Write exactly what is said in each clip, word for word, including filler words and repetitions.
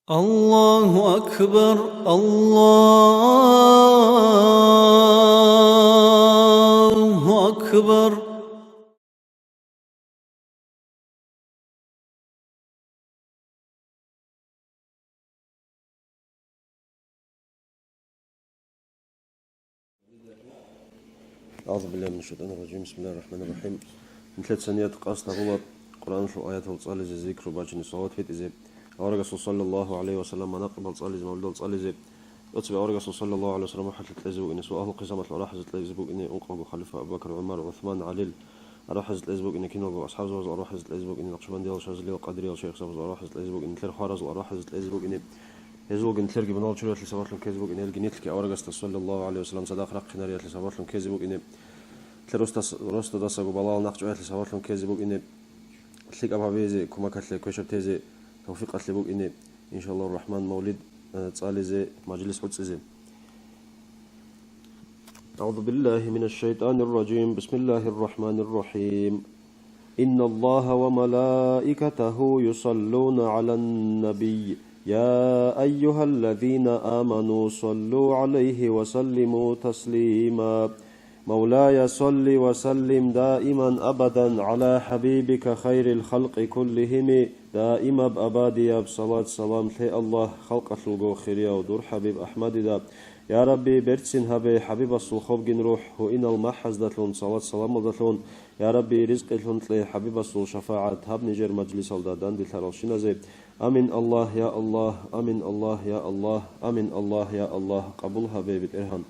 الله أكبر، الله أكبر. أعوذ بالله من الشيطان الرجيم. بسم الله الرحمن الرحيم. Нилъеца ният къасд гьабула Къуръаналъул аятал цӀализе, зикру бачине, салават битӀизе, аварагасул саллаллагьу гӀалайгьи ва саллам манакъибал цӀализе, мавлидал цӀализе, цебе аварагасул саллаллагьу гӀалайгьи ва саллам мухӀаллъи кьезе букӀине, цо агьлу хъизамалъул арахӀазе кьезе букӀине, ункъабго халифа Абу Бакр, ГӀумар, ГӀусман, ГӀалил арахӀазе кьезе букӀине, киналго асхӀабзабазул арахӀазе кьезе букӀине, накъшбандиял, шазилиял, къадирияб шайихзабазул арахӀазе кьезе букӀине, нилъер хваразул арахӀазе кьезе букӀине, гьезулги нилъерги мунагьал чуралъи сабаблъун ккезе букӀине, гьелги нилъги аварагасда саллаллагьу гӀалайгьи ва саллам цадахъ рахъинариялъе сабаблъун ккезе букӀине, нилъер росдас-, росдадасаго балагьал нахъчӀваялъе сабаблъун ккезе букӀине, лъикӀаб гьабизе, кумекалъе, квешаб тезе тавфикъалъе букӀине, иншаллагьу рахӀман, мавлид, э, цӀализе, мажлис гӀуцӀизе. أعوذ بالله من الشيطان الرجيم. بسم الله الرحمن الرحيم. إن الله وملائكته يصلون على النبي. يا أيها الذين آمنوا صلوا عليه وسلموا تسليما. مولاي صل وسلم دائما أبدا على حبيبك خير الخلق كلهم. Даимаб абадияб салат-салам лъе, Аллагь, халкъалъулго хирияв дур ХӀабиб АхӀмадида. Я Рабби, берцин гьабе ХӀабибасул хобгин рухӀ гьуинал махӀаздалъун, салат-саламалдалъун. Я Рабби, ризкъилъун кье ХӀабибасул шафагӀат гьаб нижер мажлисалда данделъаралщиназе. Амин, Аллагь, я Аллагь, амин, Аллагь, я Аллагь, амин, Аллагь, я Аллагь, къабул гьабе, БетӀергьан.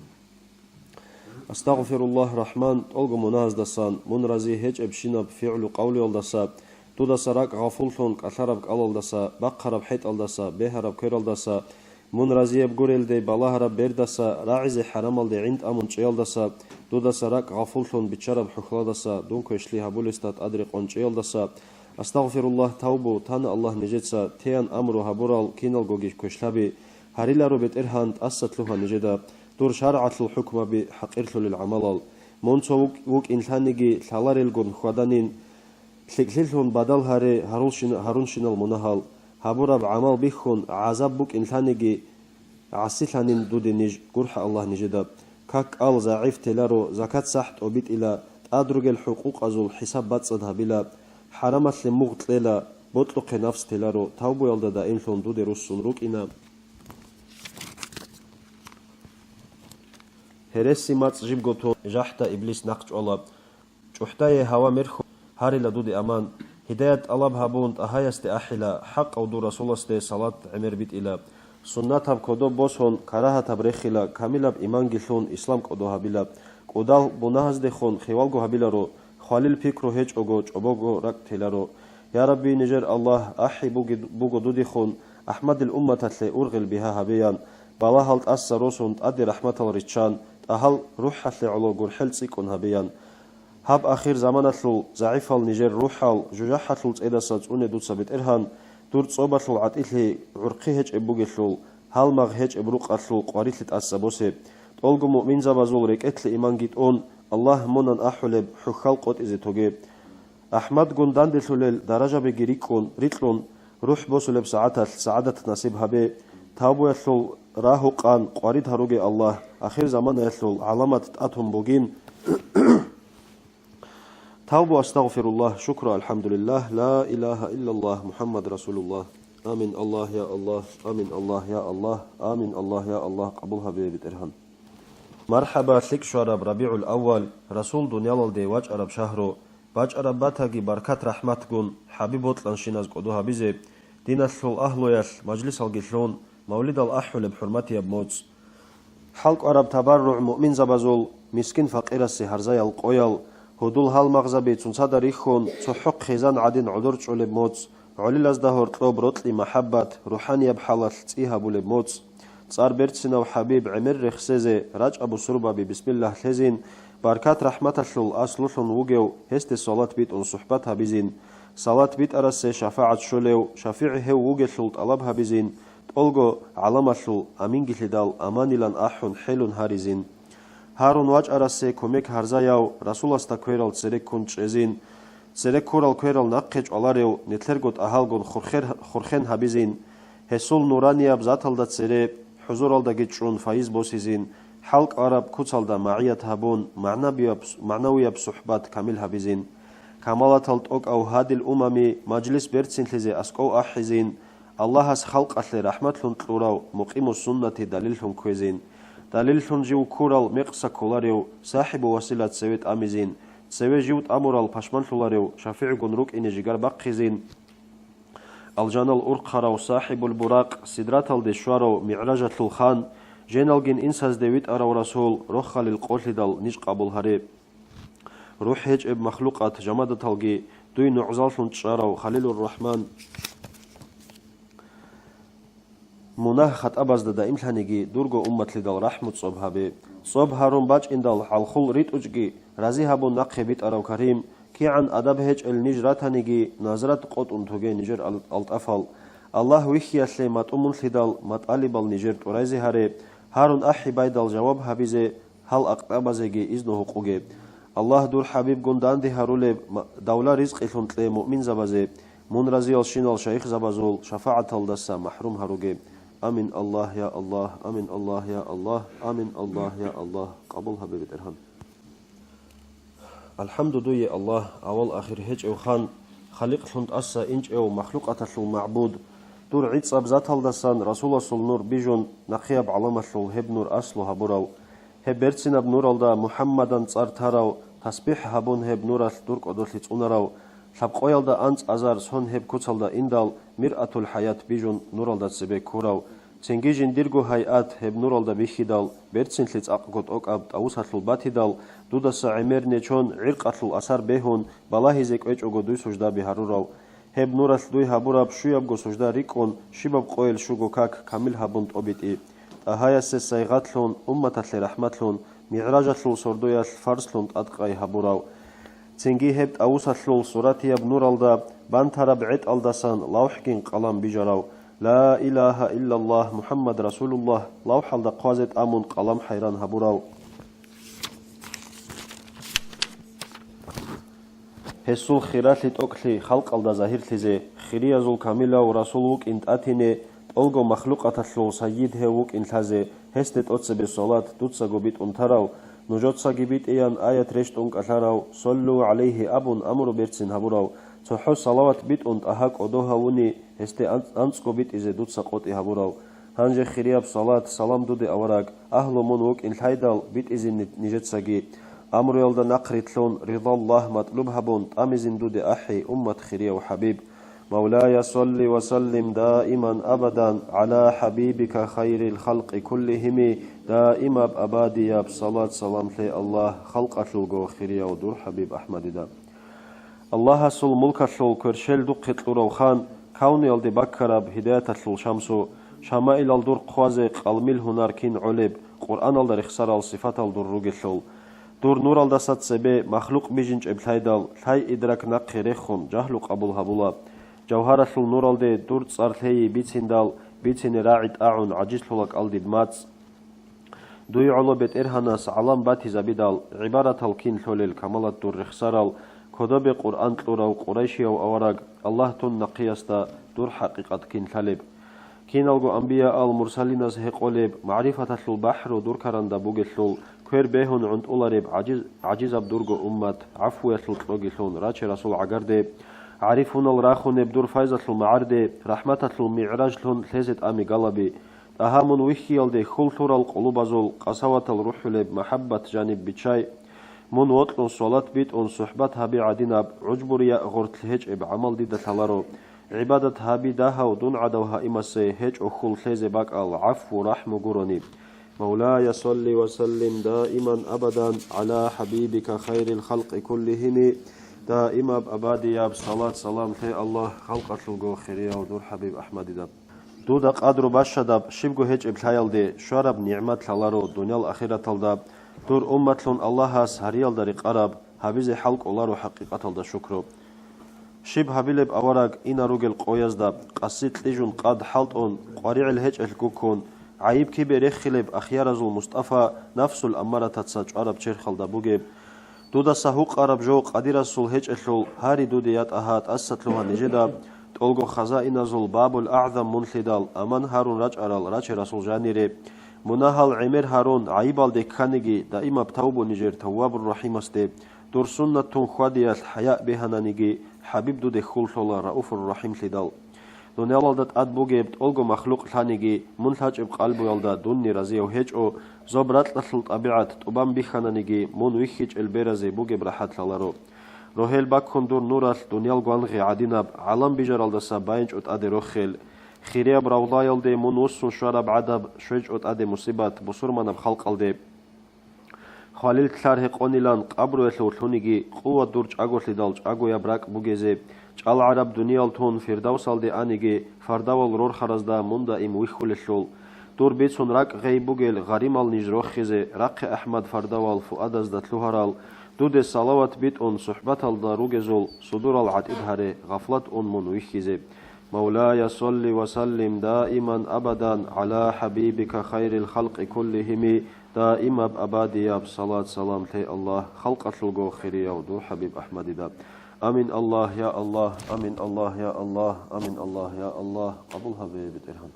Астагъфируллагь, РахӀман, тӀолго мунагьаздасан, мун рази гьечӀебщинаб фигӀлу-къавлуялдаса, дудаса ракӀ гъафуллъун кӀалъараб кӀалалдаса, бахъараб хӀетӀалдаса, бегьараб квералдаса, мун разияб гурелде балагьараб бердаса, рагӀизе хӀарамалде гӀин тӀамун чӀеялдаса, дудаса ракӀ гъафуллъун биччараб хӀухьладаса, дун квешлъи гьабулесда тӀадрекъон чӀеялдаса. Астагъфируллагь, тавбу, тана Аллагь нижеца, теян амру гьабурал киналгоги квешлъаби гьариларо, БетӀергьан, тӀаса лъугьа нижеда дур шаргӀалъул хӀукмаби, хӀакъирлъулел гӀамалал. Мун цо вукӀ-, вукӀин лъаниги лъаларелгун хьваданин, лъикӀлъилъун бадал гьаре гьарулщин-, гьарунщинал мунагьал, гьабураб гӀамал бихьун, гӀазаб букӀин лъаниги, гӀасилъанин дуде ниж, гурхӀа Аллагь нижеда. Как-кӀал загӀиф теларо, закат-сахӀ тӀобитӀила, тӀад ругел хӀукъукъазул хӀисаб бацӀцӀад гьабила, хӀарамалъе мугъ кьела, бокьухъе нафс теларо, тавбуялда даимлъун дуде руссун рукӀина. Гьереси мацӀ жибго тун, жахӀда иблис нахъ чӀвала. ЧӀухӀдае гьава мерхьун гьарила дуде аман. Гьидаят тӀалаб гьабун, тӀагьаясде ахӀила, хӀакъав дур Расуласде салат гӀемер битӀила. Суннатаб кодоб босун, карагьатаб рехила, камилаб иманги лъун, ислам кӀодо гьабила. КӀудал бунагьаздехун хивалго гьабиларо, хвалил пикру гьечӀого, чӀобого ракӀ теларо. Я Рабби, нижер Аллагь, ахӀи буги-, буго дудехун, АхӀмадил умматалъе ургъел бигьа гьабеян, балагьал тӀаса росун, тӀаде рахӀматал риччан, тӀагьал рухӀалъе гӀоло гурхӀел цӀикӀкӀун гьабеян. Гьаб ахир заманалъул загӀифал нижер рухӀал жужахӀалъул цӀедаса цӀуне дуца, БетӀергьан, дур цӀобалъул гӀатӀилъи гӀурхъи гьечӀеб бугелъул, гьалмагъ гьечӀеб рукъалъул къварилъи тӀаса босе. ТӀолго муъминзабазул рекӀелъе иманги тӀун, Аллагь мунан ахӀулеб хӀухьал къотӀизе тоге. АхӀмадгун данделъулел даражабиги рикӀкӀун, рикьун, рухӀ босулеб сагӀаталъ сагӀадат насиб гьабе. Тавбуялъул рагьу-къан къварид гьаруге, Аллагь, ахир заманаялъул гӀаламат тӀатун бугин. Тавбу, астагъфируллагь, шукру, алхӀамдулиллагь, ла илагьа иллаллагь, МухӀаммад расулуллагь. Амин, Аллагь, я Аллагь, амин, Аллагь, я Аллагь, амин, Аллагь, я Аллагь, къабул гьабе, БетӀергьан. МархӀаба, лъикӀ щвараб РабигӀул-аввал, Расул дуниялалде вачӀараб шагьру, бачӀараб батаги баркат-рахӀматгун, ХӀабиб бокьанщиназ кӀодо гьабизе, диналъул агьлуялъ мажлисалги лъун, мавлидал ахӀулеб хӀурматияб моцӀ. ХӀалкӀвараб табарругӀ муъминзабазул, мискин-факъирасе гьарзаял къоял, гьудул-гьалмагъзаби цунцада рихьун, цохӀо хъизан гӀадин гӀодор чӀолеб моцӀ, гӀолилазда гьоркьоб рокьи-махӀаббат, рухӀанияб хӀалалъ цӀи гьабулеб моцӀ. ЦӀар берцинав ХӀабиб гӀемер рехсезе, рачӀа бусурбаби бисмиллагь лъезин, баркат-рахӀматалъул аслулъун вугев, гьесде салат битӀун сухӀбат гьабизин, салат битӀарасе шафагӀат щолев, шафигӀи гьев вугелъул тӀалаб гьабизин, тӀолго гӀаламалъул аминги лъидал аманилан ахӀун хӀелун гьаризин. Гьарун вачӀарасе кумек гьарзаяв Расуласда кверал цереккун чӀезин, цереккурал кверал нахъе чӀваларев, нилъерго тӀагьалгун хурхер-, хурхен гьабизин, Гьесул нуранияб заталда цере, хӀузуралдаги чӀун файз босизин, хӀалкӀвараб куцалда магӀият гьабун, магӀнабияб-, магӀнавияб сухӀбат камил гьабизин. Камалатал тӀокӀав гьадил умами мажлис берцинлъизе аскӀов ахӀизин, Аллагьас халкъалъе рахӀматлъун кьурав мукъиму суннати далиллъун кквезин. Далиллъун жив ккурал мекъса кколарев, сахӀибу василат цеве тӀамизин, цеве жив тӀамурал пашманлъуларев, шафигӀгун рукӀине жигар бахъизин. Алжанал урхъарав сахӀибул Буракъ, сидраталде щварав мигӀражалъул хан, женалгин инсазде витӀарав Расул, рохалил къолъидал ниж къабул гьаре. РухӀ гьечӀеб махлукъат жамадаталги, дуй нугӀзаллъун чӀарав Халилур Рахман, мунагь-хатӀабазда даимлъаниги дурго умматлъидал рахӀму цӀоб гьабе. ЦӀоб гьарун бачӀиндал хӀалхул ритӀучӀги, рази гьабун нахъе битӀарав Карим, кигӀан адаб гьечӀел ниж ратаниги, назрат къотӀун тоге нижер ал-, алтӀафал. Аллагь вихьиялъе матӀу мунлъидал матӀалибал нижер тӀурайзе гьаре, гьарун ахӀи байдал жаваб гьабизе, гьал акътӀабазеги изну гьукъуге. Аллагь дур хӀабибгун данде гьарулеб, ма-, давла-ризкъилъун кье муъминзабазе, мун разиялщинал шайихзабазул шафагӀаталдаса махӀрум гьаруге. Амин, Аллагь, я Аллагь, амин, Аллагь, я Аллагь, амин, Аллагь, я Аллагь, къабул гьабе, БетӀергьан. АлхӀамду дуе, Аллагь, авал-ахир гьечӀев хан, халикълъун тӀаса инчӀев махлукъаталъул магӀбуд, дур гӀицӀаб заталдасан Расуласул нур бижун, нахъияб гӀаламалъул гьеб нур аслу гьабурав, гьеб берцинаб нуралда МухӀаммадан цӀар тарав, тасбихӀ гьабун гьеб нуралъ дур кӀодолъи цӀунарав, лъабкъоялда анцӀазар сон гьеб куцалда индал, миръатул хӀаят бижун нуралда цебе ккурав, цинги жиндирго гьайат гьеб нуралда бихьидал, берцинлъи цӀакъго тӀокӀаб тӀавусалъул батидал, дудаса гӀемер нечон гӀиркъалъул асар бегьун, балагьизе кӀвечӀого дуй суждаби гьарурав, гьеб нуралъ дуй гьабураб щуябго сужда рикӀкӀун, щибаб къойил щуго как камил гьабун тӀобитӀи. ТӀагьаясе сайгъатлъун, умматалъе рахӀматлъун, мигӀражалъул сордоялъ фарзлъун тӀадкъай гьабурав. Цинги гьеб тӀавусалъул суратияб нуралда бантараб гӀетӀалдасан лавхӀгин къалам бижарав, Ла илагьа иллаллагь, МухӀаммад расулуллагь лавхӀалда хъвазе тӀамун къалам хӀайран гьабурав. Гьесул хиралъи-тӀокӀлъи халкъалда загьирлъизе, хириязул камилав Расул вукӀин тӀатине, тӀолго махлукъаталъул сайид гьев вукӀин лъазе, гьесде тӀоцебе салат дуцаго битӀун тарав, нужецаги битӀеян аят рещтӀун кӀалъарав, «Саллу гӀалайгьи» абун амру берцин гьабурав, цохӀо салават битӀун ТӀагьа кӀодо гьавуни, гьесде анцӀ-, анцӀго битӀизе дуца къотӀи гьабурав. Гьанже хирияб салат, салам дуде авараг, агьлу мун вукӀин лъайдал, битӀизин ни-, нижецаги. Амруялда нахърилълъун, ридаллагь матӀлуб гьабун, тӀамизин дуде ахӀи, уммат хирияв хӀабиб. Мавлая, салли ва саллим даиман абадан гӀала хӀабибика хайрил халкъи куллигьими, даимаб абадияб салат-салам лъе Аллагь, халкъалъулго хирияв дур хӀабиб АхӀмадида. Аллагьасул мулкалъул кверщел духъе кьурав хан, кавниялде баккараб гьидаяталъул шамсу, шамаилал дур хъвазе къалмил гьунар кин гӀолеб, Къуръаналда рехсарал сифатал дур ругелъул. Дур нуралдаса цебе махлукъ бижинчӀеб лъайдал, лъай идрак нахъе рехун, жагьлу къабул гьабула. Жавгьаралъул нуралде дур цӀар лъейи бициндал, бицине рагӀи тӀагӀун гӀажизлъула кӀал дид мацӀ. Дуй гӀоло БетӀергьанас гӀалам батизабидал, гӀибаратал кин лъолел камалат дур рехсарал, кодобе Къуръан кьурав къурайшияв авараг, Аллагь тун нахъиясда дур хӀакъикъат кин лъалеб. Киналго анбияал-мурсалиназ гьекъолеб, магӀрифаталъул бахӀру дур каранда бугелъул, квер бегьун гӀунтӀулареб гӀажиз-, гӀажизаб дурго уммат, гӀафуялъул кьогилъун раче расул гӀагарде, гӀарифунал рахунеб дур файзалъул магӀарде, рахӀматалъул мигӀражлъун лъезе тӀами галаби, ТӀагьа мун вихьиялде хьул лъурал къулубазул къасаватал рухӀулеб махӀаббат жаниб биччай. Мун вокьун, свалат битӀун, сухӀбат гьаби гӀадинаб гӀужбурияъ гъортлъи гьечӀеб гӀамал дида лъаларо. ГӀибадат гьаби дагьав дун гӀадав гьаимасе гьечӀо хьул лъезе бакӀал гӀафву-рахӀму гурони. Мавлая, салли ва саллим даиман абадан гӀала хӀабибика хайрил халкъи куллигьими, даимаб абадияб салат-салам лъе Аллагь, халкъалъулго хирияв дур хӀабиб АхӀмадида. Дуда къадру бащадаб щибго гьечӀеб лъаялде щвараб нигӀмат лъаларо дуниял ахираталда, дур умматлъун Аллагьас гьариялда рекъараб гьабизе хӀал кӀоларо хӀакъикъаталда шукру. Щиб гьабилеб авараг ина ругел къоязда, къаси кьижун къад хӀалтӀун, къваригӀел гьечӀелъ гуккун, гӀайиб-кибе реххилеб ахяразул Мустафа нафсул аммаратаца чӀвараб черхалда бугеб, Дудаса гьукъараб жо къадирасул гьечӀелъул, гьари дуде, я ТӀагьа, тӀаса лъугьа нижеда, тӀолго хазаиназул Бабул АгӀзам мун лъидал, аман гьарун рачӀарал рачи расул жанире. Мунагьал гӀемер гьарун, гӀайибалде кканиги, даимаб тавбу нижер Таввабур РахӀимасде. Дур суннат тун хьвадиялъ хӀаяъ бегьананиги, ХӀабиб дуде хьул лъола Рауфур РахӀим лъидал. Дуниялалда тӀад бугеб тӀолго махлукъ лъаниги, мун лъачӀеб къалбуялда дунни разияв гьечӀо, зоб-ракьалъул тӀабигӀат тӀубан бихьананиги, мун вихьичӀел беразе бугеб рахӀат лъаларо. Рогьел баккун дур нуралъ дуниял гвангъи гӀадинаб, гӀалам бижаралдаса байинчӀо тӀаде рохел. Хирияб равлаялде мун вуссун щвараб гӀадаб, щвечӀо тӀаде мусибат бусурманаб халкъалде. Хвалил лъар гьекъонилан къабруялъув лъуниги, къуват дур чӀаголъидал чӀагояб ракӀ бугезе, чӀалгӀараб дуниял тун Фирдавсалде аниги, фардавал рорхаразда мун даим вихьулелъул. Дур бицун ракӀ гъей бугел гъаримал ниж рохизе, рахъе АхӀмад фардавал фуадазда лъугьарал, дуде салават битӀун сухӀбаталда ругезул судурал гӀатӀид гьаре, гъафлат ун мун вихьизе. مولاي صل وسلم دائما أبدا على حبيبك خير الخلق كلهم. Даимаб абадияб салат-салам лъе, Аллагь, халкъалъулго хирияв дур ХӀабиб АхӀмадида. Амин, Аллагь, я Аллагь, амин, Аллагь, я Аллагь, амин, Аллагь, я Аллагь, къабул гьабе, БетӀергьан.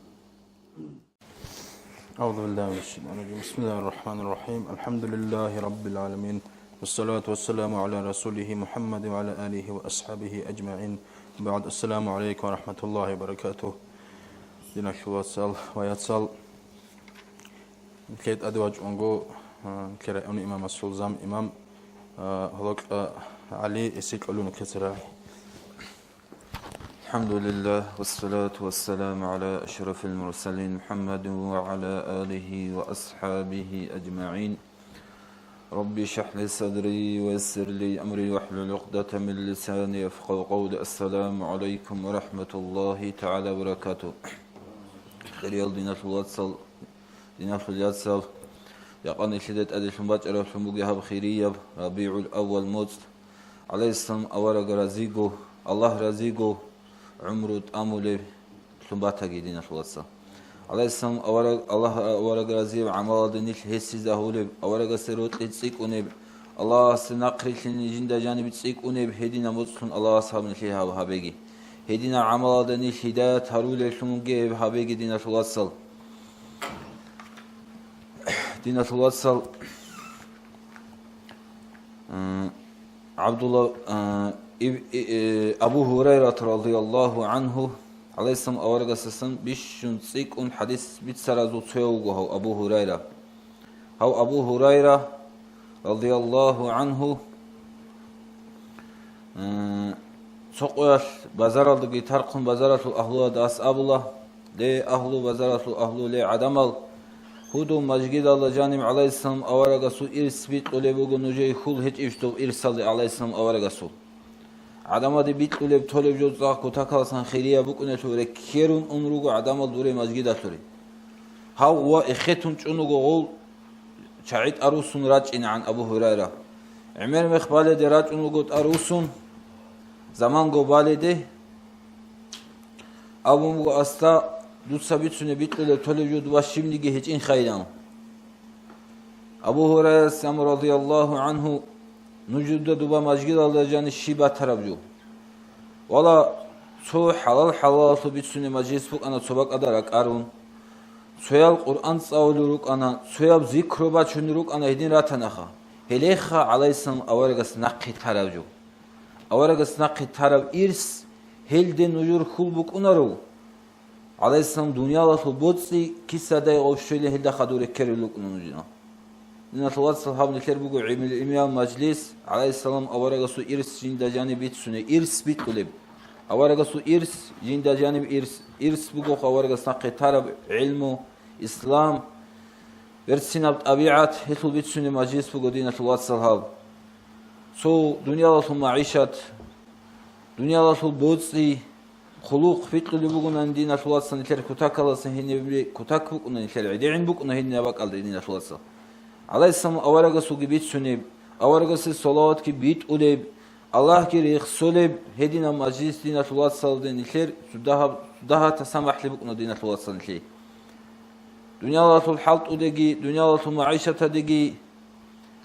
أعوذ بالله من الشيطان الرجيم. بسم الله الرحمن الرحيم. الحمد لله رب العالمين. والصلاة والسلام على رسوله محمد وعلى آله وأصحابه أجمعين. وبعد. السلام عليكم ورحمة الله وبركاته. Диналъул вацал ва яцал, нилъее тӀаде вачӀунго, а, нилъер районалъул имамасул зам имам, а, Гьалокьа ГӀали, эсикьулев нилъеца рагӀи. الحمد لله والصلاة والسلام على أشرف المرسلين محمد وعلى آله وأصحابه أجمعين. رب اشرح لي صدري ويسر لي أمري واحلل عقدة من لساني يفقهوا قولي. السلام عليكم ورحمة الله تعالى وبركاته. Хириял диналъул вацал, диналъул яцал, якъа нилъеда тӀадилъун бачӀараблъун буго гьаб хирияб РабигӀул-аввал моцӀ. ГӀалайгьиссалам авараг разиго, Аллагь разиго гӀумру тӀамулеблъун батаги, диналъул вацал. ГӀалайгьиссалам авараг, Аллагь авараг разияб гӀамалалда нилъ гьесие загьулеб, аварагасе рокьи цӀикӀкӀунеб, Аллагьасе нахърилълъине жинда жаниб цӀикӀкӀунеб, гьединаб моцӀлъун Аллагьас гьаб нилъее гьаб гьабеги. Гьединаб гӀамалалда нилъ гьидаят гьарулеллъунги гьеб гьабеги, диналъул вацал. Диналъул вацал, м, ГӀабдулла, а, иб-, и-, э, Абу Гьурайрат радияллагьу гӀангьу, гӀалайгьиссалам аварагасдасан бищун цӀикӀкӀун хӀадис бицаразул цояв вуго гьав Абу Гьурайра. Гьав Абу Гьурайра радияллагьу гӀангьу, э, цо къоялъ базаралдаги тархъун, базаралъул агьлуялда гьас абула: Ле, агьлу базаралъул агьлу, ле, гӀадамал, гьудул мажгидалда жаниб гӀалайгьиссалам аварагасул ирс бикьулеб буго нужее хьул гьечӀищ дов ирсалде гӀалайгьиссалам аварагасул. ГӀадамалде бикьулеб, толеб жо цӀакъ кутакаласан хирияб букӀунелъул рекерун ун руго гӀадамал дуре мажгидалъуре. Гьав ва эхетун чӀун вуго гъов чагӀи тӀарусун рачӀинегӀан Абу Гьурайра. ГӀемер мех баледе рачӀун вуго тӀарусун, заманго баледе, абун буго: «Аста, дуца бицунеб бикьулеб толеб жо дова щибниги гьечӀин хайилан». Абу Гьурайрас ам радияллагьу гӀангьу: «Нуж дуда дуба мажгидалда жани щиб батараб жо?» Вала, цо хӀалал-хӀалалалъул бицунеб мажлис букӀана цо бакӀалда ракӀарун, цоял Къуръан цӀалулел рукӀана, цояб зикру бачунел рукӀана, гьедин ратанаха. Гьелеха гӀалайгьиссалам аварагас нахъе тараб жо. Аварагас нахъе тараб ирс, гьелде нужер хьул букӀунаро. ГӀалайгьиссалам дуниялалъул боцӀи кисадай гъов щвелин гьелда хадур рекерулел рукӀуна нужина. Диналъул вацал, гьаб нилъер буго гӀемер-, гӀемерал мажлис, гӀалайгьиссалам аварагасул ирс жинда жаниб бицунеб, ирс бикьулеб. Аварагасул ирс жинда жаниб ирс, ирс буго аварагас нахъе тараб гӀилму, ислам, берцинаб тӀабигӀат, гьелъул бицунеб мажлис буго, диналъул вацал, гьаб. Цо дуниялалъул магӀишат, дуниялалъул боцӀи, хъулухъ бикьулеб бугони, диналъул вацал, нилъер кутакаласан гьениб кутак букӀуна, нилъер гӀедегӀин букӀуна гьениб бакӀалда, диналъул вацал. ГӀалайгьиссалам аварагасулги бицунеб, аварагасе салаватги битӀулеб, Аллагьги рехсолеб гьединаб мажлис, диналъул вацалде, нилъер цо дагьаб-, цо дагьа тасамахӀлъи букӀуна, диналъул вацал, нилъее. Дуниялалъул хӀалтӀудеги, дуниялалъул магӀишатадеги,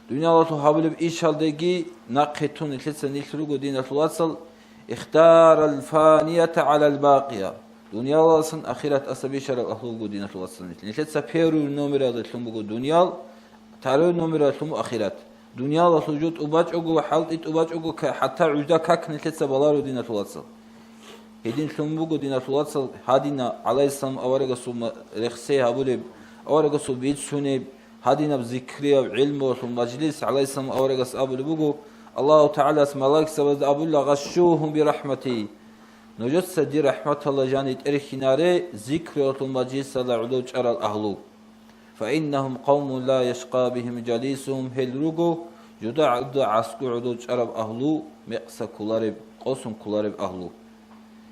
дуниялалъул гьабулеб ишалдеги нахъе тун нилъеца нилъ руго, диналъул вацал, Ихтарал фаниятагӀалал бакъия. Дуниялалдасан ахират тӀаса бищарал агьлу буго, диналъул вацал, нилъ. Нилъеца первый номералда лъун буго дуниял, второй номералда лъун буго ахират. Дуниялалъул жо тӀубачӀого, хӀалтӀи тӀубачӀого, ка-, хӀатта гӀужда как нилъеца баларо, диналъул вацал. Гьедин лъун буго, диналъул вацал, гьадинаб гӀалайгьиссалам аварагасул ма-, рехсей гьабулеб, аварагасул бицунеб, гьадинаб зикрияб гӀилмуялъул мажлис. ГӀалайгьиссалам аварагас абулеб буго, Аллагьу ТагӀалас малаикзабазда абула: «Гъашшугьум бирахӀмати». Нужеца дир рахӀматалда жани тӀерхьинаре зикруялъул мажлисалда гӀодов чӀарал агьлу. «Фаиннагьум къавмун ла яшкъа бигьим жалисугьум», гьел руго жуда гӀодов гӀасго гӀодов чӀараб агьлу, мекъса кколареб, къосун кколареб агьлу.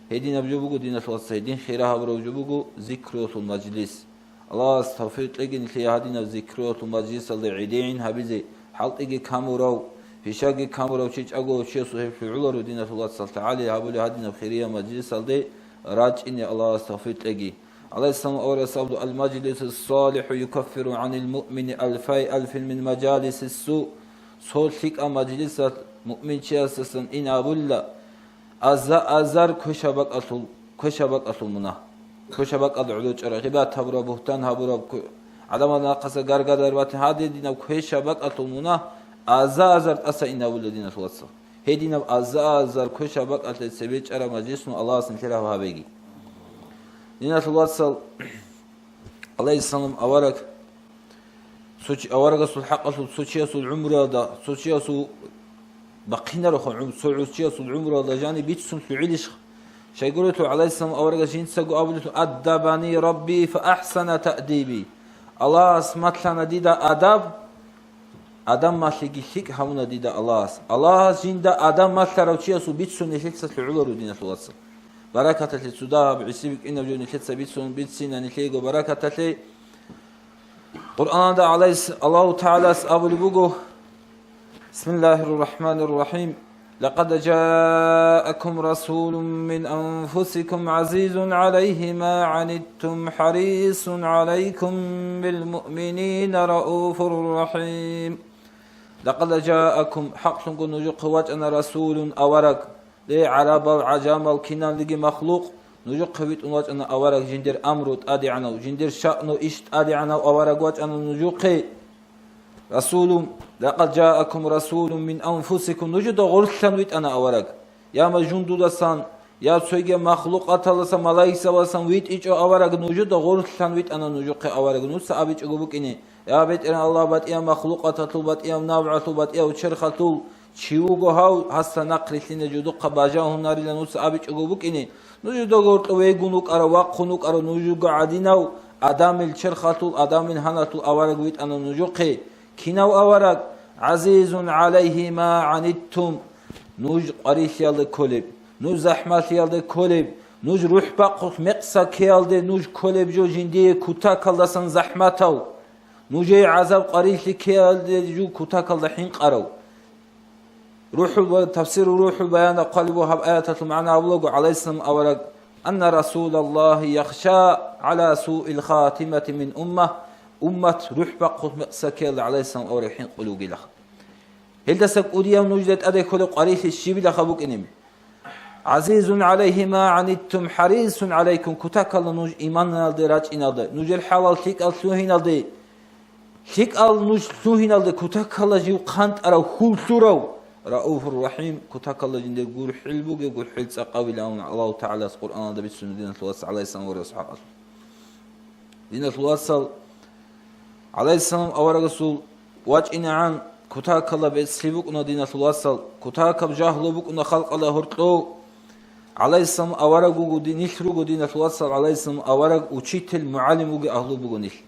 Гьединаб жо буго, диналъул вацал, гьедин хира гьабураб жо буго зикруялъул мажлис. Аллагьас тавфикъ кьеги нилъее гьадинаб зикруялъул мажлисалда гӀедегӀин гьабизе, хӀалтӀиги камурав, пишаги камурав чи чӀаго чиясул гьеб лъугӀуларо, диналъул вацал, тагӀали гьабулеб гьадинаб хирияб мажлисалде рачӀине Аллагьас тавфикъ кьеги. ГӀалайгьиссалам аварагас абула: «Ал-мажлису ссалихӀу юкаффиру гӀанил муъмини алфай алфин мин мажалиси ссу». Цо лъикӀаб мажлисалъ муъминчиясдасан ин абула аза-азар квешаб бакӀалъул, квешаб бакӀалъул мунагь. Квешаб бакӀалда гӀодов чӀараб, гъибат гьабураб, бугьтан гьабураб, кве-, гӀадамал нахъаса гаргадал батин, гьадинаб квешаб бакӀалъул мунагь аза-азар тӀаса ин абула, диналъул вацал. Гьединаб аза-азар квешаб бакӀалъе цебе чӀараб мажлисун Аллагьас нилъер гьаб гьабеги. Диналъул вацал, гӀалайгьиссалам авараг, цо чи-, аварагасул хӀакъалъулъ цо чиясул гӀумруялда, цо чиясул бахъинарухъан гӀум-, цо гӀур чиясул гӀумруялда жаниб бицун лъугӀилищ? Щайгурелъул гӀалайгьиссалам аварагас жинцаго абулелъул: «Аддабани Рабби фа ахӀсана таъдиби». Аллагьас малъана дида адаб, Адам малъиги лъикӀ гьавуна дида Аллагьас. Аллагьас жинда Адам малъарав чиясул бицун нилъеца лъугӀуларо, диналъул вацал. Баракаталъе цо дагьаб гӀиси бикӀинаб жо нилъеца бицун бицина нилъего баракаталъе. Къуръаналда гӀалайс-, Аллагьу ТагӀалас абулеб буго: بسم الله الرحمن الرحيم. لقد جاءكم رسول من أنفسكم عزيز عليه ما عنتم حريص عليكم بالمؤمنين رءوف رحيم. لقد جاءكم, хӀакълъунго нужухъе вачӀана, رسول, авараг, ле, гӀарабал, гӀажамал, киналниги махлукъ, нужухъе витӀун вачӀана авараг, жиндир амру тӀадегӀанав, жиндир шаъну иш тӀадегӀанав авараг вачӀана нужухъе. رسول, لقد جاءكم رسول من أنفسكم, нужеда гъорлъан витӀана авараг. Я мажундудасан, я цоги махлукъаталдасан, малаикзабазасан витӀичӀо авараг, нужеда гъорлъан витӀана нужухъе авараг, нуца абичӀого букӀине: «Я БетӀергьан Аллагь, батӀияб махлукъаталъул, батӀияб навгӀалъул, батӀияб черхалъул чи вуго гьав, гьасда нахърилълъине жудухъа бажа гьунарила», нуца абичӀого букӀине, нужеда гъоркье вегун вукӀарав, вахъун вукӀарав нужего гӀадинав адамил черхалъул, адамил гьаналъул авараг витӀана нужухъе. Кинав авараг? عزيز عليه ما عنتم, нуж къварилъиялде кколеб, нуж захӀмалъиялде кколеб, нуж рухӀ бахъулъ мекъса ккеялде нуж кколеб жо жиндие кутакалдасан захӀматав, нужее гӀазаб къварилъи ккеялде жо кутакалда хӀинкъарав. РухӀул ба-, тафсиру РухӀул Баянда хъвалеб буго гьаб аяталъул магӀна абулаго, гӀалайгьиссалам авараг: «أن رسول الله يخشى على سوء الخاتمة من أمة», уммат рухӀ бахъулъ мекъса ккеялда гӀалайгьиссалам авараг хӀинкъулев вугилаха. Гьелдаса кӀудияв нужда тӀаде кколеб къварилъи щибилаха букӀинеб? عزيز عليه ما عنتم حريص عليكم, кутакалда нуж иманалде рачӀиналде, нужер хӀалал лъикӀал лъугьиналде, лъикӀал нуж лъугьиналде кутакалда жив хъантӀарав, хьул лъурав, رءوف رحيم, кутакалда жиндир гурхӀел бугев, гурхӀел цӀакъавилан Аллагьу ТагӀалас Къуръаналда бицун, диналъул вацал, гӀалайгьиссалам аварагасул хӀакъалъулъ. Диналъул вацал, гӀалайгьиссалам аварагасул вачӀинегӀан кутакалда бецлъи букӀуна, диналъул вацал, кутакаб жагьлу букӀуна халкъалда гьоркьов. ГӀалайгьиссалам авараг вуго, ди-, нилъ руго, диналъул вацал, гӀалайгьиссалам авараг учитель, мугӀалим вугев агьлу буго нилъ.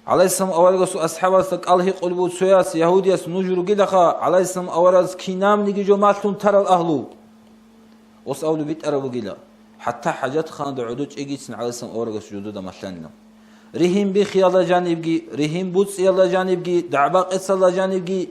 ГӀалайгьиссалам аварагасул асхӀабасда кӀал гьикъулеб буго цояс, ягьудияс: «Нуж ругилаха, гӀалайгьиссалам аварагас кинабниги жо малъун тарал агьлу». Ос авлу битӀараб бугила, хӀатта хӀажатханалда гӀодов чӀегицин гӀалайгьиссалам аварагас жудуда малъанила. Ригьин бихиялда жанибги, ригьин буцӀиялда жанибги, дагӀба-къецалда жанибги,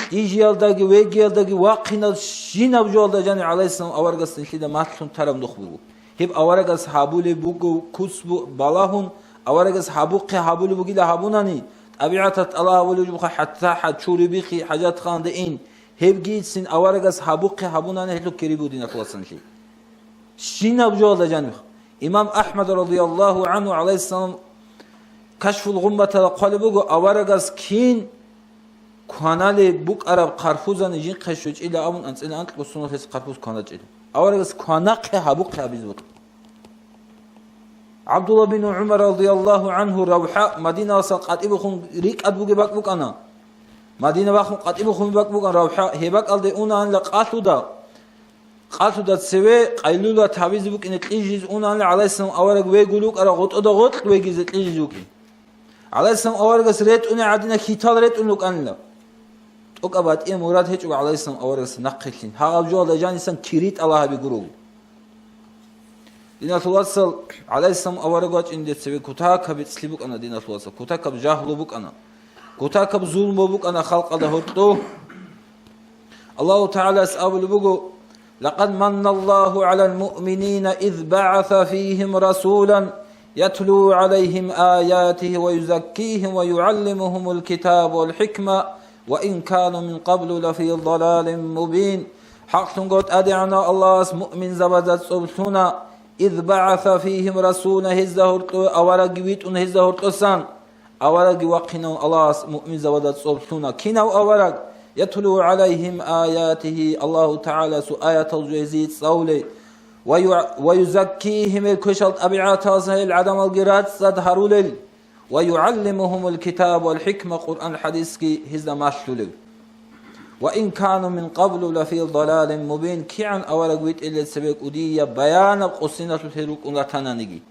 кьижиялдаги, вегиялдаги, вахъинал щинаб жоялда жаниб гӀалайгьиссалам аварагас нилъеда малъун тараб нух буго. Гьеб аварагас гьабулеб буго куц бу-, балагьун, аварагас гьабухъе гьабулеб бугила гьабунани, тӀабигӀаталъ тӀалаб гьабулеб жо буго, хӀатта хӀа-, чури бихи, хӀажатханалда ин, Гьебгицин аварагас гьабухъе гьабунани гьелъул кири бугин, диналъул вацал. Щинаб жоялда жаниб. Имам Ахмад радияллагьу гӀангьу гӀалайгьиссалам Кашфул Гъумматалда хъвалеб буго, аварагас кин кваналеб букӀараб хъарфузани жинхъе щвечӀила абун анцӀила анкьго соналъ гьес хъарфуз кваначӀила. Аварагас кванахъе гьабухъе гьабизе букӀана. ГӀабдулла бин ГӀумар радияллагьу гӀангьу равхӀа Мадиналъа къватӀибухъун рикӀкӀад бугеб бакӀ букӀана. Мадина бахъун къватӀибухъун бакӀ букӀана равхӀа. Гьеб бакӀалде унаанила къалъуда. Къалъуда цеве къайлула тавизе букӀине кьижизе унаанила гӀалайгьиссалам авараг вегулев вукӀарав гъотӀода гъоркь вегизе кьижизе вукӀин. ГӀалайгьиссалам аварагас ретӀуне гӀадина хьитал ретӀун рукӀанила. ТӀокӀаб батӀияб мурад гьечӀо гӀалайгьиссалам аварагас нахъелъин, гьагъаб жоялда жанисан кири тӀалаб гьаби гуро. Диналъул вацал, гӀалайгьиссалам авараг вачӀинде цеве кутакаб бецӀлъи букӀана, диналъул вацал, кутакаб жагьлу букӀана, кутакаб зулму букӀана халкъалда гьоркьов. Аллагьу ТагӀалас абулеб буго: «Лакъад манналлагьу гӀалал муъминина из багӀаса фигьим расулан ятлу гӀалайгьим аятигьи ва юзаккигьим ва югӀаллимугьумул китаба вал хӀикма ва ин кану мин къаблу лафи далалин мубин». ХӀакълъунго ТӀадегӀанав Аллагьас муъминзабазда цӀоб лъуна, из багӀаса фигьим расулан, гьезда гьоркьове аварагги витӀун гьезда гьоркьосан. Аварагги вахъинавун Аллагьас муъминзабазда цӀоб лъуна. Кинав авараг? Ятлу гӀалайгьим аятигьи, Аллагьу ТагӀаласул аятал жо гьезие цӀалулел, ва ю-, ва юзаккигьим, гьел квешал тӀабигӀаталдасан гьел гӀадамалги рацӀцӀад гьарулел, ва югӀаллимугьумул китаба вал хӀикма, Къуръан хӀадисги гьезда малъулел. Ва ин кану мин къаблу лафи далалин мубин, кигӀан авараг витӀилел цебе кӀудияб баянаб къосиналъулъ гьел рукӀун ратананиги.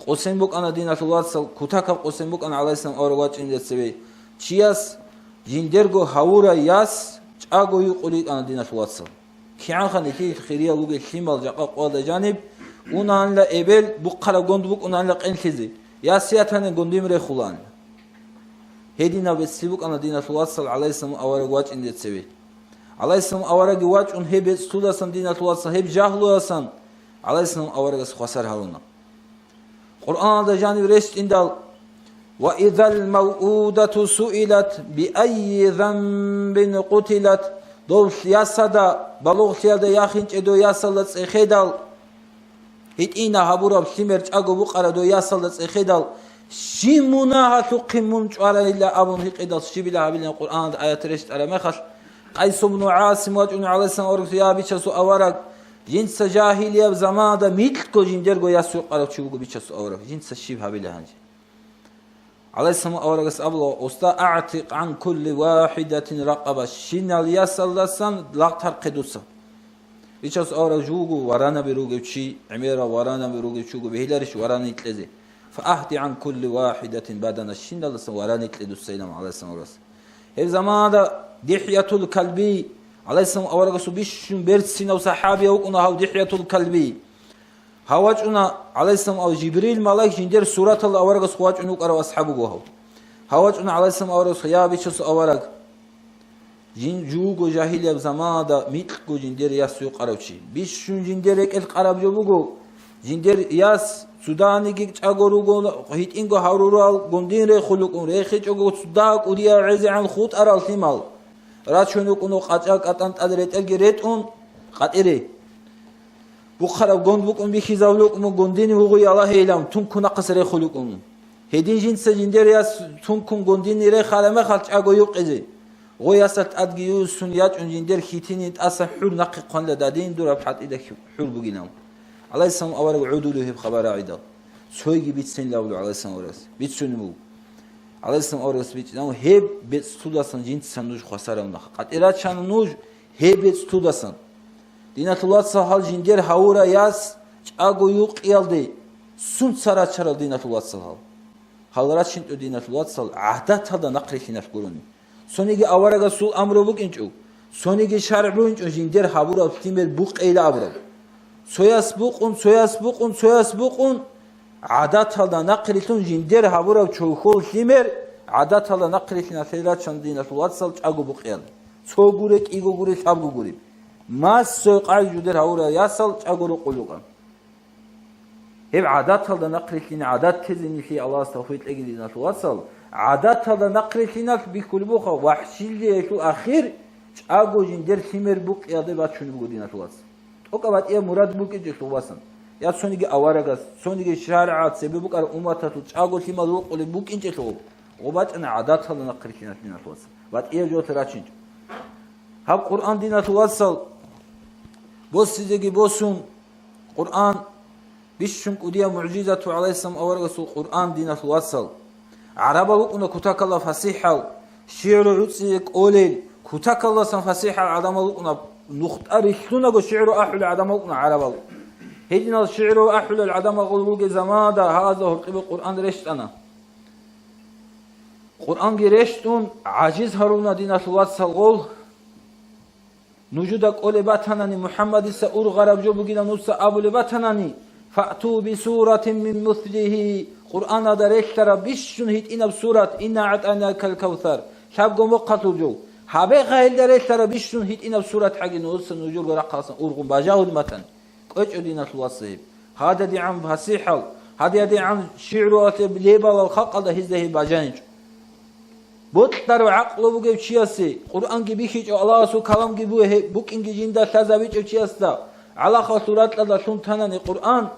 Къосин букӀана, диналъул вацал, кутакаб къосин букӀана гӀалайгьиссалам авараг вачӀинде цеве. Чияс жиндирго гьавурай яс чӀаго юкъулей йикӀана, диналъул вацал. КигӀанха нилъее хириял вугел лъимал жакъа къоялда жаниб, унаанила эбел бухъараб гонд букӀунаанила къенлъизе, яс ятани гондин рехулаанила. Гьединаб бецӀлъи букӀана, диналъул вацал, гӀалайгьиссалам авараг вачӀинде цеве. ГӀалайгьиссалам аварагги вачӀун гьеб бецӀлъудасан, диналъул вацал, гьеб жагьлуялдасан гӀалайгьиссалам аварагас хвасар гьаруна. Къуръаналда жаниб рещтӀиндал: «Ва изал мавъудату суилат, би айи занбин къутилат», дов ясалда, балугълъиялда яхинчӀей дов ясалда цӀехедал, гьитӀина гьабураб лъимер чӀаго букъараб дов ясалда цӀехедал, щиб мунагьалъухъе мун чӀварайилла абун гьикъидал щибила гьабилан Къуръаналда аят рещтӀараб мехалъ, Къайс ибн ГӀасим вачӀуна гӀалайгьиссалам аварагас: «Я, бичасул авараг, жинца жагьилияб заманалда микьго жиндирго яс юкъарав чи вуго, бичасул авараг, жинца щиб гьабила гьанже?» ГӀалайгьиссалам аварагас абула: «Уста, агӀтикъ гӀан кулли вахидатин ракъаба», щинал ясалдасан лагъ тархъе дуца. Бичасул авараг жуго варанаби ругев чи, гӀемерал варанаби ругев чи вуго, бегьиларищ варанин кьезе? «Фа агьди гӀан кулли вахидатин бадана», щиналдасан варанин кье дуца, илан гӀалайгьиссалам аварагас. Гьеб заманалда ДихӀятул Калби, гӀалайгьиссалам аварагасул бищун берцинав сахӀабияв вукӀуна гьав ДихӀятул Калби. Гьав вачӀуна гӀалайгьиссалам ав-, Жибрил малаик жиндир сураталда аварагас вачӀун вукӀарав асхӀаб вуго гьав. Гьав вачӀуна гӀалайгьиссалам аварагас: «Я, бичасул авараг, жин-, жуго жагьилияб заманалда микьго жиндир яс юкъарав чи. Бищун жиндир рекӀелъ къараб жо буго, жиндир яс цоданиги чӀаго руго, гьитӀинго гьаврурал гундин рехулукӀун, рехичӀого цода кӀудияв гӀезегӀан хутӀарал лъимал. Рачун рукӀуна къачӀа кӀатӀан тӀад ретӀелги ретӀун, къатӀире. Бухъараб гонд букӀун бихьизабулукӀун, гондине вугъуй Аллагьилан, тункун нахъаса рехулукӀун. Гьедин жинца жиндир яс тункун гондине рехараб мехалъ чӀаго юкъизе. Гъой ясалъ тӀадги юссун ячӀун жиндир хьитинин тӀасан хӀур нахъе хъванила дадин дураб хӀатӀида хӀур бугилан». ГӀалайгьиссалам авараг гӀодулев гьеб хабар рагӀидал, цойги бицинилан абулеб гӀалайгьиссалам аварагас. Бицунеб буго. ГӀалайгьиссалам аварагас бичӀчӀана: «Гьеб бецӀлъудасан жинца нуж хвасарав нах. КъатӀирачана нуж гьеб бецӀлъудасан». Диналъул вацал, гьал жиндир гьавурай яс чӀаго юкъиялде сунца рачарал, диналъул вацал, гьал? Гьал рачинчӀо, диналъул вацал, гӀадаталда нахърилълъиналъ гурони. Цониги аварагасул амру букӀинчӀо, цониги шаргӀ бугинчӀо жиндир гьабураб лъимер букъейила абураб. Цояс букъун, цояс букъун, цояс букъун, гӀадаталда нахърилълъун жиндир гьабураб чорхол лъимер гӀадаталда нахърилълъиналъе рачана, диналъул вацал, чӀаго букъеян. Цо гуре, кӀиго гуре, лъабго гуре. Массо къай жиндир гьавурай ясал чӀаго рукъулукъан. Гьеб гӀадаталда нахърилълъине гӀадат тезе нилъее Аллагьас тавфикъ кьеги, диналъул вацал, гӀадаталда нахърилълъиналъ бихьулеб буха вахӀшилиялъул ахир, чӀаго жиндер лъимер букӀиялде бачунеб буго, диналъул вацал. ТӀокӀаб батӀияб мурад букӀинчӀелъул басан. Я цониги аварагас, цониги шаригӀат цебе букӀараб умматалъул чӀаго лъимал рокъулеб букӀинчӀелъул, гъоб бачӀана гӀадаталда нахърилълъиналъ, диналъул вацал. БатӀияб жоялъ рачинчӀо. Гьаб Къуръан, диналъул вацал, босизеги босун, Къуръан, бищун кӀудияб мугӀжизату гӀалайгьиссалам аварагасул Къуръан, диналъул вацал. ГӀарабал вукӀуна кутакалда фасихӀал, шигӀру гӀуцӀизе кӀолел, кутакалдасан фасихӀал гӀадамал вукӀуна, нухда рилълъунаго шигӀру ахӀулел гӀадамал вукӀуна гӀарабал. Гьединал шигӀру ахӀулел гӀадамал гъол ругел заманалда гьазда гьоркьобе Къуръан рещтӀана. Къуръанги рещтӀун, гӀажиз гьаруна, диналъул вацал, гъол. Нужуда кӀолеб батанани, МухӀаммадица ургъараб жо бугилан нуца абулеб батанани, «Фаъту бисуратин мин муслигьи», Къуръаналда релълъараб бищун гьитӀинаб сурат, «Инна аътӀайнакал кавсар», лъабго мохъалъул жо. Гьабе гьелда релълъараб бищун гьитӀинаб сурат гьаги нуца нужерго рахъалъан ургъун бажагьулеб батани. КӀвечӀо, диналъул вацал, гьеб. ГьададигӀан фасихӀал, гьададигӀан шигӀруялъе лебалал халкъалда гьезда гьеб бажаничӀо. Бокьарав гӀакълу бугев чиясе, Къуръанги бихьичӀев, Аллагьасул каламги бу-, гье-, букӀинги жинда лъазабичӀев чиясда, гӀалахалъул ракьалда лъун танани Къуръан,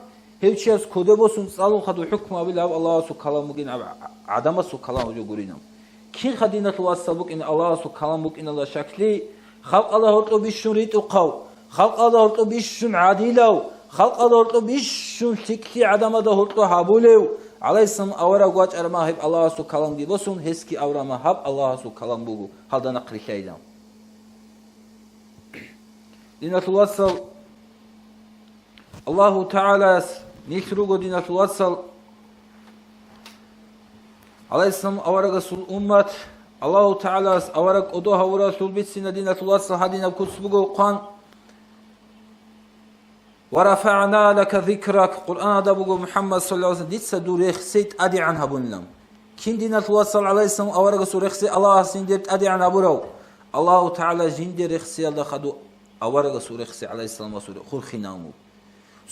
гьев чияс кодобе босун цӀалун хадуб хӀукму гьабила гьаб Аллагьасул калам бугин, гьаб гӀадамасул калам жо гуринав. Кинха, диналъул вацал, букӀин Аллагьасул калам букӀиналда щаклъи, халкъалда гьоркьоб бищун ритӀухъав, халкъалда гьоркьоб бищун гӀадилав, халкъалда гьоркьоб бищун лъикӀлъи гӀадамазда гьоркьоб гьабулев, гӀалайгьиссалам авараг вачӀараб мехалъ гьеб Аллагьасул каламги босун, гьесги абураб мехалъ гьаб Аллагьасул калам буго, гьалда нахърилълъайилан. Диналъул вацал, Аллагьу ТагӀалаяс нилъ руго, диналъул вацал, гӀалайгьиссалам аварагасул уммат, Аллагьу ТагӀалаяс авараг кӀодо гьавуралъул бицина, диналъул вацал, гьадинаб куц буго хъван: «Ва рафагӀна лака зикрак», Къуръаналда буго, МухӀаммад саллаллагьу гӀалайгьи ва саллам, дица дур рехси тӀадегӀан гьабунилан. Кин, диналъул вацал, гӀалайгьиссалам аварагасул рехси Аллагьас жиндир тӀадегӀан гьабурав? Аллагьу ТагӀала жиндир рехсиялда хадуб аварагасул рехси, гӀалайгьиссаламасул рехси хурхинавун вуго.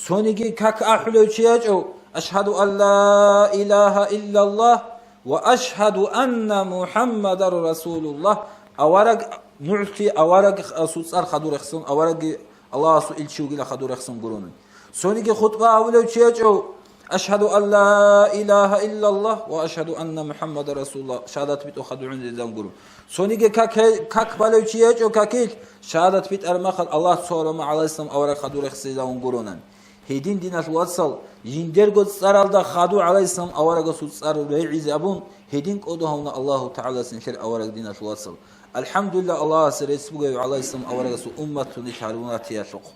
Цониги как ахӀулев чи ячӀев: «Ашгьаду ан ла илагьа иллаллагь ва ашгьаду анна МухӀаммадар расулуллагь», авараг нугӀлъи, аварагасул цӀар хадур рехсон, аварагги Аллагьасул илчи вугила хадур рехсон гурони. Цониги хутӀба гьабулев чи ячӀев: «Ашгьаду ан ла илагьа иллаллагь ва ашгьаду анна МухӀаммадар расулуллагь», шагьадат битӀун хадур гӀунизан гуро. Цониги как, как балев чи ячӀев какилъ, шагьадат битӀараб мехалъ Аллагь цо гьарума гӀалайгьиссалам авараг хадур рехсизавун гуронан. Гьедин, диналъул вацал, жиндирго цӀаралда хадув гӀалайгьиссалам аварагасул цӀар регӀизе абун, гьедин кӀодо гьавуна Аллагьу ТагӀалас нилъер авараг, диналъул вацал. АлхӀамдулиллагь, Аллагьасе рецц бугев гӀалайгьиссалам аварагасул умматун нилъ гьарун ратиялъухъ.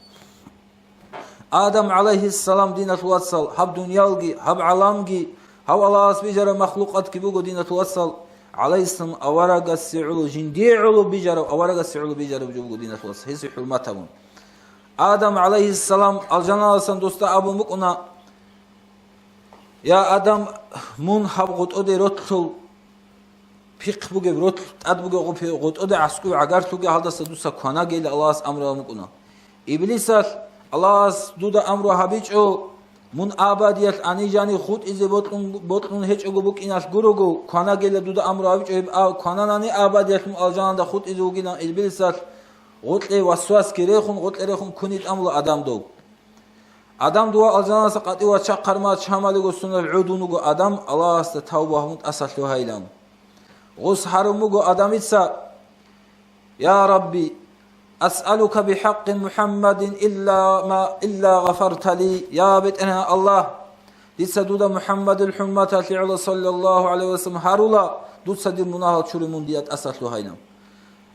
Адам гӀалайгьиссалам, диналъул вацал, гьаб дуниялги, гьаб гӀаламги, гьав Аллагьас бижараб махлукъатги буго, диналъул вацал, гӀалайгьиссалам аварагасе гӀоло, жиндие гӀоло бижарав, аварагасе гӀоло бижарав жо буго, диналъул вацал, гьесие хӀурмат гьабун. Адам гӀалайгьиссалам алжаналасан досда абун букӀуна: «Я Адам, мун гьаб гъотӀоде ротлъул пихъ бугеб, ротлъ тӀад бугеб гъо-, гъотӀоде аскӀов гӀагарлъуге, гьалдаса дуца кванагейилан Аллагьас амру гьабун букӀуна. Иблисалъ Аллагьас дуда амру гьабичӀо, мун абадиялъ гьанив жанив хутӀизе бокьун, бокьун гьечӀого букӀиналъ гурого, кванагейилан дуда амру гьабичӀо, гьеб а-, квананани абадиялъ мун алжаналда хутӀизе вугилан». Иблисалъ гъоркье васвасги рехун, гъоркье рехун куней тӀамула Адамда. Адамда ва алжаналдаса къватӀив вачахъарма чамалиго сунал гӀодун вуго Адам, Аллагьасда тавба гьабун тӀасалъугьайилан. Гъос гьарун буго Адамица: «Я Рабби, асъалука бихӀакъи МухӀаммадин илла ма, илла гъафарта ли». Я БетӀергьан Аллагь, дица дуда МухӀаммадил хӀурматалъе гӀоло, саллаллагьу гӀалайгьи ва саллам, гьарула, дуца дир мунагьал чури мун дие тӀасалъугьайилан.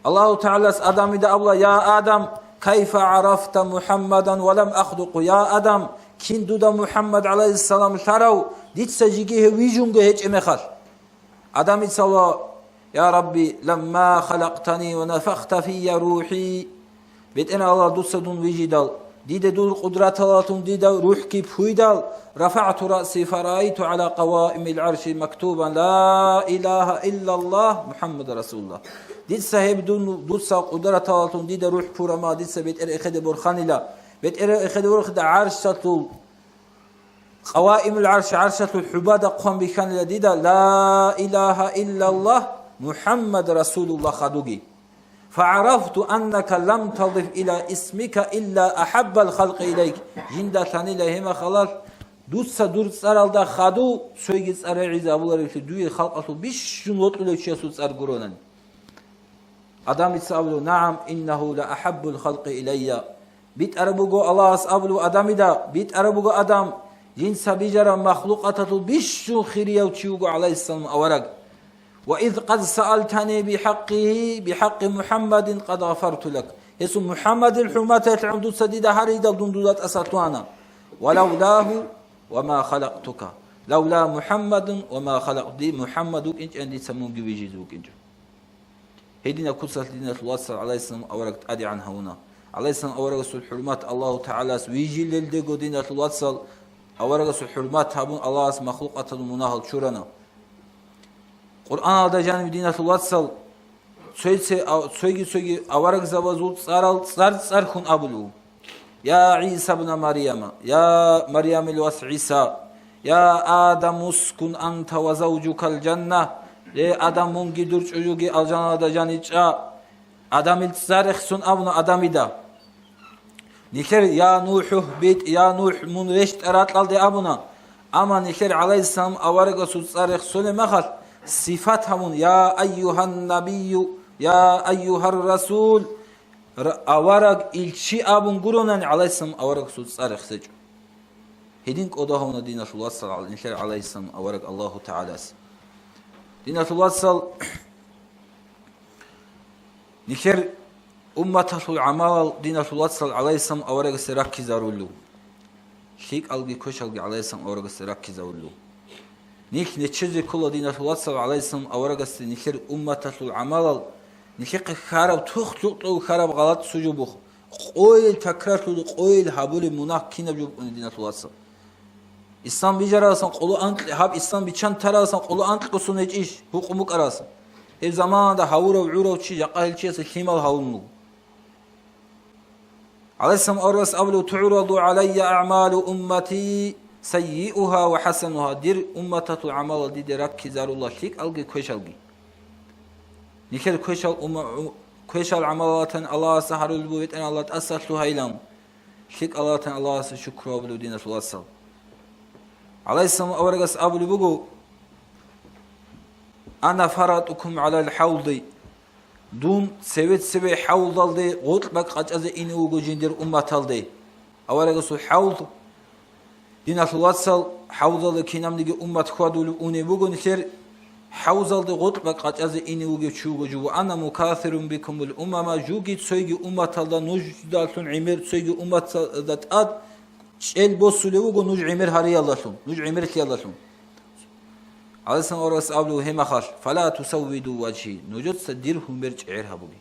Аллагьу ТагӀалас Адамида абула: «Я Адам, кайфа гӀарафта МухӀаммадан ва лам ахлукъу?» Я Адам, кин дуда МухӀаммад гӀалайгьиссалам лъарав, дица жеги гьев вижунго гьечӀеб мехалъ? Адамица абула: «Я Рабби, ламма халакътани ва нафахта фийя рухӀи». БетӀергьан Аллагь, дуца дун вижидал, диде дур къудраталдалъун дида рухӀги пуйдал, «рафагӀту раъси фараайту гӀала къаваимил гӀарши мактубан ла илагьа иллаллагь МухӀаммадан расулуллагь». Дица гьеб дун, дуца къудраталдалъун дида рухӀ пурама, дица БетӀер эхеде борханила, БетӀер эхеде борхида гӀаршалъул, къаваимул гӀарш, гӀаршалъул хӀубада хъван бихьанила дида «Ла илагьа иллаллагь, МухӀаммад расулуллагь» хадуги. «ФагӀарафту аннака лам тадиф иля исмика илля ахӀаббал халкъи илайк». Жинда лъанила гьеб мехалъ, дуца дур цӀаралда хадув цойги цӀар гӀезабуларевлъи дуе халкъалъул бищун вокьулев чиясул цӀар гуронани. Адамица абулев: «НагӀам, иннагьу ла ахӀаббул халкъи илайя». БитӀараб буго Аллагьас абулев Адамида, битӀараб буго Адам, жинца бижараб махлукъаталъул бищун хирияв чи вуго, гӀалайгьиссалам, авараг. «Ва из къад саалтани бихӀакъигьи, бихӀакъи МухӀаммадин къад гъафарту лак». Гьесул МухӀаммадил хӀурматалъун дуца дида гьаридал дун дуда тӀасалъугьана. «Ва лавлагьу ва ма халакътука». Лавла МухӀаммадун ва ма халакъ, дир МухӀаммад вукӀинчӀани дица мунги вижизе вукӀинчӀо. Гьединаб куцалъ диналъул вацал гӀалайгьиссалам авараг тӀадегӀан гьавуна. ГӀалайгьиссалам аварагасул хӀурмат Аллагьу ТагӀалас вижулелдего, диналъул вацал, аварагасул хӀурмат гьабун Аллагьас махлукъаталъул мунагьал чурана. Къуръаналда жаниб, диналъул вацал, цойце-, а-, цойги-цойги аварагзабазул цӀарал цӀар-цӀархун абулев: «Я ГӀиса ибна Марьяма, я Марьямил вас ГӀиса, я Адам, ускун анта ва завжукал жанна, ле Адам, мунги дур чӀужуги алжаналда жаничӀа». Адамил цӀар рехсон абуна Адамида. Нилъер: «Я НухӀ, битӀ, я НухӀ, мун рещтӀа ракьалде», абуна. Амма нилъер гӀалайгьиссалам аварагасул цӀар рехсолеб мехалъ, сифат гьабун: «Я айюгьан набию, я айюгьар расул», р-, авараг, илчи абун гуронани, гӀалайгьиссалам аварагасул цӀар рехсечӀо. Гьедин кӀодо гьавуна, диналъул вацал, нилъер гӀалайгьиссалам авараг Аллагьу ТагӀалас. Диналъул вацал, нилъер умматалъул гӀамалал, диналъул вацал, гӀалайгьиссалам аварагасе раккизарулев. ЛъикӀалги квешалги гӀалайгьиссалам аварагасе раккизарулев. Нилъ неччезе ккола, диналъул вацал, гӀалайгьиссалам аварагасде нилъер умматалъул гӀамалал, нилъехъе хьараб, тух-лъукьул хьараб гъалатӀ цо жо буго. Къойил такрарлъулеб, къойил гьабулеб мунагь кинаб жо букӀуна, диналъул вацал. Ислам бижараласан къоло анкь-, гьаб ислам биччан тараласан къоло анкьго сон гьечӀищ, гьукъун букӀараласан? Гьеб заманалда гьавурав гӀурав чи жакъа гьел чиясе лъимал гьавун буго. ГӀалайгьиссалам аварагас абулев: «ТугӀраду гӀалайя агӀмалу уммати саййиугьа ва хӀасанугьа», дир умматалъул гӀамалал диде раккизарула лъикӀалги квешалги. Нилъер квешал умма-, у-, квешал гӀамалалатан Аллагьасда гьарулеб буго, БетӀергьан Аллагь, тӀаса лъугьайилан. ЛъикӀалатан Аллагьасе шукру гьабулев, диналъул вацал. ГӀалайгьиссалам аварагас абулеб буго: «Ана фаратӀукум гӀалал хӀавди». Дун цеве-цеве хӀавдалде гъоркь бакӀ къачӀазе ине вуго жиндир умматалде. Аварагасул хӀавд, диналъул вацал, хӀавдалде кинабниги уммат хьвадулев унеб буго нилъер, хӀавдалде гъоркь бакӀ къачӀазе ине вугев чи вуго жив. «Ва ана мукафирун бикумул умама», жуги цойги умматалда нуждалъун гӀемер, цойги умматалда тӀад чӀел босулев вуго нуж гӀемер гьариялдалъун, нуж гӀемерлъиялдалъун. ГӀалайгьиссалам аварагас абулев гьеб мехалъ: «Фала тусаввиду важгьи», нужеца дир гьумер чӀегӀер гьабуге.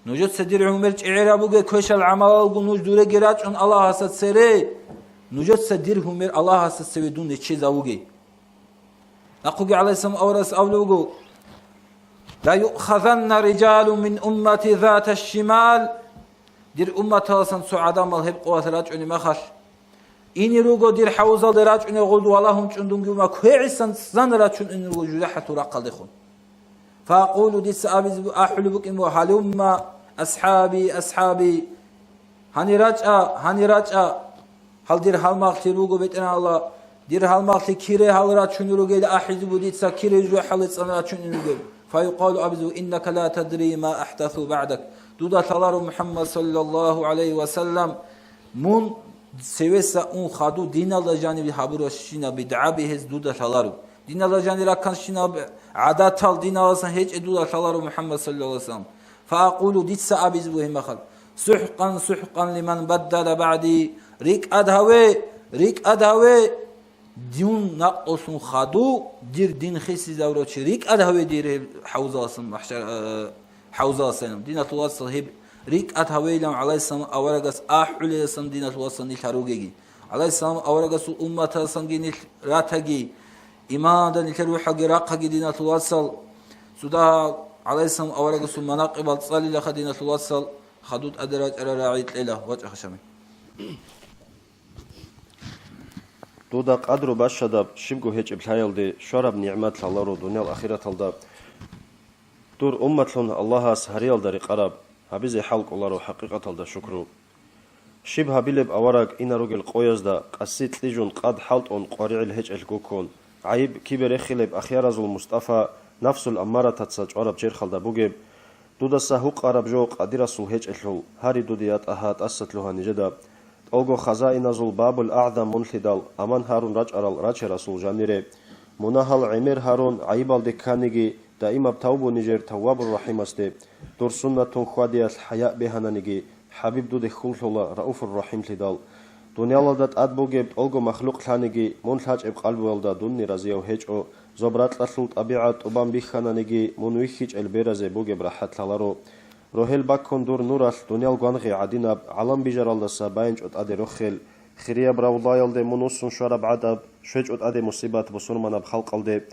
Нужеца дир гьумер чӀегӀер гьабуге, квешал гӀамалалго нуж дуреги рачӀун Аллагьасда цере, нужеца дир гьумер Аллагьасда цеве дун неччезавуге. Нахъуги гӀалайгьиссалам аварагас абулеб буго: «Ла юъхазанна рижалун мин уммати зата шимал». Дир умматаласан цо гӀадамал гьеб къоялъ рачӀунеб мехалъ, ине руго дир хӀавзалде рачӀунел гъуд валагьун чӀун дунги ума, квегӀисан цӀан рачун ине руго жужахӀалъул рахъалдехун. Факъулу, дица абизе бу-, ахӀулеб букӀин буго: «Гьалумма, асхӀаби, асхӀаби! Гьанир рачӀа, гьанир рачӀа! Гьал дир гьалмагълъи руго, БетӀергьан Аллагь, дир гьалмагълъи кире гьал рачунел ругел ахӀизе буго дица, кире жужахӀалде цӀан рачунел ругел». Фаюкъалу, абизе буго: «Иннака ла тадри ма ахӀдасу багӀдак». Дуда лъаларо, МухӀаммад саллаллагьу гӀалайгьи ва саллам, мун цевеса ун хадув диналда жаниб гьабуращинаб бидгӀаби гьез дуда лъаларо. Диналда жанир ракканщинаб гӀадатал диналасан гьечӀеб дуда лъаларо, МухӀаммад саллаллагьу гӀалайгьи ва саллам. Фаакъулу, дица абизе буго гьеб мехалъ: «СухӀкъан, сухӀкъан лиман баддала багӀди», рикӀкӀад гьаве, рикӀкӀад гьаве, дун накълулъун хадув, дир дин хисизавурав чи, рикӀкӀад гьаве дир гьеб хӀавзаласан, махӀшар, э, хӀавзаласан, диналъул вацал, гьеб рикӀкӀад гьавейилан гӀалайгьиссалам аварагас ахӀулеласан, диналъул вацал, нилъ гьаругеги. ГӀалайгьиссалам аварагасул умматаласанги нилъ ратаги, иманда нилъер рухӀалги рахъаги, диналъул вацал, цо дагьаб гӀалайгьиссалам аварагасул манакъибал цӀалилаха, диналъул вацал, хадув тӀаде рачӀарал рагӀи кьела, вачӀа хашами. Дуда къадру бащадаб, щибго гьечӀеб лъаялде щвараб нигӀмат лъаларо дуниял ахираталда. Дур умматлъун Аллагьас гьариялда рекъараб, гьабизе хӀал кӀоларо хӀакъикъаталда шукру. Щиб гьабилеб авараг ина ругел къоязда къаси кьижун къад хӀалтӀун къваригӀел гьечӀелъ гуккун, гӀайиб, кибе рехилеб ахяразул Мустафа нафсул аммаратаца чӀвараб черхалда бугеб, дудаса гьукъараб жо къадирасул гьечӀелъул, гьари дуде, я ТӀагьа, тӀаса лъугьа нижеда, тӀолго хазаиназул бабул агӀзам мунлъидал аман гьарун рачӀарал рачарасул жанире, мунагьал гӀемер гьарун гӀайибалде кканиги, даимаб тавбу нижер Таввабур-Рахимасде, дур суннатун хьвадиялъ хӀаяъ бегьананиги, ХӀабиб дуде хьул лъола Рауфур-Рахимлъидал. Дуниялалда тӀад бугеб тӀолго махлукъ лъаниги, мун лъачӀеб къалбуялда дунни разияв гьечӀо, зоб-ракьалъул тӀабигӀат тӀубан бихьананиги, мун вихьичӀел беразе бугеб рахӀат лъаларо. Рогьел баккун дур нуралъ дуниял гвангъи гӀадинаб, гӀалам бижаралдаса байинчӀо тӀаде рохел, хирияб равлаялде мун вуссун щвараб гӀадаб, щвечӀо тӀаде мусибат бусурманаб халкъалде.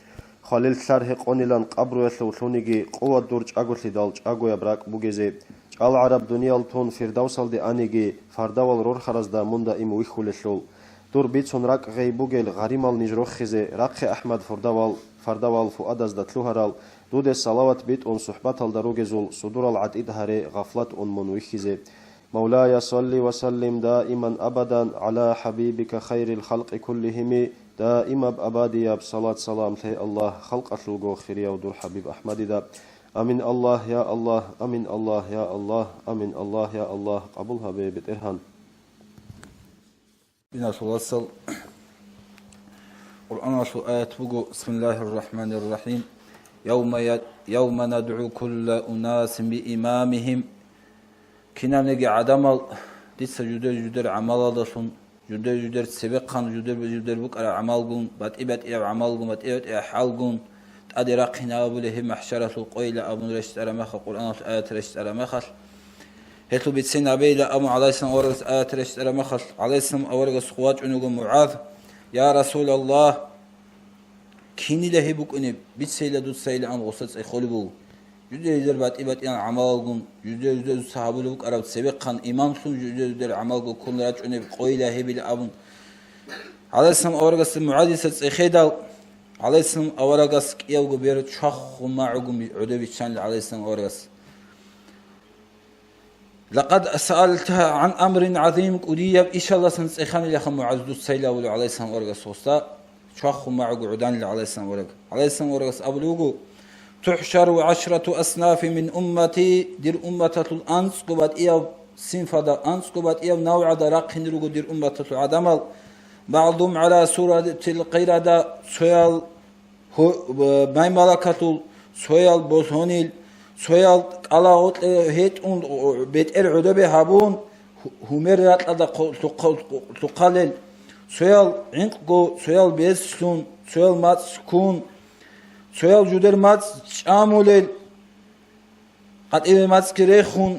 Хвалил лъар гьекъонилан къабруялъув лъуниги, къуват дур чӀаголъидал чӀагояб ракӀ бугезе, чӀалгӀараб дуниял тун Фирдавсалде аниги, фардавал рорхаразда мун даим вихьулелъул. Дур бицун ракӀ гъей бугел гъаримал ниж рохизе, рахъе, АхӀмад фурдавал, фардавал фуадазда лъугьарал, дуде салават битӀун сухӀбаталда ругезул судурал гӀатӀид гьаре, гъафлат ун мун вихьизе. مولاي صل وسلم دائما أبدا على حبيبك خير الخلق كلهم. Даимаб абадияб салат-салам лъе, Аллагь, халкъалъулго хирияв дур ХӀабиб АхӀмадида. Амин, Аллагь, я Аллагь, амин, Аллагь, я Аллагь, амин, Аллагь, я Аллагь, къабул гьабе, БетӀергьан. Диналъул вацал, Къуръаналъул аят буго: بسم الله الرحمن الرحيم. يوم ي-، يوم ندعو كل أناس بإمامهم. Кинабниги гӀадамал дица жудер-жудер гӀамалалдалъун, жудер-жудер цебехъан, жудер-жудер букӀараб гӀамалгун, батӀи-батӀияб гӀамалгун, батӀи-батӀияб хӀалгун тӀаде рахъине абулеб гьеб махӀшаралъул къойила абун рещтӀараб мехалъ, Къуръаналъул аят рещтӀараб мехалъ, гьелъул бицен гьабейила абун гӀалайгьиссалам аварагас аят рещтӀараб мехалъ, гӀалайгьиссалам аварагас хъувачӀунего МугӀаз: «Я Расулаллагь, кинила гьеб букӀунеб, бицейила дуцайилан гъуса цӀехолеб буго. Жудер-жудер батӀи-батӀиян гӀамалалгун, жудер-жудер дуца гьабулеб букӀараб цебехъан имамлъун жудер-жудер гӀамалго ккун рачӀунеб къойила гьебила», — абун. ГӀалайгьиссалам аварагасда МугӀазица цӀехедал, гӀалайгьиссалам аварагас кӀиявго бер чвахун магӀугун гӀодов биччанила гӀалайгьиссалам аварагас. «Лакъад саалтагьа гӀан амрин гӀазим», кӀудияб ишаласан цӀеханилаха МугӀаз дуцайилан абулев гӀалайгьиссалам аварагас гъуса, чвахун магӀуго гӀоданила гӀалайгьиссалам авараг. ГӀалайгьиссалам аварагас абулеб буго: «ТухӀшару гӀашрату аснафи мин уммати», дир умматалъул анцӀго батӀияб синфада, анцӀго батӀияб навгӀада рахъине руго дир умматалъул гӀадамал, «багӀдум гӀала суратил къирада», цоял гьу-, б-, маймалакалъул, цоял босонил, цоял кӀалагъоркье гьетӀун, бетӀер гӀодобе гьабун, гьу-, гьумер ракьалда хъу-, лъухъа-, лъухъалел, цоял гӀинкъго, цоял бецлъун, цоял мацӀ ккун, цоял жудер мацӀ чӀамулел, къватӀиве мацӀги рехун,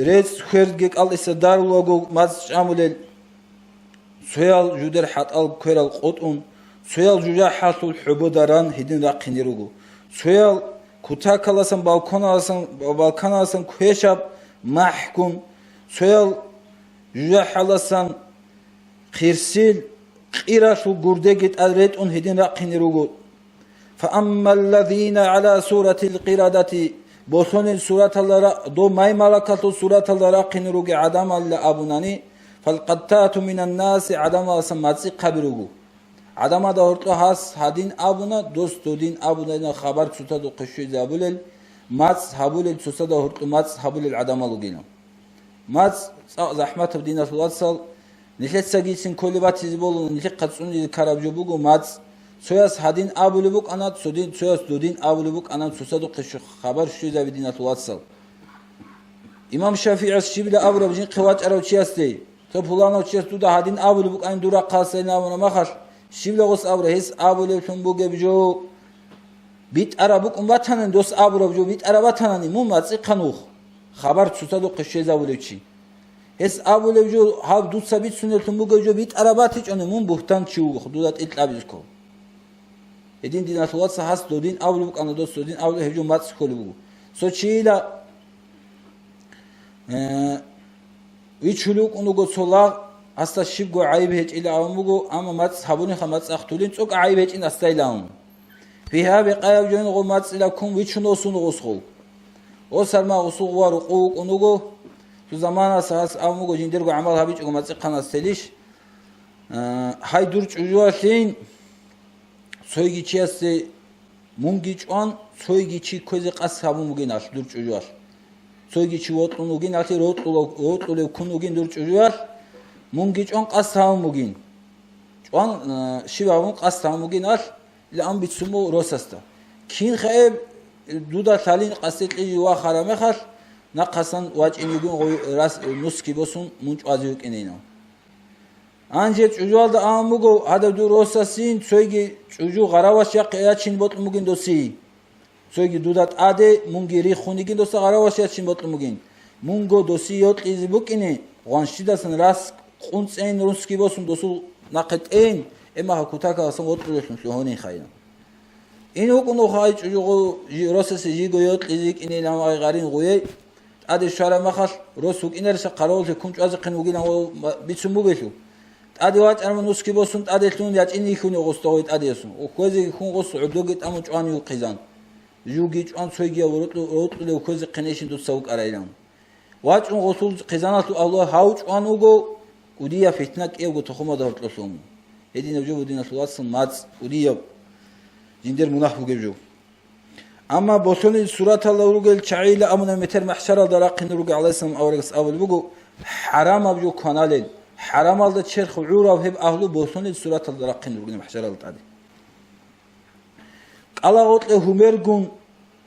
рецӀ хверги кӀалтӀиса дарулаго мацӀ чӀамулел, цоял жудер хӀатӀал кверал къотӀун, цоял жужахӀалъул хӀубода ран гьедин рахъине руго, цоял кутакаласан, балконаласан, балканаласан квешаб махӀкун, цоял жужахӀаласан хирсил къиралъул гурдеги тӀад ретӀун гьедин рахъине руго. «Фааммаллазина гӀала суратил къирадати», босонил сураталда ра-, дов маймалакалъул сураталда рахъине ругел гӀадамалила абунани, «фалкъаттату минаннаси», гӀадамаласан мацӀихъаби руго. ГӀадамада гьоркьо гьас гьадин абуна, дос додин абуна, хабар цоцадухъе щвезабулел, мацӀ гьабулел, цоцада гьоркьо мацӀ гьабулел гӀадамал ругила. МацӀ цӀакъ захӀматаб, диналъул вацал, нилъецагицин кколеб батизе болуна, нилъехъа цӀунизе ккараб жо буго мацӀ. Цояс гьадин абулеб букӀана, цодин-, цояс додин абулеб букӀана, цоцадухъе щу-, хабар щвезаби, диналъул вацал. Имам ШафигӀас щибила абураб жинхъе вачӀарав чиясде, цо пуланав чияс дуда гьадин абулеб букӀанин дур рахъалъ сайин абуна махалъ, щибила гъос абура, гьес абулеблъун бугеб жо битӀараб букӀун батанани, дос абураб жо битӀараб батанани, мун мацӀихъан вух, хабар цоцадухъе щвезабулев чи. Гьес абулев жо, гьаб дуца бицунеллъун бугев жо битӀараб батичӀони, мун бугьтан чи вуго, дуда тӀил кьабизехъо. Гьедин, диналъул вацал, гьас додин абулеб букӀана, дос додин абулеб, гьеб жо мацӀ кколеб буго. Цо чийила, э, вичулев вукӀун вуго цо лагъ, гьасда щибго гӀайиб гьечӀила абун буго, амма мацӀ гьабуниха, мацӀ ахтулин, цӀокӀ гӀайиб гьечӀин гьасдайилан. Бигьа-бикъаяб жойнго мацӀила ккун вичун осун гъосгъул. Гъосар ма гъусул гъуа рукъу вукӀун вуго. Цо заманаялъ гьас абун буго, жиндирго гӀамал гьабичӀого мацӀихъанас телищ. Э, гьай дур чӀужуялъин цойги чиясде мунги чӀван, цойги чи кквезе къасд гьабун бугиналъ дур чӀужуялъ. Цойги чи вокьун вугиналъе рокьулев, рокьулев ккун вугин дур чӀужуялъ, мунги чӀван къасд гьабун бугин. ЧӀван, э, щиб гьабун къасд гьабун бугиналъ, Илан бицун буго росасда. Кин хъееб дуда лъалин къасде кьижи вахара мехалъ, нахъасан вачӀинигун гъой рас-, нусги босун мун чӀвазе вукӀинейилан. Гьанже чӀужуялда абун буго, гьадаб дур росасин цойги чӀужу гъараваш яхъ-, ячин бокьун бугин досие. Цойги дуда тӀаде мунги риххун йигин доса гъараваш ячин бокьун бугин. Мунго досие йокьизе букӀине, гъванщидасан рас къунцӀейин русги босун досул нахъе тӀейин, эмагьа кутакаласан вокьулелъун лъугьунин хайилан. Ин вукӀун ухъай чӀужугъу жи-, росасе жиго йокьизе йикӀинейилан ва гъарин гъуей, тӀаде щвараб махалъ рос вукӀинарищха хъаравуллъи ккун чӀвазехъин вугилан ва ма-, бицун бугелъул. ТӀаде вачӀараб нусги босун тӀаделъун ячӀин йихьуни гъустагъой тӀадеясун. Ухквезеги хьун гъус гӀодоги тӀамун чӀван юхъизан. Жуги чӀван цойгияв рокьу-, рокьулев хьвезехъинейищин дуца вукӀарайилан. ВачӀун гъусул хъизаналъул агьлуа гьав чӀван вуго, кӀудияб фитна кӀиябго тухумалда гьоркьолъун. Гьединаб жо буго диналъул вацал мацӀ, кӀудияб жиндир мунагь бугеб жо. Амма босунил сураталда ругел чагӀийила абуна метер махӀшаралда рахъин ругел гӀалайгьиссалам аварагас абулеб буго, хӀарамаб жо кваналел, хӀарамалда черх гӀурав гьеб агьлу босунил сураталда рахъин ругин махӀшаралда тӀаде. КӀалагъоркье гьумергун,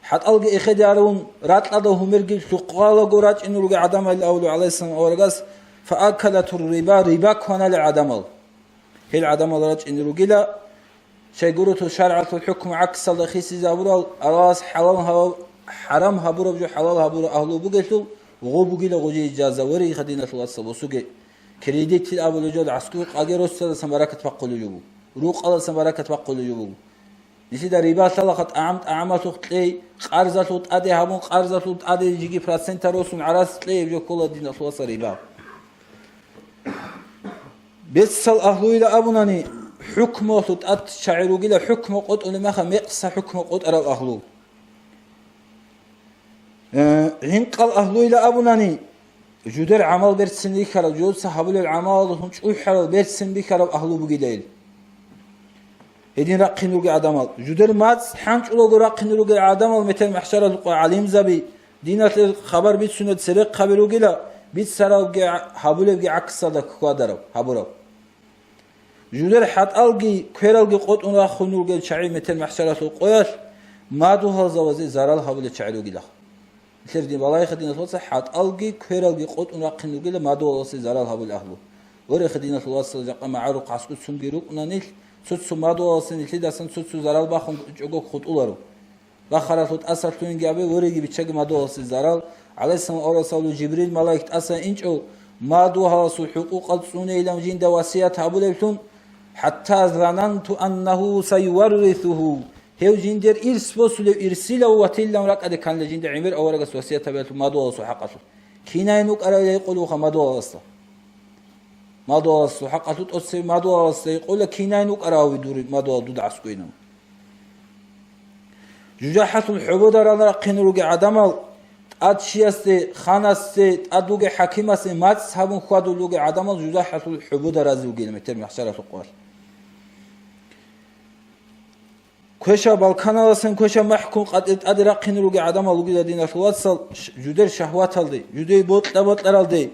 хӀатӀалги эхеде арун, ракьалда гьумерги лъухъалаго рачӀин ругел гӀадамал авлу гӀалайгьиссалам аварагас, фаакалатур риба, риба кваналел гӀадамал. Гьел гӀадамал рачӀин ругила, щайгурелъул шаргӀалъул хӀукму гӀаксалда хисизабурал, Аллагьас хӀалал гьаб-, хӀарам гьабураб жо хӀалал гьабурал агьлу бугелъул, гъо бугила гъожие жаза, ва ригьа диналъул вацал босуге. Кредитил абулеб жо гӀаскуй къаги росдасан баракат бахъулеб жо буго. Рукъаласан баракат бахъулеб жо буго. Нилъеда риба лъалаха тӀагӀам-тӀагӀамалъухъ кьей, къарзалъухъ тӀаде гьабун, къарзалъухъ тӀаде жиги процентал росун гӀарац кьей, гьеб жо ккола диналъуласа риба. Бецал агьлуила абунани, хӀукмуялъул тӀад чагӀи ругила, хӀукму къотӀулеб мехалъ мекъса хӀукму къотӀарал агьлу. Э, гӀинкъал агьлуила абунани, жудер гӀамал берцин рихьарал, жуца гьабулел гӀамалалдалъун чӀухӀарал берцин бихьарал агьлу бугила ил. Гьедин рахъин ругел гӀадамал, жудер мацӀ хӀанчӀулаго рахъин ругел гӀадамал метер махӀшаралъухъ гӀалимзаби, диналъе хабар бицунел церехъаби ругила, бицаралги гьабулебги гӀаксалда хьвадарав, гьабурав. Жудер хӀатӀалги квералги къотӀун рахун ругел чагӀи метер махӀшаралъул къоялъ мадугьалзавазе зарал гьабулел чагӀи ругилаха. Нилъер дин балагьиха диналъул вацал, хӀатӀалги квералги къотӀун рахъин ругила мадугьаласе зарал гьабулел агьлу. Вореха диналъул вацал, жакъа магӀарухъ гӀаскӀуцунги рукӀуна нилъ, цо-цо мадугьаласе нилъидасан цо-цо зарал бахун чӀого хутӀуларо. Бахаралъул тӀасалъугьинги абе, вореги биччаги мадугьаласе зарал. ГӀалайгьиссалам аварагас абулеб, Жибрил малаик тӀаса инчӀо, мадугьаласул хӀукъукъал цӀунейилан жинда васият гьабулеблъун, хӀатта зананту аннагьу саюваррисугьу, гьев жиндер ирс босулев ирсилав ватилан ракӀалде кканила жинда гӀемер аварагас васият гьабиялъул мадугьаласул хӀакъалъулъ. Кинайин вукӀарав гьикъулевха мадугьаласда. Мадугьаласул хӀакъалъулъ тӀоцебе мадугьаласда гьикъула, кинайин вукӀарав дур мадугьал дуда гӀаскӀуйнав. ЖужахӀалъул хӀобода ран рахъин ругел гӀадамал, тӀад чиясде, ханасде, тӀад вугев хӀакимасде мацӀ гьабун хьвадулел ругел гӀадамал жужахӀалъул хӀобода разе вугел метер махӀшаралъухъ валъ. Квешаб балканаласан квешаб махӀкум къатӀир тӀаде рахъин ругел гӀадамал ругила диналъул вацал, ш-, жудер шагьваталде, жудей бокьа-бокьаралде,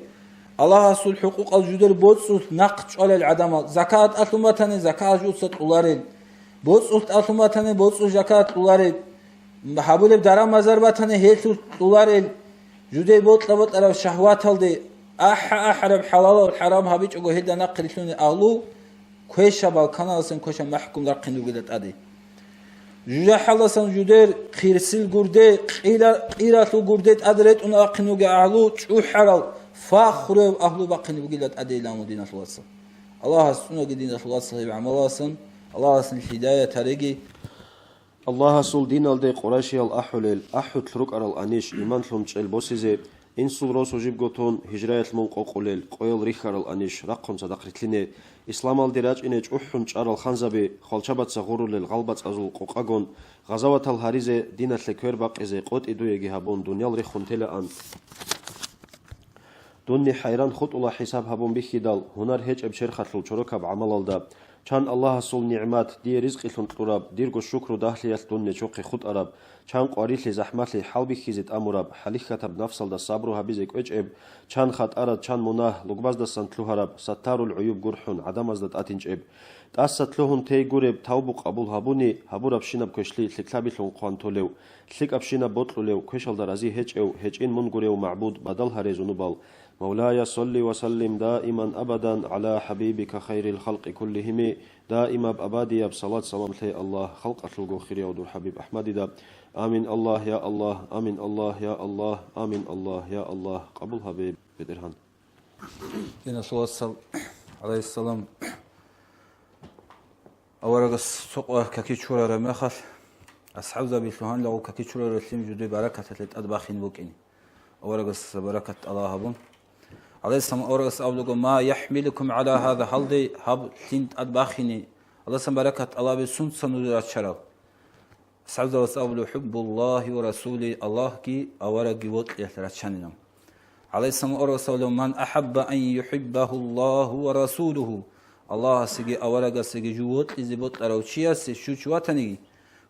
Аллагьасул хӀукъукъал жудер боцӀцӀулъ нахъ чӀвалел гӀадамал, закагӀат тӀалъун батани, закагӀат жуца кьоларел, боцӀцӀулъ тӀалъун батани, боцӀцӀулъ закагӀат кьоларел, гьабулеб даран-базар батани, гьелъулъ кьоларел, жудей бокьа-бокьараб шагьваталде, ахӀа-ахӀараб хӀалалал хӀарам гьабичӀого гьелда нахъе рилълъунел агьлу, квешаб балканаласан квешаб махӀкум рахъин ругила тӀаде. ЖужахӀалдасан жудер хирсил гурде, къира-, къиралъул гурде тӀад ретӀун рахъин ругел агьлу, чӀухӀарал, фахру гьев агьлу бахъин бугила тӀаде, иламу диналъул вацал. Аллагьас цӀунаги диналъул вацал гьеб гӀамалаласан, Аллагьас нилъ гьидаят гьареги. Аллагьасул диналде къурайшиял ахӀулел, ахӀулъ рукӀарал анищ иман лъун чӀел босизе, Инсул росу жибго тун, гьижраялъ мун къокъулел, къоял рихьарал аниш, рахъун цадахъ рилълъине, исламалде рачӀине чӀухӀун чӀарал ханзаби, хвалчабаца гъурулел гъалбацӀазул къокъагун, гъазаватал гьаризе, диналъе квер бакъизе къотӀи дуеги гьабун, дуниял рехун телаан. Дунни хӀайран хутӀула хӀисаб гьабун бихьидал, гьунар гьечӀеб черхалъул чорокаб гӀамалалда, чан Аллагьасул нигӀмат дие ризкъилъун кьураб, дирго шукру дагьлъиялъ дун нечохъе хутӀараб, чан къварилъи-захӀмалъи хӀалбихьизе тӀамураб, хӀалихьатаб нафсалда сабру гьабизе кӀвечӀеб, чан хатӀарат, чан мунагь лугбаздасан лъугьараб, саттарул гӀуюб гурхӀун гӀадамазда тӀатинчӀеб. ТӀаса лъугьун тей гуреб тавбу къабул гьабуни, гьабурабщинаб квешлъи лъикӀлъабилъун хъван толев, лъикӀабщинаб бокьулев, квешалда рази гьечӀев, гьечӀин мун гурев магӀбуд бадал гьаре зунубал. Мавлая, салли ва саллим даиман абадан гӀала хӀабибика хайрил халкъи куллихими, даимаб абадияб салат-салам лъе Аллагь, халкъалъулго хирияв дур ХӀабиб АхӀмадида. Амин, Аллагь, я Аллагь, амин, Аллагь, я Аллагь, амин, Аллагь, я Аллагь, къабул гьабе, БетӀергьан. Диналъул вацал, гӀалайгьиссалам, аварагас цо къвар каки чурараб мехалъ, асхӀабзаби лъугьанлаго каки чурараб лъим жуде баракаталъе тӀад бахин букӀин. Аварагас баракат тӀалаб гьабун. ГӀалайгьиссалам аварагас абулаго: «Ма яхӀмилукум гӀала гьаза», гьалде гьаб лъим тӀад бахине, Аллагьасан баракат тӀалабе сунца нуж рачарал? АсхӀабзабаз абула: «ХӀуббуллагьи ва расулигьи», Аллагьги аварагги вокьиялъ рачанилан. ГӀалайгьиссалам аварагас абула: «Ман ахӀабба ан юхӀиббагьуллагьу ва расулугьу», Аллагьасеги аварагасеги жив вокьизе бокьарав чиясе щучи ватаниги,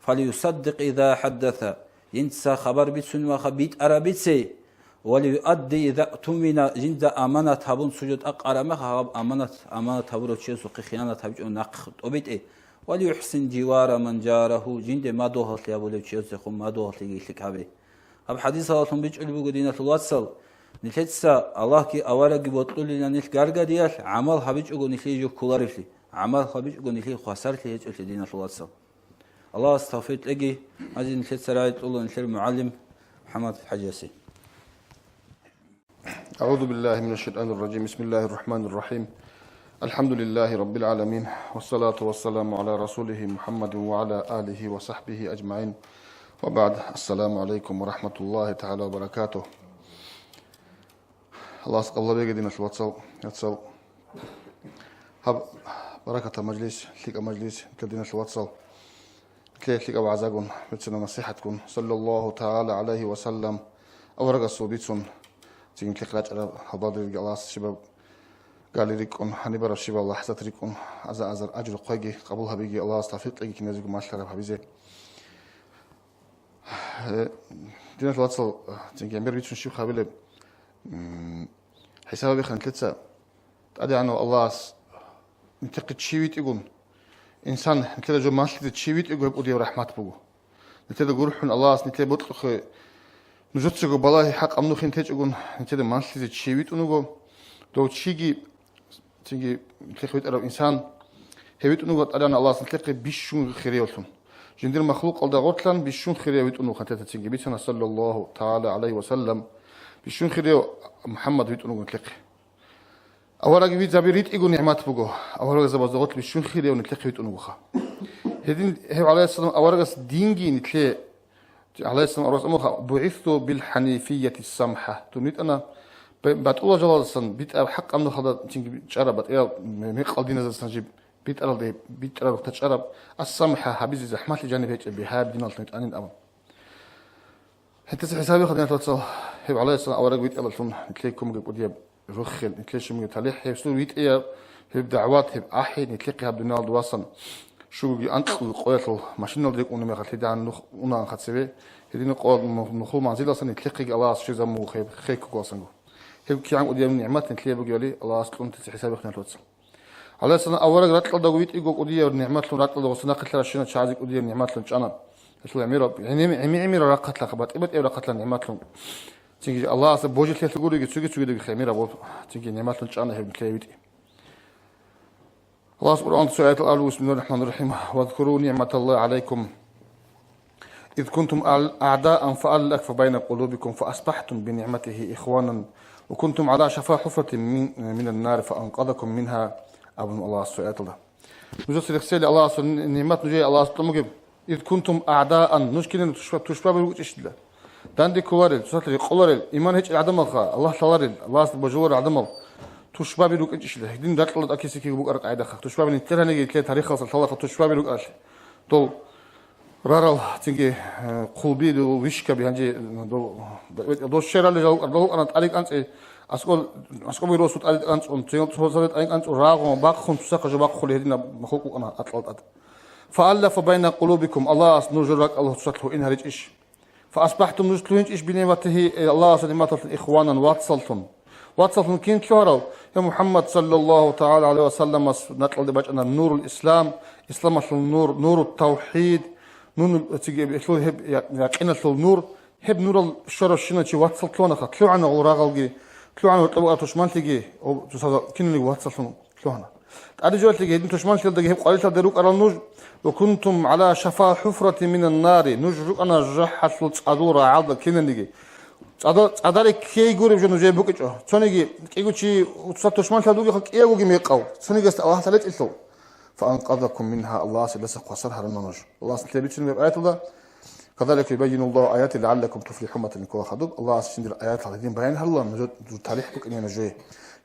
«фалюсаддикъ иза хӀаддаса», жинца хабар бицунеб мехалъ битӀараб бице, «валюадди иза тумина», жинда аманат гьабун цо жо тӀакъараб мехалъ гьаб аманат, аманат гьабурав чиясухъе хиянат гьабичӀого нахъ тӀобитӀе, «валюхӀсин живара ман жарагьу», жинде мадугьаллъи гьабулев чиясехун мадугьаллъиги лъикӀ гьабе. Гьаб хӀадисалдалъун бичӀчӀулеб буго, диналъул вацал, нилъеца Аллагьги аварагги бокьулилан нилъ гаргадиялъ гӀамал гьабичӀого нилъее жо кколаревлъи, гӀамал гьабичӀого нилъее хвасарлъи гьечӀолъи, диналъул вацал. Аллагьас тавфикъ кьеги, гьанже нилъеца рагӀи кьула нилъер мугӀалим МухӀаммад ХӀажиясе. أعوذ بالله من الشيطان الرجيم. بسم الله الرحمن الرحيم. الحمد لله رب العالمين. والصلاة والسلام على رسوله محمد وعلى آله وصحبه أجمعين. وبعد. السلام عليكم ورحمة الله تعالى وبركاته. Аллагьас къабул гьабеги, диналъул вацал, яцал. Гьаб баракатаб мажлис, лъикӀаб мажлис, диналъул вацал. Нилъее лъикӀаб вагӀзагун, бицунеб насихӀатгун, саллаллагьу тагӀала гӀалайгьи ва саллам, аварагасул бицун, цинги нилъехъе рачӀараб гьабадеги Аллагьас щибаб гали рикӀкӀун, гьаниб бараб щибаб лахӀзат рикӀкӀун, аза-азар ажру хъвайги, къабул гьабиги, Аллагьас тавфикъ кьеги киназего малъараб гьабизе. Э, диналъул вацал, цинги гӀемер бицун щиб хабилеб, м, хӀисаб гьабихъа нилъеца. ТӀадегӀанав Аллагьас нилъехъе чи витӀигун, инсан нилъеда жо малъизе чи витӀиго, гьеб кӀудияб рахӀмат буго. Нилъеда гурхӀун Аллагьас нилъее бокьухъе, нужецаго балагьи хӀакъаб нухин течӀогун, нилъеда малъизе чи витӀун вуго. Дов чиги, цинги нилъехъе витӀарав инсан, гьев витӀун вуго ТӀадегӀанав Аллагьас нилъехъе бищун хириявлъун. Жиндир махлукъалда гъорлъан бищун хирияв витӀун вуго нилъеда цинги, бицана, саллаллагьу тагӀала гӀалайгьи ва саллам, бищун хирияв МухӀаммад витӀун вуго нилъехъе. Авараг визаби ритӀиго нигӀмат буго, аварагзабазда гъорлъ бищун хирияв нилъехъе витӀун вугоха. Гьедин гьев, гӀалайгьиссалам, аварагас динги нилъее, гӀалайгьиссалам, аварагас амуха: «БугӀисту бил хӀанифияти самхӀа», дун витӀана б-, батӀула жалаздасан битӀараб хӀакъаб нухалда цинги чӀараб батӀияб м-, мекъал диназдасан жиб битӀаралде, битӀараб рухъда чӀараб, ас-самхӀа, гьабизе захӀмалъи жаниб гьечӀеб бигьаяб диналъун тӀанин абун. Гьединлъидал хӀисабихъа, диналъул вацал, гьев гӀалайгьиссалам авараг витӀиялъун нилъее ккун бугеб кӀудияб рохел, нилъее щун бугеб талихӀ, гьесул витӀияб гьеб дагӀват, гьеб ахӀи, нилъехъе гьаб дуниялалда васан щугоги анкьго къоялъул машиналда рекӀунеб мехалъ, гьедигӀан нух унаанха цеве, гьединаб къо нух-, нухул манзилалдасан нилъехъеги Аллагьас щвезабун буго гьеб хехго кколасан. Гьеб кигӀан кӀудияб нигӀмат нилъее бугебали Аллагьас кьун тецӀи хӀисабихъа, диналъул вацал. ГӀалайгьиссалам авараг ракьалдаго витӀиго кӀудияб нигӀматлъун, ракьалда гъосда нахъе лъаращина чагӀази кӀудияб нигӀматлъун чӀана. Гьелъул гӀемераб, гӀеми-, гӀеми-, гӀемераб рахъалъанха, батӀи-батӀияб рахъалъан нигӀматлъун. Цинги Аллагьасда божилъи гуриги, цоги-цогидаги гӀемераб, цинги нигӀматлъун чӀана гьеб нилъее витӀи. Аллагьас Къуръаналда цо аятал абула: «Бисмиллагьир рахӀманир рахӀим. Вазкуру нигӀматаллагьи гӀалайкум». «Из кунтум а'даан фааллафа байна къулубикум фаасбахтум бинигӀматихи ихванан ва кунтум гӀала шафа хӀуфратин мин, минан нари фаанкъазакум мингьа», абун Аллагьас цо аяталда. Нужеца рехсели Аллагьасул нигӀмат нужее Аллагьас кьун бугеб. «Из кунтум а'даан», нуж кинаб тушба-, тушбаби рукӀищила. Данде кколарел, цоцалъ рекъоларел, иман гьечӀел гӀадамалха, Аллагь лъаларел, Аллагьасда божуларел гӀадамал тушбаби рукӀинчӀищила, гьедин ракьалда тӀад киса-киго букӀараб къагӀидаха. Тушбаби нилъер гьаниги нилъер тарихалъа лъалаха тушбаби рукӀаралъе. Дол рарал цинги, э, хъулби, дол вишкаби гьанже, э, дол, дол щералде жал-, жал-, жал-, тӀаде кӀанцӀи, аскӀоб-, аскӀобги росу тӀаде кӀанцӀун, цо-, цо-, цо-, тӀаде кӀанцӀун, рагъун, бахъун, цоцахъа жо бахъулей гьединаб махлукъ букӀана акьал тӀад. Фааллафа байна къулубикум, Аллагьас нужер ракӀал цоцалъ гьуин гьаричӀищ? Фаасбахтум, нуж лъугьинчӀищ бинигӀматихи, э, Аллагьасул нигӀматалъун, ихванан, вацаллъун. Вацаллъун кин лъугьарал? Я МухӀаммад саллаллагьу тагӀала гӀалайгьи ва салламас накьалде бачӀана нурул ислам, исламалъул нур, нурут тавхӀид, нун-, циги-, гьелъул гьеб я-, якъиналъул нур, гьеб нурал щваравщинав чи вацал лъугьанаха, лъугьана гъул рагъалги, лъугьана гьоркьоб букӀараб тушманлъиги, о, цоцазда киналниги вацаллъун лъугьана. ТӀаде жоялъеги гьедин тушманлъиялдаги гьеб къварилъалде рукӀарал нуж, ва кунтум гӀала шафа хӀуфратин минан нари, нуж рукӀана жужахӀалъул цӀадул рагӀалда киналниги. ЦӀада-, цӀадаре ккей гуреб жо нужее букӀичӀо. Цониги кӀиго чи цоцазда тушманлъиялда вугевха кӀиявгоги мекъав, цонигиясда Аллагьас гьалечӀелъул. Фаанкъазакум минха, Аллагьас гьелдаса хвасар гьарана нуж. Аллагьас нилъее бицунеб аяталда, «Казалика юбаййинуллагьу аяти лааллакум туфлихӀун», батани ккола хадуб, Аллагьас жиндир аятал гьедин баян гьарулан, нужер дур тарихӀ букӀине нужее.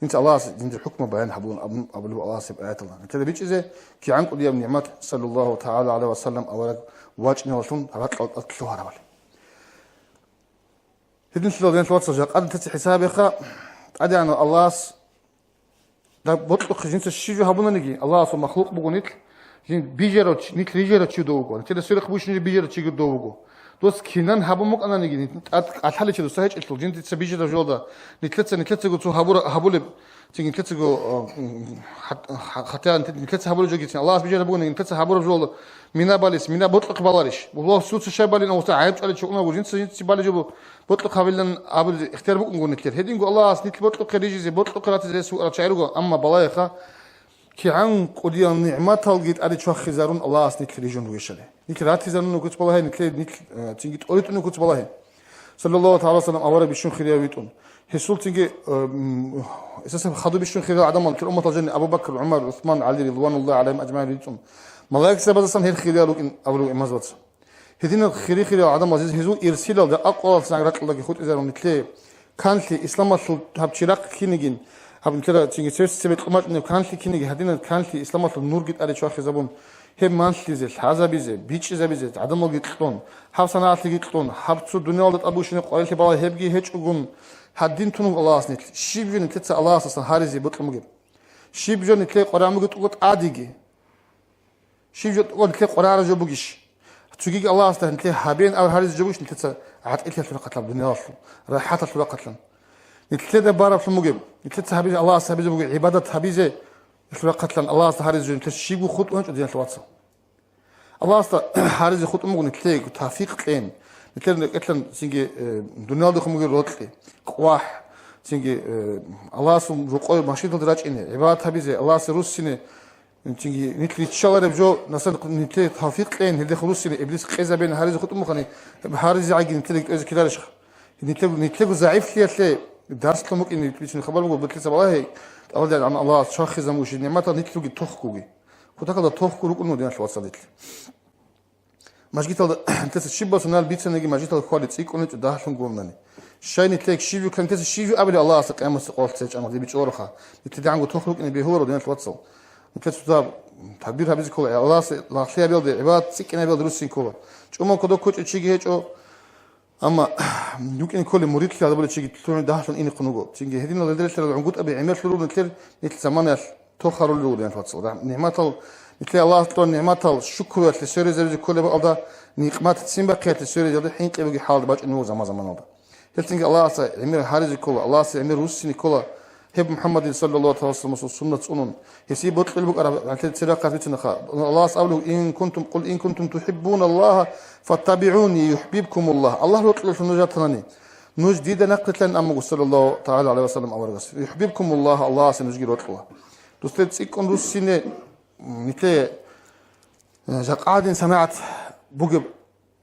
Инца Аллагьас жиндир хӀукму баян гьабулан абун-, абулеб Аллагьас гьеб аяталда. Нилъеда бичӀчӀизе кигӀан кӀудияб нигӀмат, саллаллагьу тагӀала гӀалайгьи ва саллам, авараг вачӀиналъун ракьалда тӀад лъугьарабали. Гьединлъидал, диналъул вацал, жакъа нилъеца хӀисаб гьабеха, ТӀадегӀанав Аллагьас Да бокьухъе жинца щиб жо гьабунаниги, Аллагьасул махлукъ буго нилъ, жин бижарав чи, нилъ бижарав чи дов вуго, нилъеда сверухъ бущинчи бижарав чиги дов вуго. Дос кинан гьабун букӀананиги, нилъ тӀад кӀалъаличи дос гьечӀелъул, жиндица бижарав жоялда, нилъеца, нилъецаго цо гьабура-, гьабулеб, цин нилъецаго, а, м, хат-, ха-, хатӀа нилъеца гьабулеб жогицин, Аллагьас бижараб бугониги, нилъеца гьабураб жоялда мина балес, мина бокьухъе баларищ? Аллагь, суца щай балин, Аллагьас гӀайиб чӀваличи унаго, жинца-жинца балеб жо бу-, бокьухъ гьабилан абулеб ихтияр букӀунгун нилъер. Гьединго Аллагьас нилъ бокьухъе рижизе, бокьухъе ратизе рес вукӀарал чагӀи руго, амма балагьеха, кигӀан кӀудиял нигӀматалги тӀаде чвахизарун Аллагьас нилъ рижун ругещали. Нилъ ратизарун куц балагье, нилъе, нилъ, э, цинги тӀоритӀун куц балагье. Саллаллагьу тагӀала ва саллам авараг бищун хирияв витӀун. Гьесул цинги, э, м, гьесул хадуб бищун хириял гӀадамал нилъер умматал жанив Абу Бакр, ГӀумар, ГӀусман, ГӀали, ридвануллагьи гӀалайгьим ажмагӀин витӀун. Малаикзабазасан гьел хириял рукӀин абулеб имамзабаца. Гьединал хири-хириял гӀадамал, гьез-, гьезул ирсилалда, акъвалалдасан ракьалдаги хутӀизарун нилъее канлъи, исламалъул гьаб чирахъ кинигин, гьаб нилъера цинги цебе-цебе кьумачӀунеб канлъи киниги, гьадинал канлъи исламалъул нурги тӀаде чвахизабун, гьеб манлъизе, лъазабизе, бичӀчӀизабизе гӀадамалги кьун, гьаб санагӀатлъиги кьун, гьаб цо дуниялда тӀад бущинаб къварилъи балагье гьебги гьечӀогун, гьадин тун вуго Аллагьас нилъ. Щиб жо нилъеца Аллагьасдасан гьаризе бокьун бугеб? Щиб жо нилъее къваригӀун бугеб тӀокӀаб тӀадеги? Щиб жо тӀокӀаб нилъее къваригӀараб жо бугищ? Цогиги Аллагьасда нилъее гьабеян абун гьаризе жо бугищ нилъеца гӀатӀилъиялъул рахъалъан, дуниялалъул рахӀаталъул рахъалъан? Нилъеда бараблъун бугеб, нилъеца гьабизе, Аллагьасда гьабизе бугеб гӀибадат гьабизе, гьелъул рахъалъан Аллагьасда гьаризе жо нилъеца щибго хутӀун гьечӀо, диналъул вацал. Аллагьасда гьаризе хутӀун буго нилъее тавфикъ кьен, нилъер рекӀелъан цинги, э, дуниялдехун бугеб рокьи, къвахӀ, цинги, э, Аллагьасул рокъове машгидалде рачӀине, гӀибадат гьабизе, Аллагьасе руссине, Цинги нилъ риччалареб жо, насан, нилъее тавфикъ кьейин, гьелдехун руссине, иблис къезабейин гьаризе хутӀун бухъани, гьаризегӀаги нилъедаги кӀвезе ккеларищха? Нилъего, нилъего загӀифлъиялъе дарслъун букӀин, нилъ бицунеб хабар буго, нилъеца балагье, тӀалаб Аллагьас чвахизабун бугищ нигӀматал нилъ ругин тохкуги. Кутакалда тохкун рукӀун диналъул вацал нилъ. Мажгиталда нилъеца щиб босунал бицаниги, мажгиталда хьвали цӀикӀкӀун гьечӀо дагьлъун гурони. Щай нилъее щиб жо, нилъеца щиб жо абили Аллагьасда къиямасеб къоялъ цечӀан гьадин бичӀчӀулароха. Нилъеда гӀанго тохун рукӀине бегьуларо, диналъул вацал. Нилъеца цо такбир гьабизе ккола, Аллагьасе лагълъи гьабиялде, гӀибадат цӀикӀкӀинабиялде руссин ккола. ЧӀумал кодоб кочӀи чиги гьечӀо, амма рукӀине кколеб муридлъи гьабулев чиги лъугӀин дагьлъун инехъун вуго. Цинги гьединал гьелдерелъарал гӀунгутӀаби гӀемерлъун руго нилъер, нилъ заманаялъ тохарулел руго, диналъул вацал. РахӀ-, нигӀматал, нилъее Аллагьас кьурал нигӀматал шукруялъе сверизаризе кколеб бакӀалда, никъмат ццин бахъиялъе сверизаризе хӀинкъи бугеб хӀалда бачӀун вуго заман-заманалда. Гьелцинги Аллагьасда гӀемер гьаризе ккола, Аллагьасда гӀемер руссине ккола, гьеб МухӀаммадил саллаллагьу гӀалайгьи ва салламасул суннат цӀунун, гьесие бокьулеб букӀараб гӀалимзабаца церехъ бицунаха. Аллагьас абулеб: «Ин кунтум, къул ин кунтум тухӀиббуналлагьа, фаттабигӀуни, юхӀбибкумуллагь». Аллагь рокьулевлъун нуж ратанани, нуж дида нахърилълъанин абун буго, саллаллагьу тагӀала гӀалайгьи ва саллам, аварагас. «ЮхӀбибкумуллагь», Аллагьас нужги рокьула. Дустер цӀикӀкӀун руссине, нилъее, э, жакъа гӀадин санагӀат бугеб,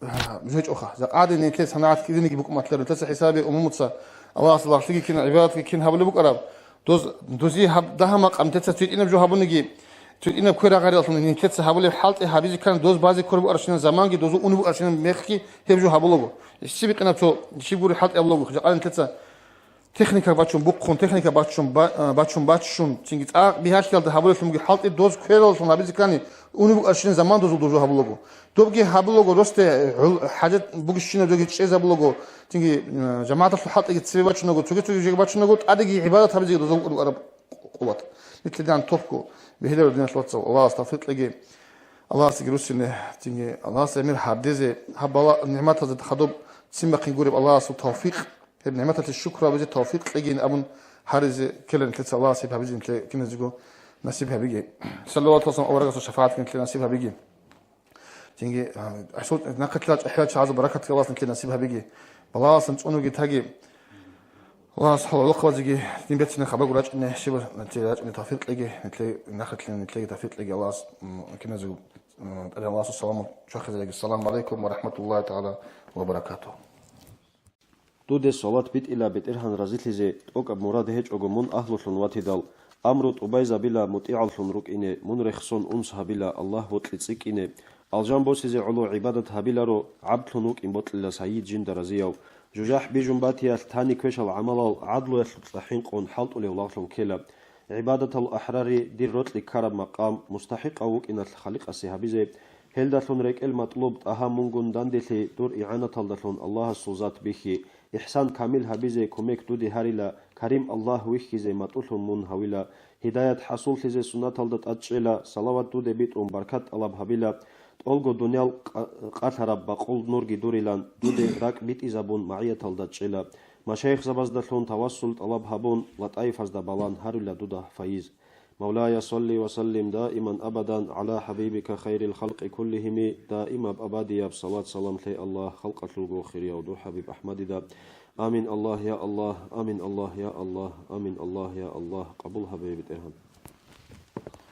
э, жо гьечӀоха. Жакъа гӀадин нилъее санагӀат кӀириниги букӀун батиларо. Нилъеца хӀисабе умумуца Аллагьасда лагълъиги кин, гӀибадатги кин гьабулеб букӀараб, доз-, дози гьаб-, дагьа-макъа нилъеца цо гьитӀинаб жо гьабуниги, Цо инаб квер рагъарилалъун нилъеца гьабулеб хӀалтӀи гьабизе ккани, доз базе кколеб букӀарщинаб заманги, дозул унеб букӀарщинаб мехги гьеб жо гьабулаго. Щиб букӀина цо, щиб гури хӀалтӀи гьабулаго, жакъа нилъеца техника бачун бухъун, техника бачун ба-, а, бачун баччун, цинги цӀакъ бигьалъиялда гьабулелъун бугеб хӀалтӀи доз квераллъун гьабизе ккани, унеб букӀарщинаб заман дозул дозу гьабулаго. Добги гьабулаго росте гӀул-, хӀажат бугищинаб жоги чӀезабулаго, цинги, а, жамагӀаталъул хӀалтӀиги цебе бачунаго, цоги-цоги жоги бачунаго, тӀадеги гӀибадат гьабизеги дозул кӀудуараб къуват. Нилъедан топго бегьиларал диналъул вацал, Аллагьас тавфикъ кьеги, Аллагьасги руссине, цинги Аллагьас гӀемер гьардезе, гьаб бала-, нигӀматазда хадуб цин бахъин гуреб Аллагьасул тавфикъ, гьеб нигӀматалъе шукр гьабизе тавфикъ кьегин абун гьаризе ккела нилъеца. Аллагьас гьеб гьабизе нилъее киназего насиб гьабиги. Саллаллагьу гӀалайгьи ва саллам аварагасул шафагӀат нилъее насиб гьабиги. Цинги, а, гӀасул нахъе лъачӀ-, хӀалачи гьазул баракатги Аллагьас нилъее насиб гьабиги. Балагьасан цӀунуги таги. Аллагьас хӀалалухъ базиги, дин бецина хабаргу рачӀине, щиб нилъее рачӀине тавфикъ кьеги, нилъее нахъетлъи нилъееги тавфикъ кьеги Аллагьас, м, киназего, м, тӀаде Аллагьасул саламал чвахизеги. Ассаламу гӀалайкум ва рахӀматуллагьи тагӀала ва баракатугь. Дуде салат битӀила БетӀергьан разилъизе, тӀокӀаб мурад гьечӀого мун агьлулъун ватидал, амру тӀубайзабила мутӀигӀаллъун рукӀине, мун рехсон унс гьабила Аллагь бокьи цӀикӀкӀине, алжан босизе гӀоло гӀибадат гьабиларо, гӀабдлъун вукӀин бокьила сайид жинда разияв, жужахӀ бижун батиялъ тани квешал гӀамалал гӀадлуялъукьа хӀинкъун хӀалтӀулев лагълъун ккела. ГӀибадатал ахӀрари дир рокьи ккараб макъам, мустахӀикъав вукӀиналъ Халикъасе гьабизе, гьелдалъун рекӀел-матӀлуб тӀагьа мунгун данделъи, дур игӀанаталдалъун Аллагьасул зат бихьи, ихсан камил гьабизе кумек дуде гьарила, Карим Аллагь вихьизе матӀулъун мун гьавила, гьидаят хӀасуллъизе суннаталда тӀад чӀела, салават дуде битӀун баркат тӀалаб гьабила, тӀолго дуниял къа-, къалъараб бакъул нурги дурилан, дуде ракӀ битӀизабун магӀияталда чӀела, машайихзабаздалъун тавассул тӀалаб гьабун, латӀаифазда балан гьарила дуда файиз. مولاي صل وسلم دائما أبدا على حبيبك خير الخلق كلهم. Даимаб абадияб салат-салам лъе Аллагь халкъалъулго хирияв дур ХӀабиб АхӀмадида. Амин, Аллагь, я Аллагь, амин, Аллагь, я Аллагь, амин, Аллагь, я Аллагь, къабул гьабе, БетӀергьан.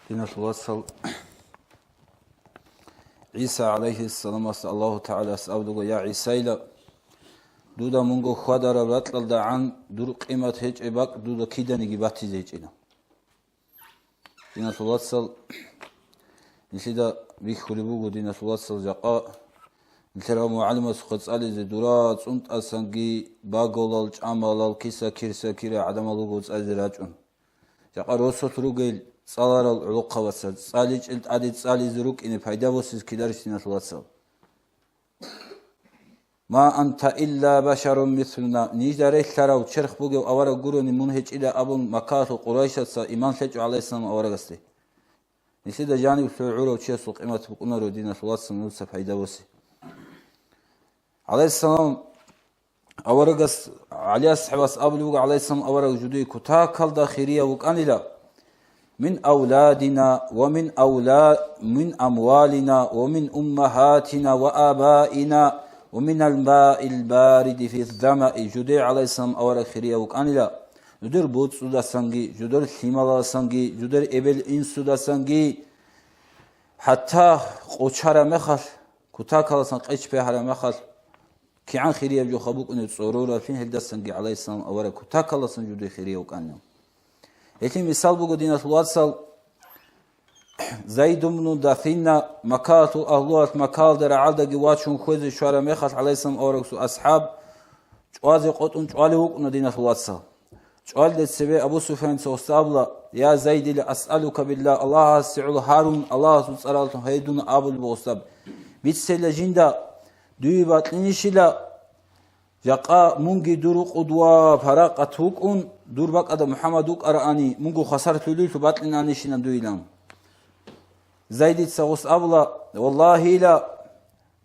Диналъул вацал, ГӀиса гӀалайгьиссаламас Аллагьу ТагӀалас абуго: «Я ГӀисайила, дуда мунго хьвадараб ракьалдагӀан дур къимат гьечӀеб бакӀ дуда киданиги батизе гьечӀила». Диналъул вацал, нилъеда бихьулеб буго, диналъул вацал, жакъа нилъер гьав мугӀалимасухъе цӀализе дура цӀунтӀасанги баголал, чӀамалал, киса-кирса кира гӀадамал руго цӀализе рачӀун. Жакъа росулъ ругел цӀаларал гӀолохъабаца цӀаличӀел тӀаде цӀализе рукӀине пайда босиз кидарищ, диналъул вацал? «Ма анта илла башарун мислуна», нижда релълъарав черх бугев авараг гурони мун гьечӀила абун Маккалъул Къурайшаца иман лъечӀо гӀалайгьиссалам аварагасде. Нилъеда жанив лъугӀурав чиясул къимат букӀунаро, диналъул вацал, нуца пайда босе. ГӀалайгьиссалам аварагас, ГӀали асхӀабас абулеб буго, гӀалайгьиссалам авараг жудее кутакалда хирияв вукӀанила. «Мин авладина ва мин авла-, мин амвалина ва мин уммагьатина ва абаина ва минал маил бариди фи замаи», жуде гӀалайгьиссалам авараг хирияв вукӀанила, жудер боцӀудасанги, жудер лъималасанги, жудер эбел-инсудасанги, хӀатта къочара мехалъ, кутакаласан къеч бегьара мехалъ, кигӀан хирияб жоха букӀунеб цӀороралъин гьелдасанги гӀалайгьиссалам авараг кутакаласан жуде хирияв вукӀанила. Гьелъин мисал буго, диналъул вацал, Зайд ибну Дасина Маккалъул агьлуялъ Маккалда рагӀалдаги вачун хвезе щвараб мехалъ гӀалайгьиссалам аварагасул асхӀаб чӀвазе къотӀун чӀвалев вукӀуна, диналъул вацал. ЧӀвалде цебе Абу Суфьяница гъосда абула: «Я Зайдила, асъалука билла, Аллагьасе гӀоло гьарун, Аллагьасул цӀаралъун гьей дун абулеб гъосда, бицела жинда, дуе бакьинищила, жакъа мунги дур къудва паракъат вукӀун, дур бакӀалда МухӀаммад вукӀараани, мунго хвасарлъулелъул бакьинанищинан дуйилан». Зайдица гъос абула: «Валлагьила,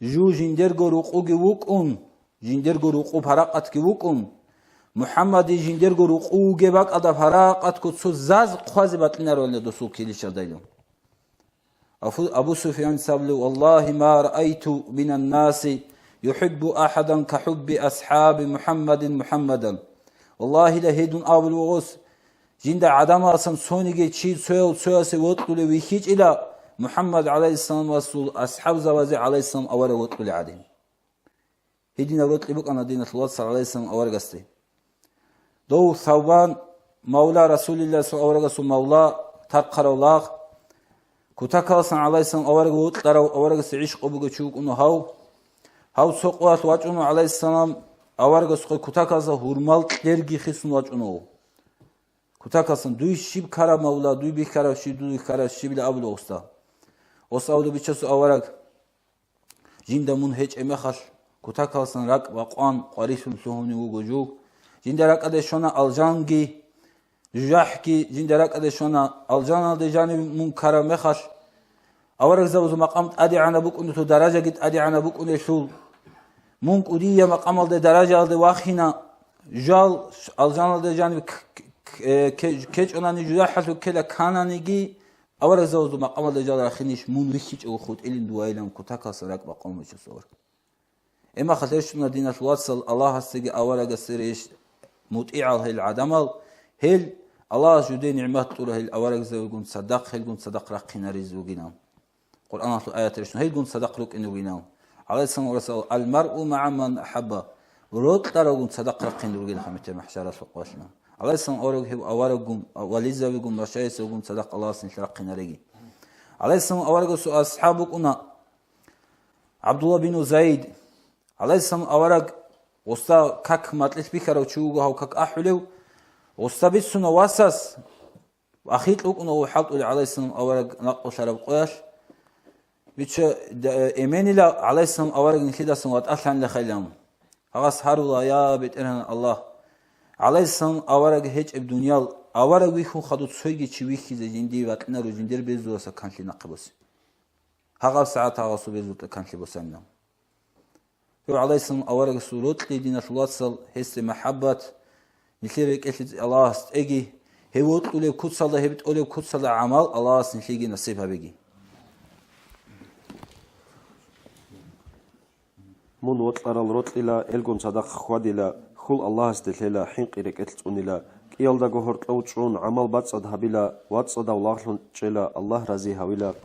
жу жиндерго рукъуги вукӀун, жиндерго рукъу паракъатги вукӀун, МухӀаммаде жиндерго рукъу вугеб бакӀалда паракъатго цо заз хъвазе бакьинаревали досул килищалдайилан». Афу-, Абу Суфьяница абула: «Валлагьи, ма раайту минан наси юхӀиббу ахӀадан ка хӀубби асхӀаби МухӀаммадин МухӀаммадан». Валлагьила, гьедун абулеб гъос, жинда гӀадамаласан цониги чи цояв цоясе вокьулев вихьичӀила, МухӀаммад гӀалайгьиссаламасул асхӀабзабазе гӀалайгьиссалам авараг вокьулев гӀадин. Гьединаб рокьи букӀана, диналъул вацал, гӀалайгьиссалам аварагасде. Дов Савбан, мавла Расулиллагьасул аварагасул мавла, тархъарав лагъ, Кутакаласан гӀалайгьиссалам авараг вокьарав, аварагасда гӀишкъу бугев чи вукӀуна гьав. Гьав цо къоялъ вачӀуна гӀалайгьиссалам, аварагасухъе кутакаласа гьурмал кьерги хисун вачӀуна гьав. Кутакаласан: «Дуй щиб ккараб, мавла, дуй бихьараб щиб, дуй бихьараб щибила?» абула гъосда. Гъос абула: «Бичасул авараг, жинда мун гьечӀеб мехалъ, кутакаласан ракӀ бакъван къварилъун лъугьунев вуго жув. Жинда ракӀалде щвана алжанги, жужахӀги, жинда ракӀалде щвана алжаналде жанив мун ккараб мехалъ, аварагзабазул макъам тӀадегӀанаб букӀунелъул, даражаги тӀадегӀанаб букӀунелъул, мун кӀудияб макъамалде, даражаялде вахина, жал алжаналде жанив к-, к-, к-, э, ке-, кечӀунани, жужахӀалъув ккела кананиги, аварагзабазул макъамалде жал рахинищ, мун вихьичӀого хутӀилин дуайилан кутакаласан ракӀ бакъван вачасул авараг». Гьеб мехалъ гьечӀуна, диналъул вацал, Аллагьасдаги аварагасдаги рещтӀ мутӀигӀал гьел гӀадамал, гьел Аллагьас жуде нигӀмат кьура гьел аварагзабигун цадахъ, гьелгун цадахъ рахъинаризе вугилан. Къуръаналъул аят рещтӀун гьелгун цадахъ рукӀине вугилан. ГӀалайгьиссалам аварагас: «Ал-маръу магӀа ман ахӀабба». Рокьаралгун цадахъ рахъине ругилан гьаб метер махӀшаралъул къоялъ. ГӀалайгьиссалам авараг гьев авараггун, вализабигун, машаисабигун цадахъ Аллагьас нилъ рахъинареги. ГӀалайгьиссалам аварагасул асхӀаб вукӀуна ГӀабдулла бину Зайд. ГӀалайгьиссалам авараг гъосда как макьилъ бихьарав чи вуго гьав как ахӀулев. Гъосда бицуна васас, ахикь вукӀуна гьев хӀалтӀулев гӀалайгьиссалам авараг накъулъараб къоялъ. Бича, да, эменила гӀалайгьиссалам авараг нилъидасан ватӀалъанила хайлан. Гьагъас гьарула: «Я БетӀергьан Аллагь, гӀалайгьиссалам авараг гьечӀеб дуниял авараг вихьун хадуб цойги чи вихьизе жиндие вакьинаро жиндир безуласа канлъи нахъе босе». Гьагъаб сагӀат гьагъасул безулъа канлъи босанилан. Гьев гӀалайгьиссалам аварагасул рокьи, диналъул вацал, гьесде махӀаббат, нилъер рекӀелъе Аллагьас тӀеги, гьев вокьулеб куцалда, гьеб тӀолеб куцалда гӀамал Аллагьас нилъеги насиб гьабеги. Мун вокьарал рокьила, элгун цадахъ хьвадила, хьул Аллагьасде лъела, хӀинкъи рекӀелъ цӀунила, кӀиялдаго гьоркьов чӀун гӀамал бацӀцӀад гьабила, вацӀцӀадав лагълъун чӀела, Аллагь рази гьавила.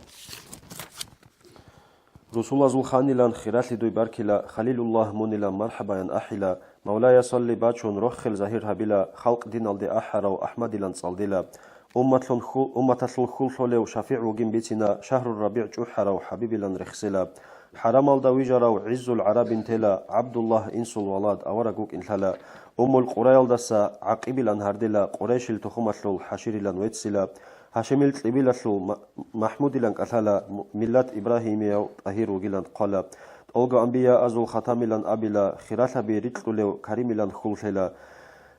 Русулазул ханилан хиралъи дуй баркила, Халилуллагь мунилан мархӀабаян ахӀила, Мавлая салли бачун рохел загьир гьабила, халкъ диналде ахӀарав АхӀмадилан цӀалдила. Умматлъун хьул-, умматалъул хьул лъолев шафигӀ вугин бицина, шагьру рабигӀ чӀухӀарав ХӀабибилан рехсела. ХӀарамалда вижарав ГӀиззул ГӀарабин тела, ГӀабдуллагь инсул валад авараг вукӀин лъала. Уммул Къураялдаса ГӀакъибилан гьардила, Къурайшил тухумалъул ХӀаширилан веццила. Гьашимил кьибилалъул Ма-, МахӀмудилан кӀалъала, м-, миллат Ибрагьимияв ТӀагьир вугилан хъвала. ТӀолго анбияазул хатамилан абила, хиралъаби рикьулев Каримилан хьул лъела.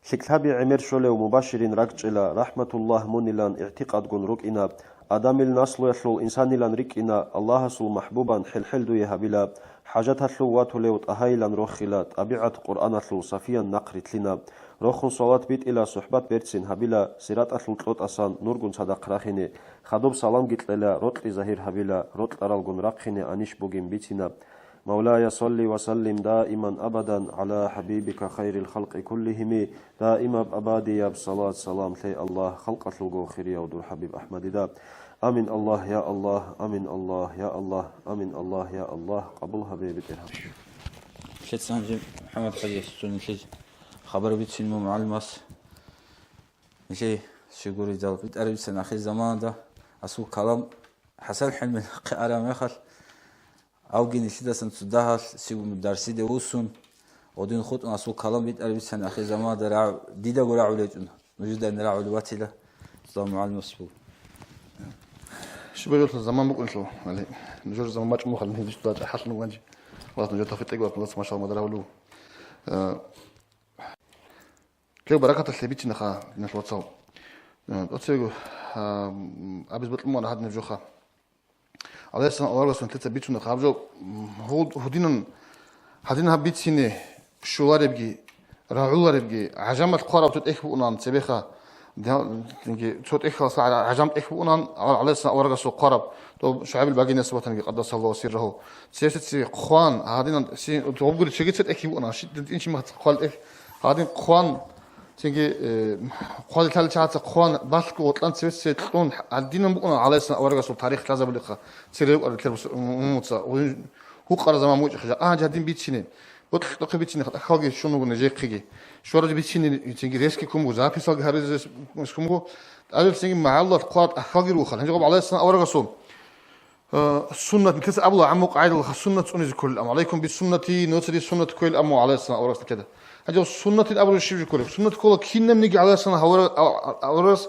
ЛъикӀлъаби гӀемер щолев Мубаширин ракӀчӀела, рахӀматуллагь мунилан игӀтикъадгун рукӀина. Адамил наслуялъул инсанилан рикӀкӀина, Аллагьасул махӀбубан хӀел-хӀел дуе гьабила. ХӀажаталъув ватулев ТӀагьайилан рохила, тӀабигӀат Къуръаналъул сафиян нахъ ритлъина. Рохун салат битӀила, сухӀбат берцин гьабила, сираталъул кьотӀасан нургун цадахъ рахине. Хадуб саламги кьела, рокьи загьир гьабила, рокьаралгун рахъине анищ бугин бицина. مولاي صل وسلم دائما أبدا على حبيبك خير الخلق كلهم. Даимаб абадияб салат-салам лъе, Аллагь, халкъалъулго хирияв дур ХӀабиб АхӀмадида. Амин, Аллагь, я Аллагь, амин, Аллагь, я Аллагь, амин, Аллагь, я Аллагь, къабул гьабе, БетӀергьан. Лъица гьанже МухӀаммад-хӀажияс цо нилъее хабар бицин мун мугӀалимас. Нилъее щигуридал битӀараб бицан ахир заманалда асул калам ХӀасан ХӀилмил нахъе араб мехалъ, авги нилъидасан цо дагьалъ сигун дарсиде вуссун, гъодин хутӀун асул калам битӀараб бицан ахир заманалда рагӀу-, дидаго рагӀулечӀун, нужеда рагӀулев ватила. Салам гӀалмус буго. Щибаб жолъа заман букӀунелъул, гьале, нужер заман бачӀун мухъал, нилъ дуда чӀахӀаллъун ванчи. Аллагь нужер тавфикъ кьеги, Аллагь машал мадарагьулев. Э, Лев баракаталъе бицина ха, диналъ вацал. Э, тӀоцевего, а, м, абиз бокьун бугӀан гьадинаб жоха. ГӀалайгьиссалам аварагасул нилъеца бицуна ха гьаб жо, м, гьуд-, гьудинан гьадин гьаб бицине щоларебги, рагӀуларебги, гӀажамалъ хъвараб цо тӀехь бугӀунан цебеха, дя-, цо тӀехьалъа гӀа-, гӀажам тӀехь бугӀунан, гӀа-, гӀалайгьиссалам аварагасул хъвараб, доб ШугӀайбил багинасе ватанги къаддасаллагьу сиррагьу. Цесеци хъван, гьадинан си-, гьобгури чегица тӀехь бугӀунан, щи-, дин чи махац хъвал тӀехь, гьадин хъван, цинги, э, хъвалилъали чагӀаца хъван, балъго гъоркьан цеве-цеве кьун, гьадинан букӀуна гӀалайгьиссалам аварагасул тарих лъазабулехъа, церевукӀарал лъер бус-, умумуца, гъуин гьукъараб заман бучӀехъе, жа-, а, жадин бицине. Бокьухъе бицине, тӀахьалги щун вуго нижехъеги. Щвараб бицине, цинги резги ккун буго, записалги гьаризе ккун буго. ТӀадаб цинги магӀаллал хъван тӀахьалги руго. Гьанже гъоб гӀалайгьиссалам аварагасул Э, суннат, нилъеца абула, гӀамму къагӀидалха суннат цӀунизе кколел аму. «ГӀалайкум биссуннати», нуцаде суннат кколел аму, гӀалайхиссалам аварагас нилъеда. Гьанже суннатил абураб щиб жо кколеб? Суннат ккола кинабниги, гӀалайхиссалам, гьавара-, ав-, аварагас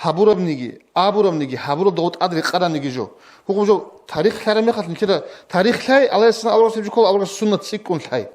гьабурабниги, абурабниги, гьабуралда гъов тӀад рекъараниги жо. Гьугъуб жо тарих лъараб мехалъ нилъеда тарих лъай, гӀалайхиссалам аварагас гьеб жо ккола, аварагас суннат цӀикӀкӀун лъай.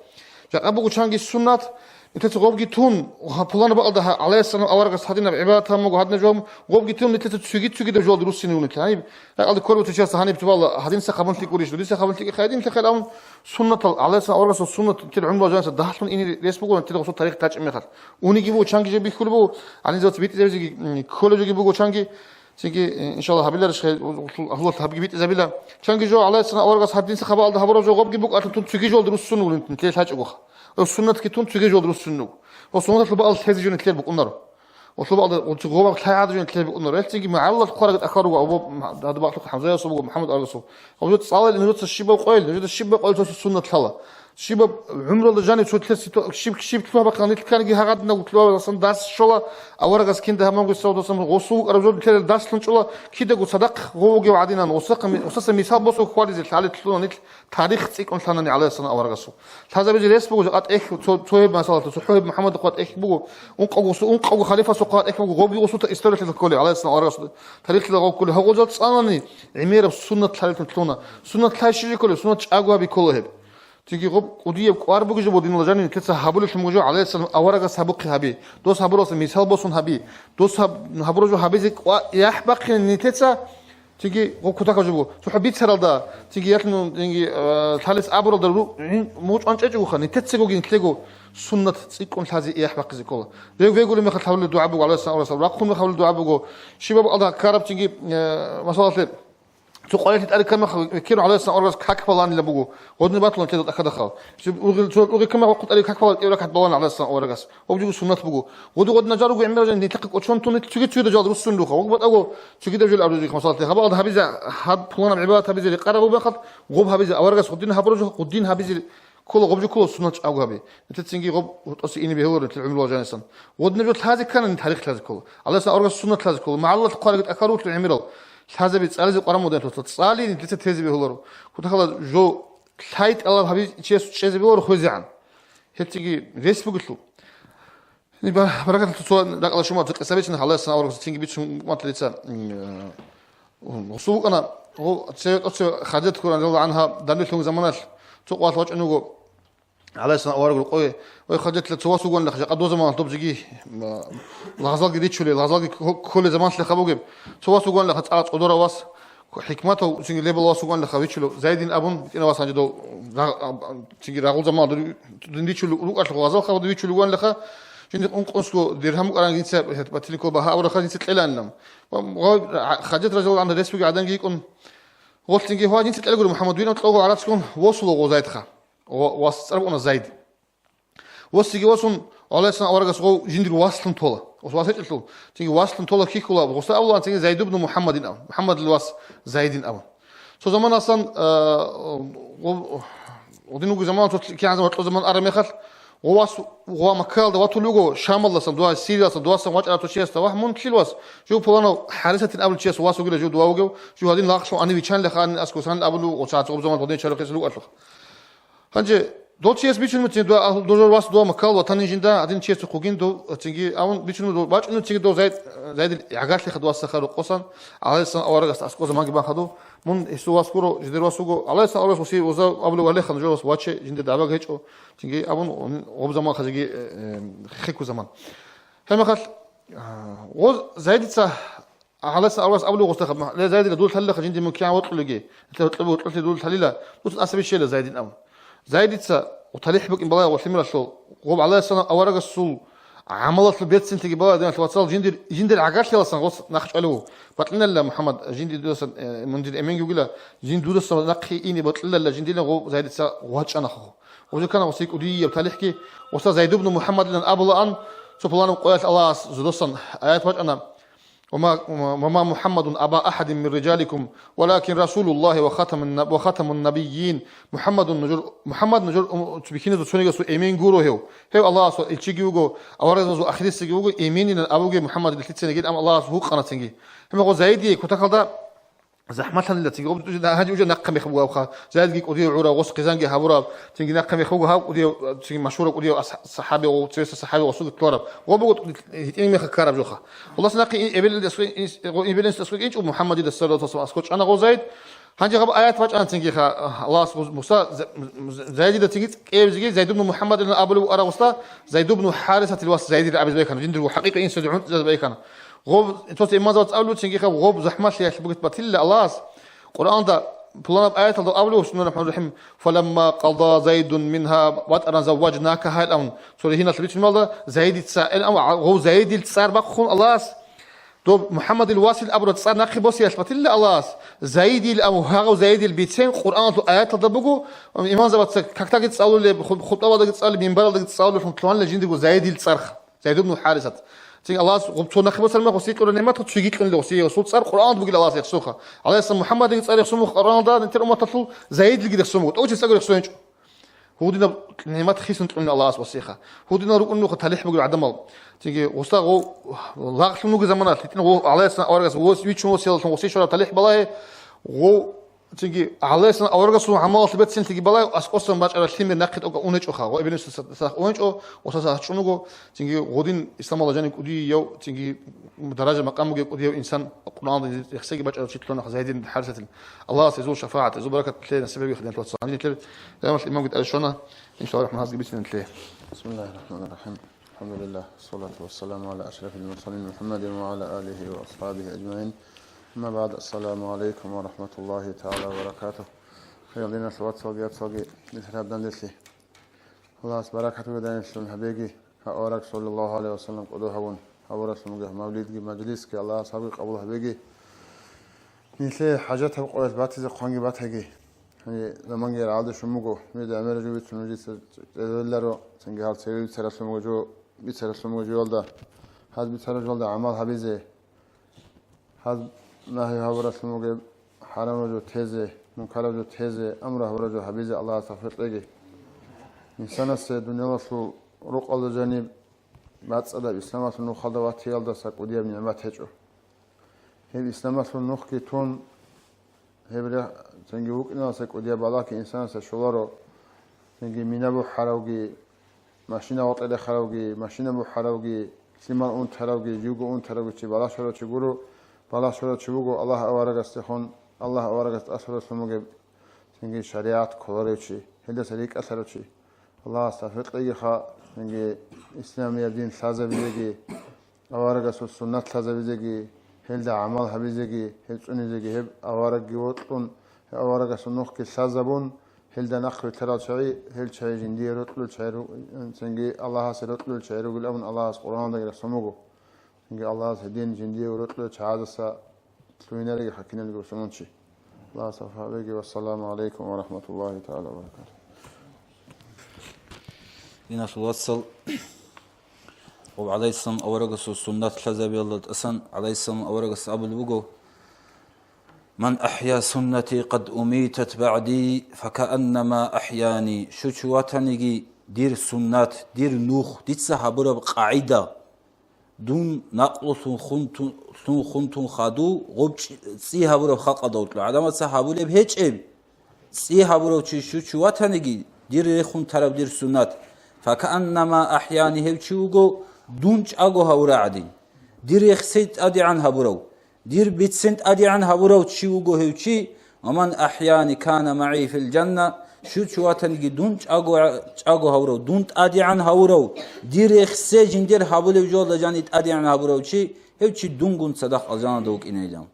Жакъа буго чанги суннат, нилъеца гъобги тун, гьа, пуланаб бакӀалда гьа-, гӀалайхиссалам аварагас гьадинаб гӀибадат гьабун буго, гьадинаб жо гьабун, гъобги тун нилъеца цоги-цогидаб жоялда руссине вугилан. Гьаниб ракьалда кколеб цоциясда гьаниб цо бала гьадинса хабун лъикӀ гурищ, додиса хабун лъикӀ хайдин лъехъел абун, суннатал, гӀалайхиссалам аварагасул суннат нилъер гӀумруялъ жаниса дагьлъун ине рес буго, нилъер гъосул тарих тачӀеб мехалъ. Унеги буго чанги жо бихьулеб буго, гьанизавац битӀизабизеги, м, кколеб жоги буго чанги, Цинги, э, иншалла, гьабиларищ, хай, гьалуялъ гьабги битӀизабила. Чанги жо, гӀалайхиссалам аварагас гьадинса хабаалда гьабураб жо гъобги букӀалъун тун цоги жолда руссун вугилан, нилъер лъачӀого. Ва суннатги тун цоги жолда руссун вуго. Ва суннаталъул бакӀал лъезе жо нилъер букӀунаро. Ва лъубалда гъобаб лъай гӀада жо нилъер букӀунаро. Гьелцинги магӀарулалъ хъварагӀат ахъару ва абу гьадуб бакълъухъ ХӀамзаясул буго, МухӀаммад аварагасул. Ва жо цӀалел нужеца щибаб къойил, нужеда щибаб къойил цо суннат лъала. Щибаб гӀумралда жанив цо лъер ситу-, щиб, щиб лъугьа-бахъан нилъ кканиги гьагъадинав лъугьа-бахъан дас щола, аварагас кинда гьабунгуса гъосул вукӀараб жо лъерал дарслъун чӀола, кидаго цадахъ гъов вугев гӀадинан, гъосахъа ми-, гъосаса мисал босун хъвализе лъалел лъуна нилъ тарих цӀикӀкӀун лъана гӀалайхиссалам аварагасул. Лъазабизе рес буго, жакъа тӀехь цо, цо гьеб масалалда, цо гьеб МухӀаммадахъа тӀехь буго, ункъавго су-, ункъавго халифасухъа тӀехь буго, гъобги гъосул история лъалел кколеб гӀалайхиссалам аварагасул тарих лъала гъов кколеб. Гьагъозал цӀанани гӀемераб суннат лъалел лъуна. Суннат лъай щиб кколеб, суннат чӀаго гьаби ккола гьеб. Цинги гъоб кӀудияб кӀвар бугеб жо, динул жанив, нилъеца гьабулелъун бугеб жо, гӀалайхиссалам аварагас гьабухъе гьаби, дос гьабуралъа мисал босун гьаби, дос гьаб-, гьабураб жо гьабизе кӀва-, яхӀ бахъине нилъеца, цинги гъоб кутакаб жо буго. ЦохӀо бицаралда, цинги ялъун, цинги, э, лъалес абуралда ру-, гӀин-, мугъчӀван чӀечӀогоха, нилъецаго гин лъего суннат цӀикӀкӀун лъазе яхӀ бахъизе ккола. Вегулеб мехалъ гьабулеб дугӀа буго, гӀалайхиссалам аварагас, рахъун мехалъ гьабулеб дугӀа буго, щибаб алда ккараб цинги, э, масалалъе, Цо къварилъи тӀаде ккараб мехалъ, ккерун гӀалайхиссалам аварагас как баланила буго. Гъодин батулан теда тӀахьадахъал. Цо угъил-, цо угъи ккараб мехалъ къутӀари как балан гӀалайхиссалам аварагас. Гъоб жуго суннат буго. Гъоди гъодин нажар руго гӀемерал жан нилъехъе кӀочон тун, цоги цоги дажал руссун руха. Гъоб батӀаго цогидаб жол абрузухъ масалат. Гьаб алда гьабизе, гьаб пуланаб гӀибадат гьабизе рекъараб буго мехалъ, гъоб гьабизе, аварагас гъодин гьабураб жо, гъодин гьабизе ккола, гъоб жо ккола суннат чӀаго гьаби. Нилъецинги гъоб гьоркьосе ине бегьуларо нилъер гӀумрула жанисан. Гъодинаб жо лъазе ккани, тарих лъазе ккола. Аллагьас аварагас суннат лъазе ккола. МагӀалалъ хъварагӀат ахъарулъул гӀемерал. Лъазаби цӀализе къваран моден тосла. ЦӀали нилъеца тезе бегьуларо. Кутакала жо лъай тӀалаб гьаби чияс чӀезе бегьуларо хвезегӀан. Гьеб цинги рес бугелъул. Ни ба-, баракаталъ цо ракӀалда шумат къиса бицун, Аллагьас аварагас цинги бицун умматалъ дица, м, э, гъусул вукӀана, гъо-, цеве тӀоцеве Хадижат ккуран, радияллагьу гӀангьа, данделъун заманалъ цо къвалъ вачӀун вуго. ГӀалайхиссалам авараг рукъове, ой, Хадижатила цо вас вугоанилаха, жакъа доза заманалъ доб жеги, м, лагъзалги ричулел, лагъзалги кко-, кколел заманалъ лъеха бугеб. Цо вас вугоанилаха, цӀа-, цӀодорав вас, хӀикматав цинги лебал вас вугоанилаха вичулев, Зайдин абун, битӀина вас гьанже дов, ра-, а, а, цинги рагъул заманалъ дов дин ричулев рукӀалъухъ, лагъзал хабалда вичулев вугоанилаха, жинди ункънусго диргьам букӀаран гинца, батилико багьа абураха гинца кьеланилан. Ва, ва, а, Хадижат радияллагьу гӀангьа рес бугев гӀадамги йикӀун, гъолъинги гьуа гинца кьелгури МухӀаммад винав кього гӀарацгун восула гъо Зайдха. Ва-, вас цӀар букӀана Зайд. Восиги восун, гӀалайхиссалам аварагас гъов жиндир васлъун тола. Ос вас гьечӀелъул, цинги васлъун тола кихьула, гъуса абулаан цинги Зайд ибн МухӀаммадин абун. МухӀаммадил вас Зайдин абун. Цо заманасан, а, гъов-, гъудин вуго заман, цо кигӀан заман, гьоркьо заман араб мехалъ, гъов вас гъова Маккаялда ватулев вуго, Шамалдасан, дуа Сириялдасан, дуасан вачӀарав цо чиясда, вагь, мун лъил вас? Жив пуланав ХӀарисатин абулев чияс вас вугила жив дуа вугев, жив гьадин лагълъун ани вичанилаха, ани аскосан абулев, оцаца гъоб заман гъодин чарухъес рукӀалъуха. Гьанже дол чияс бичун мутин, дова, дожор вас дова Маккал ватанин жинда, гьадин чияс хъугин дов, цинги, авун бичун дов, бачӀун цинги дов Зайд, Зайдил гӀагарлъи хадвасса хару къосан, гӀалайхиссалам аварагас аскӀо заманги бахаду, мун гьесул вас гуро, жидер вас вуго, гӀалайхиссалам аварагас уси оза абулев валеха, нужер вас ваче, жинда дагӀба гьечӀо, цинги, авун гъоб заман хазиги, э, э, хеку заман. Гьеб мехалъ, а, гъоз Зайдица ГӀалайхиссалам аварагас абулев гъосда, ле, Зайдила, дур лъалилаха жинди мун кигӀан вокьулеги, гьелъа гьоркьобе вокьулъе дур лъалила, дуца асаби щела Зайдин абун. Зайдица, гъо талихӀ букӀин балагье гъо лъимералъул, гъоб гӀалайхиссалам аварагасул гӀамалалъул берцинлъиги балагье, диналъул вацал, жиндир, жиндир гӀагарлъияласан гъос нахъ чӀвалев вуго. Бакьиналла, МухӀаммад, жинди дудасан, э, мун дир эменги вугила, жинди дудасан нахъе ине бакьиналла, жиндилан гъо Зайдица вачӀана хъо. Гъо жакана гъосие кӀудияб талихӀги, гъоса Зайд ибн МухӀаммадилан абулаан, цо пуланаб къоялъ Аллагьас зодасан аят бачӀана, «Ва ма, ва ма МухӀаммадун аба ахадин мин риджаликум, валакин расулуллагьи ва хатамун на-, ва хатамун набиййин». МухӀаммадун нужер, МухӀаммад нужер ум-, бихьиназул цонигасул эмен гуро гьев. Гьев Аллагьасул илчиги вуго, аварагзабазул ахирисиги вуго, эменилан абуге МухӀаммад лъицинагил, амма Аллагьас гьукъана цинги. Гьеб гъо Зайдие кутакалда захӀмалъанила, цинги гъоб гьанже уже нахъа мех бугавха, Зайдги кӀудияв гӀурав, гъос хъизанги гьабураб, цинги нахъа мех буго гьав кӀудияв, цинги машгьурав кӀудияв ас-, сахӀаби, цевеса сахӀаби гъосулги кколараб. Гъоб буго гьитӀинаб мехалъ ккараб жоха. Аллагьас нахъе ин-, эбелалде аскӀо ин-, гъо-, эбелалде аскӀо инчӀо Мухаммадида саллаллагьу гӀалайгьи ва саллам аскӀо чӀана гъо Зайд. Гьанже гъаб аят бачӀана цинги ха, Аллагьас гъуз-, Муса, З-, З-, Зайдида цинги кӀиабизеги Зайд ибн Мухаммадилан абулев вукӀарав гъосда, Зайд ибн ХӀарисатил вас Зайдил абизе байхана, жиндирго хӀакъикъи инсазе гӀунтӀизазе байхана. Гъоб, цоци иманзавац абулев цинги ха, гъоб захӀмалъиялъ бугеб батилла Аллагьас, Къуръанда пуланаб аяталда абулев, бисмиллагьир рахӀманир рахӀим, «Фаламма къада Зайдун мингьа ватӀаран завважнакагьа», – илан, цо ригьиналъ бицунмалда, Зайдица, илан, гъов Зайдил цӀар бахъун Аллагьас, доб Мухаммадил васил абураб цӀар нахъе босиялъ батилла Аллагьас, Зайдил абу гьагъав Зайдил бицен Къуръаналъул аяталда буго, имамзабаца какдаги цӀалулеб, ху-, хутӀбаялдаги цӀалулеб, минбаралдаги цӀалулеб, лъугьанила жиндирго Зайдил цӀарха. Зайд ибн ХӀарисат. Цин Аллагьас гъуб цо нахъе босарма гъосие кьураб нигӀмат цоги кьунила гъосие, гъосул цӀар Къуръаналда бугила Аллагьас рехсулха. Аллагьас Мухаммадиги цӀар рехсун мух Къуръаналда, нилъер умматалъул Зайдилги рехсун мух. ТӀочи цӀаго рехсойнчӀо. Гьудинаб нигӀмат хисун кьунила Аллагьас гъосиеха. Гьудинал рукӀун нуха талихӀ бугел гӀадамал. Цинги гъосда гъо-, лагълъун вугеб заманалъ, гьитӀин гъо-, Аллагьас аварагас вос-, вичун восиялалъун гъосие щвараб талихӀ балагье, гъо-, Цинги гьалесан аварагасул гӀамалалъе бецин лъиги балай, аскӀосан бачӀарал лъимер нахъе тӀокӀа унечӀоха, ва Ибн Сасах унечӀо, ва Сасах чӀун вуго, цинги гъудин исламалда жанив кӀудияв, цинги даража-макъам бугев кӀудияв инсан, Къуръаналда рехсеги бачӀарав чи лъугьана Зайдин ХӀарисатил. Аллагьас гьезул шафагӀат, гьезул баракат лъе насиб гьабихъе, динлъ вацал. Гьанже нилъер гӀадамал имамги тӀаде щвана, иншаллагь, рахӀмат гьазги бицин нилъе. بسم الله الرحمن الرحيم. الحمد لله، والصلاة والسلام على أشرف المرسلين محمد وعلى آله وأصحابه أجمعين. أما بعد، السلام عليكم ورحمة الله تعالى وبركاته. Хириял диналъул вацалги яцалги, нилъер гьаб данделъи Аллагьас баракат бугеданилъун гьабеги, гьав авараг саллаллагьу гӀалайгьи ва саллам кӀодо гьавун, гьабуралъун бугеб мавлидги, мажлисги Аллагьас гьабги къабул гьабеги. Нилъее хӀажатаб къоялъ батизе хъванги батаги. Гьанже заманги рагӀалде щун буго, нужеда гӀемер жо бицун нужеца чӀезавелларо, цинги гьал цеве бицаралъун буго жо, бицаралъун буго жоялда. Гьаз бицараб жоялда гӀамал гьабизе, гьаз нагьи гьабуралъун бугеб хӀарамаб жо тезе, мункараб жо тезе, амру гьабураб жо гьабизе Аллагьас тавфикъ кьеги. Инсанасе дуниялалъул рукъалда жаниб бацӀцӀадаб исламалъул нухалда ватиялдаса кӀудияб нигӀмат гьечӀо. Гьеб исламалъул нухги тун, гьеб рехь-, цинги вукӀиналдаса кӀудияб балагьги инсанасе щоларо, цинги мина бухӀаравги, машина гъоркье рехаравги, машина бухӀаравги, лъимал унтаравги, живго унтаравги чи балагь щварав чи гуро, балагь щварав чи вуго Аллагь аварагасдехун, Аллагь аварагас тӀасалъугьун бугеб, цинги шаригӀат кколарев чи, гьелдаса рикӀкӀалъарав чи. Аллагьас тавфикъ кьегиха, цинги исламияб дин лъазабизеги, аварагасул суннат лъазабизеги, гьелда гӀамал гьабизеги, гьеб цӀунизеги, гьеб аварагги вокьун, гьеб аварагасул нухги лъазабун, гьелда нахъ витарал чагӀи, гьел чагӀи жиндие рокьулел чагӀи ру-, цинги Аллагьасе рокьулел чагӀи ругел абун Аллагьас Къуръаналдаги рехсон буго. Цинги Аллагьас гьедин жиндие рокьулел чагӀаздаса лъугьинареги хӀакиналги бусурманчи. Аллагьас гьабеги, вассаламу гӀалайкум ва рахӀматуллагьи тагӀала ва баракатугь. Диналъул вацал, гъоб гӀалайгьиссалам аварагасул суннат лъазабиялда тӀасан гӀалайгьиссалам аварагас абулеб буго: «Ман ахӀя суннати къад умитат багӀди, факааннама ахӀяни». Щучи ватаниги дир суннат, дир нух, дица гьабураб къагӀида, дун накълулъун хун тун, лъун хун тун хадув, гъуб чӀ-, цӀи гьабураб халкъалда вукьа. ГӀадамаца гьабулеб гьечӀеб, цӀи гьабурав чи щучи ватаниги, дир рехун тараб дир суннат. Факааннама ахӀяни, гьев чи вуго дун чӀаго гьавурагӀадин. Дир рехсей тӀадегӀан гьабурав, дир бицен тӀадегӀан гьабурав чи вуго гьев чи, «Ва ман ахӀяни кана магӀи фил жанна», щучи ватаниги дун чӀаго, чӀаго гьавурав, дун тӀадегӀан гьавурав, дир рехсе жиндир гьабулев жоялда жани тӀадегӀан гьабурав чи, гьев чи дунгун цадахъ алжаналда вукӀинайилан.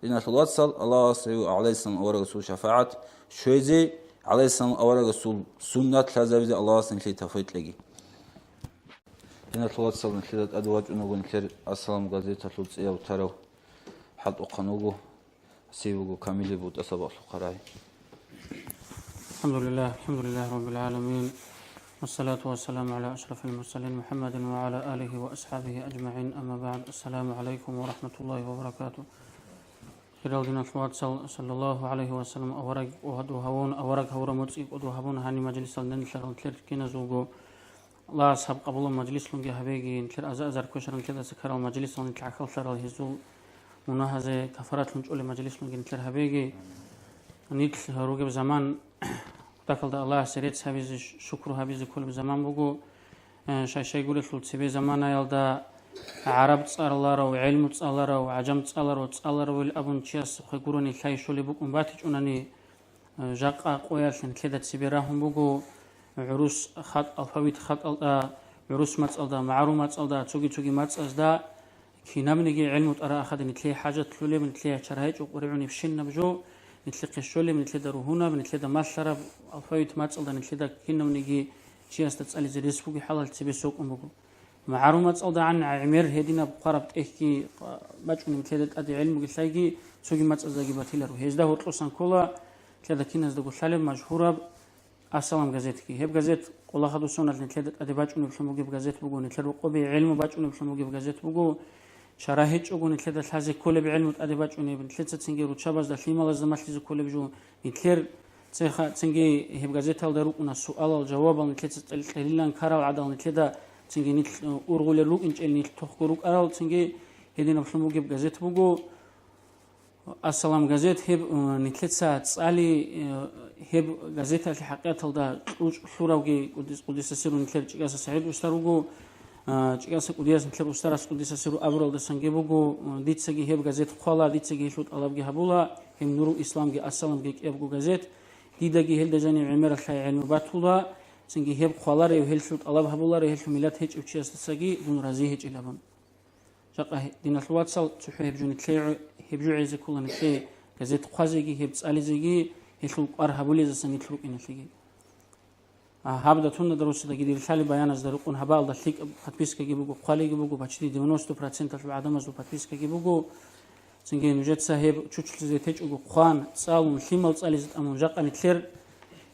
Диналъул вацал, Аллагьас гьев гӀалайгьиссалам аварагасул шафагӀат щвезе, гӀалайгьиссалам аварагасул суннат лъазабизе Аллагьас нилъее тавфикъ кьеги. Диналъул вацал, нилъеда тӀаде вачӀун вуго нилъер «Ассалам» газеталъул цӀияб тарав, хӀалтӀухъан вуго. Сей вуго камилаб бутӀа сабаблъухъ рагӀи. الحمد لله، الحمد لله رب العالمين، والصلاة والسلام على أشرف المرسلين محمد وعلى آله وأصحابه أجمعين، أما بعد، السلام عليكم ورحمة الله وبركاته. Хириял диналъул вацал, саллаллагьу гӀалайгьи ва саллам авараг кӀодо гьавун, авараг гьавураб моцӀги кӀодо гьабун, гьаниб мажлисалда нилъер, нилъер киназулго Аллагьас гьаб къабулаб мажлислъунги гьабеги, нилъер аза-азар квешарал, нилъедаса ккарал мажлисал нилъ гӀахьаллъарал гьезул Мунагьазе кафаратлъун чӀолеб мажлислъунги нилъер гьабеги. Нилъ ругеб заман, кутакалда Аллагьасе рецц гьабизе, шукру гьабизе кколеб заман буго. Э, шай-шайгурелъул цебе заманаялда гӀараб цӀаларав, гӀелму цӀаларав, гӀажам цӀаларав, цӀаларавил абун чиясухъе гурони лъай щолеб букӀун батичӀунани, э, жакъа къоялъ нилъеда цебе рагьун буго гӀурус хатӀ, алфавит хатӀалда, гӀурус мацӀалда, магӀарул мацӀалда, цоги-цоги мацӀазда кинабниги гӀелму тӀара ахада нилъее хӀажатлъулеб, нилъее чарагьечӀо къваригӀунебщинаб жо, нилъехъе щолеб, нилъеда ругьунаб, нилъеда малъараб, алфавит мацӀалда нилъеда кинавниги чиясда цӀализе рес бугеб хӀалалъ цебе сокӀун буго. МагӀарул мацӀалдагӀан гӀемер гьединаб хъвараб тӀехьги бачӀунеб нилъеда тӀаде гӀелмуги лъайги, цоги мацӀаздаги батиларо. Гьезда гьоркьосан ккола нилъеда киназдаго лъалеб машгьураб «Ассалам» газетги. Гьеб газет къулахадусуналъ нилъеда тӀаде бачӀунеблъун бугеб газет буго, нилъер рокъобе гӀелму бачӀунеблъун бугеб газет буго. Чара гьечӀого нилъеда лъазе кколеб гӀелму тӀаде бачӀунеб, нилъеца цинги руччабазда, лъималазда малъизе кколеб жо, нилъер цеха-, цинги гьеб газеталда рукӀуна суалал-жавабал, нилъеца кьел-, кьелилан ккарал гӀадал, нилъеда цинги нилъ, э, ургъулел рукӀинчӀел нилъ тохго рукӀарал, цинги гьединаблъун бугеб газет буго. «Ассалам» газет гьеб, э, нилъеца цӀали, э, гьеб газеталъе хӀакъикъаталда кьучӀ лъуравги Къудис-, Къудисасиру нилъер ЧӀикӀаса СагӀид устар вуго, э, ЧӀикӀаса КӀудияс нилъер устарас Къудисасиру абуралдасанги буго, э, дицаги гьеб газет хъвала, дицаги гьелъул тӀалабги гьабула, гьеб Нурул Исламги Ассаламги кӀиябго газет, дидаги гьелда жанив гӀемералъай гӀелму батула, цинги гьеб хъваларев, гьелъул тӀалаб гьабуларев, гьелъул миллат гьечӀев чиясдасаги дун рази гьечӀилабун. Жакъа гье-, диналъул вацал, цохӀо гьеб жо нилъее, гьеб жо гӀезе ккола нилъее газет хъвазеги, гьеб цӀализеги, гьелъул кӀвар гьабулезасан нилъ рукӀиналъеги. А, гьаб датунда дарусидаги дир лъали баяназда рукъун гьабаалда лъикӀаб подпискаги буго, хъвалиги буго, почти девяносто проценталъул гӀадамазул подпискаги буго. Цинги нужеца гьеб чучулъизе течӀого хъван, цӀалун, лъимал цӀализе тӀамун, жакъа нилъер,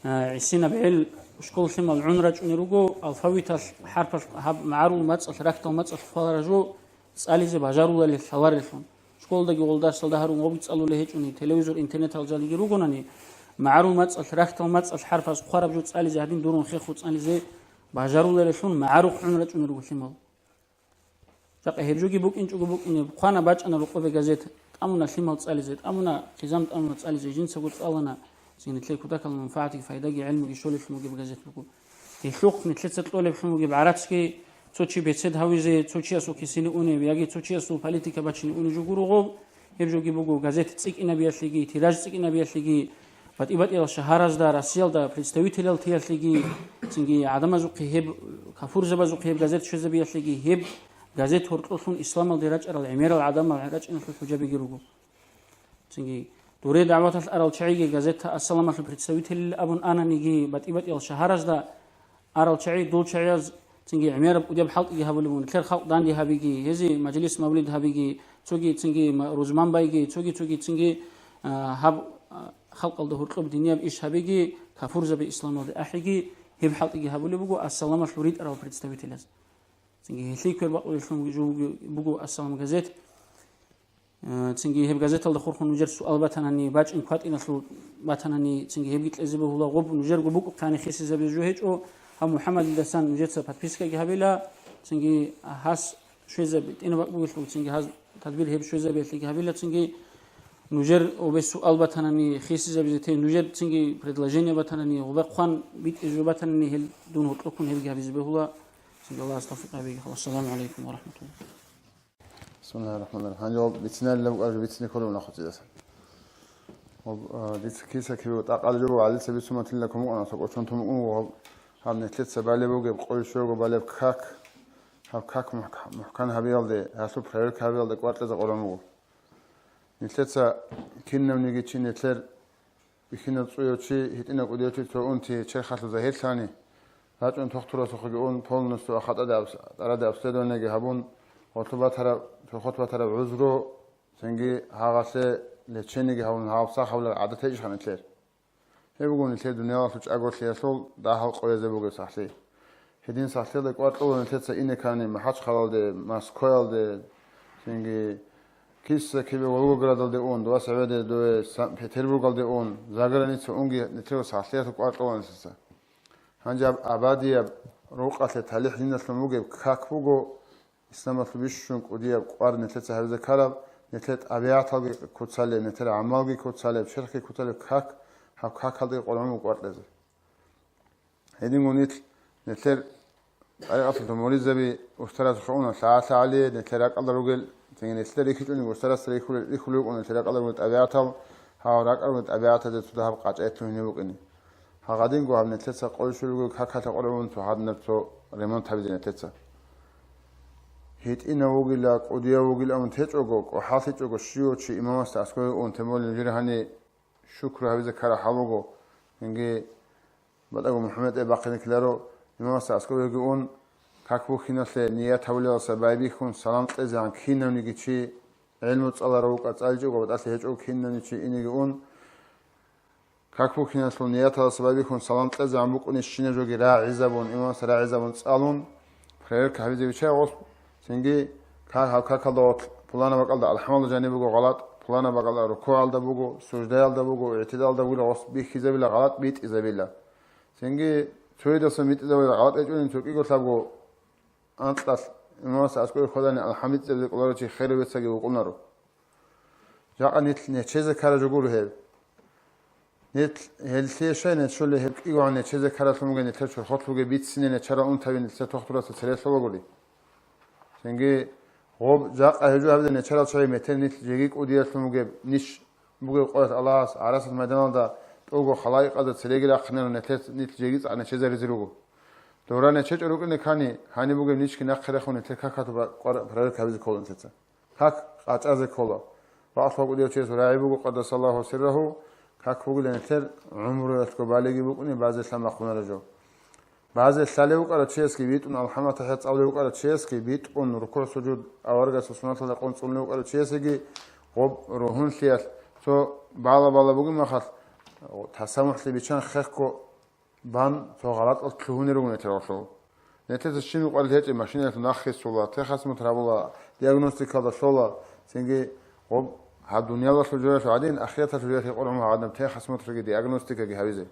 а, гӀисинаб гӀел школ лъимал гӀун рачӀунел руго, алфавиталъ, хӀарпалъ, гьаб магӀарул мацӀалъ, рахьдал мацӀалъ хъвалараб жо цӀализе бажарулали лъаларелъун. Школдаги гъолдасалда гьарун гъоби цӀалулей гьечӀони, телевизор, интернетал жалиги ругонани, магӀарул мацӀалъ, рахьдал мацӀалъ хӀарпаз хъвараб жо цӀализе гьадин дурун хехго цӀализе бажаруларелъун магӀарухъ гӀун рачӀунел руго лъимал. Жакъа гьеб жоги букӀинчӀого букӀине, хъвана бачӀана рокъобе газет, тӀамуна лъимал цӀализе, тӀамуна, хъизан тӀамуна цӀализе, жинцаго цӀалана, цинги нилъее кутакалда манфагӀатги пайдаги гӀелмуги щолелъун бугеб газет буго. Гьелъухъ нилъеца кьолеблъун бугеб гӀарацги, цо чи бецед гьавизе, цо чиясул кисине унеб яги цо чиясул политика бачине унеб жо гуро гъоб, гьеб жоги буго газет цӀикӀкӀинабиялъеги, тираж цӀикӀкӀинабиялъеги, батӀи-батӀиял шагьаразда, Россиялда представителал тиялъеги, цинги гӀадамазухъе гьеб, кафурзабазухъе гьеб газет щвезабиялъеги, гьеб газет гьоркьолъун исламалде рачӀарал гӀемерал гӀадамал рачӀиналъул хӀужабиги руго. Цинги дуре дагӀваталъ арал чагӀиги газета «Ассаламалъул» представителил абун ананиги, батӀи-батӀиял шагьаразда арал чагӀи, дол чагӀияз цинги гӀемераб кӀудияб хӀалтӀиги гьабулеб буго, нилъер халкъ данде гьабиги, гьезие мажлис-мавлид гьабиги, цоги цинги ма-, рузман байги, цоги-цоги цинги, а, гьаб, а, халкъалда гьоркьоб динияб иш гьабиги, кафурзаби исламалде ахӀиги, гьеб хӀалтӀиги гьабулеб буго «Ассаламалъул» ритӀарал представителаз. Цинги гьелъие квербакъулелъун буго «Ассалам» газет. Э, цинги гьеб газеталда хурхун нужер суал батанани, бачӀин кватӀиналъул батанани, цинги гьебги кьезе бегьула. Гъоб нужерго букӀухъани хисизабизе жо гьечӀо. Гьаб МухӀаммадилдасан нужеца подпискаги гьабила, цинги гьас щвезаби, тӀинаб бакӀ бугелъул, цинги гьаз тадбир гьеб щвезабиялъеги гьабила, цинги нужер гъобе суал батанани хисизабизе те, нужер цинги предложение батанани, гъобе хъван битӀизе жо батанани, гьел дун гьоркьохъун гьебги гьабизе бегьула. Цинги Аллагьас тавфикъ гьабеги. Вассаламу гӀалайкум ва рахӀматуллагь. Бисмиллагьир рахӀманир рахӀим. Гьанже гьаб бицинарилан букӀараб жо бицине кколеб унахъуцидасан. Гьаб, а, дица киса кибе тӀакъали жо гӀалица бицун батилла кумукъана, цо кӀочон тумукъун вуго гьаб, гьаб нилъеца балеб бугеб, къойил щуго балеб как, гьаб как мухь-, мухӀкан гьабиялде, гьалъул проверка гьабиялде кӀвар кьезе къоран буго. Нилъеца кинавниги чи нилъер бихьинаб цӀуяв чи гьитӀинаб кӀудияв чи цо унти черхалъув загьирлъани, рачӀун тухтурасухъеги ун, полностью ахатӀаде абс-, тӀараде обследованиеги гьабун, гъорлъ батараб, цохот батараб гӀузру, цинги гьагъалъе лечениеги гьабун, гьаб сах гьабулеб гӀадат гьечӀищха нилъер? Гьеб буго нилъер дуниялалъул чӀаголъиялъул дагьал къоязе бугеб сахлъи. Гьедин сахлъиялда кӀвар кьола нилъеца ине ккани МахӀачхъалалде, Москваялде, цинги киса кибе Волгоградалде ун, дова севеде дове Санкт-Петербургалде ун, заграница унги нилъер сахлъиялъул кӀвар кьола нилъеца. Гьанже аб-, абадияб рукъалъе талихӀ диналъун бугеб как буго, исламалъул бищун кӀудияб кӀвар нилъеца гьабизе ккараб, нилъер тӀабигӀаталги куцалеб, нилъер гӀамалги куцалеб, черхги куцалеб как, гьаб какалда къваригӀун кӀвар кьезе. Гьединго нилъ, нилъер тӀарикъаталъул муридзаби устарас хьуна лъагӀалъа гьалие, нилъер ракӀалда ругел, цинги нилъер рихьичӀони устарасда рихьулел, рихьулел рукӀун нилъер ракӀалда ругел тӀабигӀатал, гьав ракӀалда ругел тӀабигӀатазе цо дагьаб къачӀаялъул гьуниб букӀине. Гьагъадинго гьаб нилъеца къойщулего какалъа къваригӀун цо гьадинаб цо ремонт гьабизе нилъеца. ГьитӀинав вугила, кӀудияв вугила абун течӀого, кӀухӀаллъичӀого, щивав чи имамасда аскӀове ун, тем более жир гьани шукру гьабизе ккараб хӀал буго. Цинги батӀаго МухӀаммад тӀе бахъине ккеларо, имамасда аскӀовеги ун, как бухьиналъе ният гьабулелдаса байбихьун салам кьезегӀан кинавниги чи, гӀелму цӀаларав вукӀа цӀаличӀого, батӀалъи гьечӀого кинавниги чи инеги ун, как бухьиналъул нияталдаса байбихьун салам кьезегӀан букӀунищинаб жоги рагӀизабун, имамасда рагӀизабун цӀалун, проверка гьабизе виччай гъос. Цинги ка-, гьаб какалда гъорлъ пуланаб бакӀалда алхӀамдулиллагь жаниб буго гъалатӀ, пуланаб бакӀалда рукугӀалда буго, суждаялда буго, игӀтидалда буго, гъос бихьизабила, гъалатӀ битӀизабила. Цинги цоясдасан битӀизабила гъалатӀ гьечӀолин цо кӀиго лъабго анкьалъ имамасда аскӀове хьвадани алхӀам бицӀцӀизе кӀоларев чи херав вецаги вукӀунаро. Жакъа нилъ нечезе ккараб жо гуро гьеб. Нилъ гьелъие щай нечолей гьеб кӀигогӀан нечезе ккаралъун бугеб нилъер чорхолъ бугеб бицине нечарал унтаби нилъер тохтурасда цере лъолагури. Цинги гъоб жакъа гьеб жо гьабизе нечарал чагӀи метер нилъ жеги кӀудиялъун бугеб ниж бугеб къоялъ Аллагьас гӀарасат майданалда тӀолго халаикъазда цереги рахъинарун нилъер нилъ жеги цӀакъ нечезаризе руго. Дора нечечӀо рукӀине ккани, гьаниб бугеб нижги нахъе рехун нилъер какалъул ба-, къвар-, проверка гьабизе ккола нилъеца. Как къачӀазе ккола. Бакълъугьа кӀудияв чиясул рагӀи буго, къаддасаллагьу сиррагьу, как бугила нилъер гӀумруялъго балиги букӀуни базе лъан бахъунареб жо. Базе лъалев вукӀарав чиясги битӀун, алхӀамат-тахӀият цӀалулев вукӀарав чиясги битӀун, рукугӀ-сужуд аварагасул суннаталда къун цӀунулев вукӀарав чиясги гъоб ругьунлъиялъ цо бала-бала бугеб мехалъ, тасамухӀлъи биччан хехго бан цо гъалатӀалъ лъугьунел руго нилъер гъолъул. Нилъеца щиб мукъварил гьечӀеб машинаялъул нахъисула, техосмотр гьабула, диагностикалда лъола, цинги гъоб гьаб дуниялалъул жоялъул гӀадин, ахираталъул жоялъе къваригӀун гьадинаб техосмотрги диагностикаги гьабизе.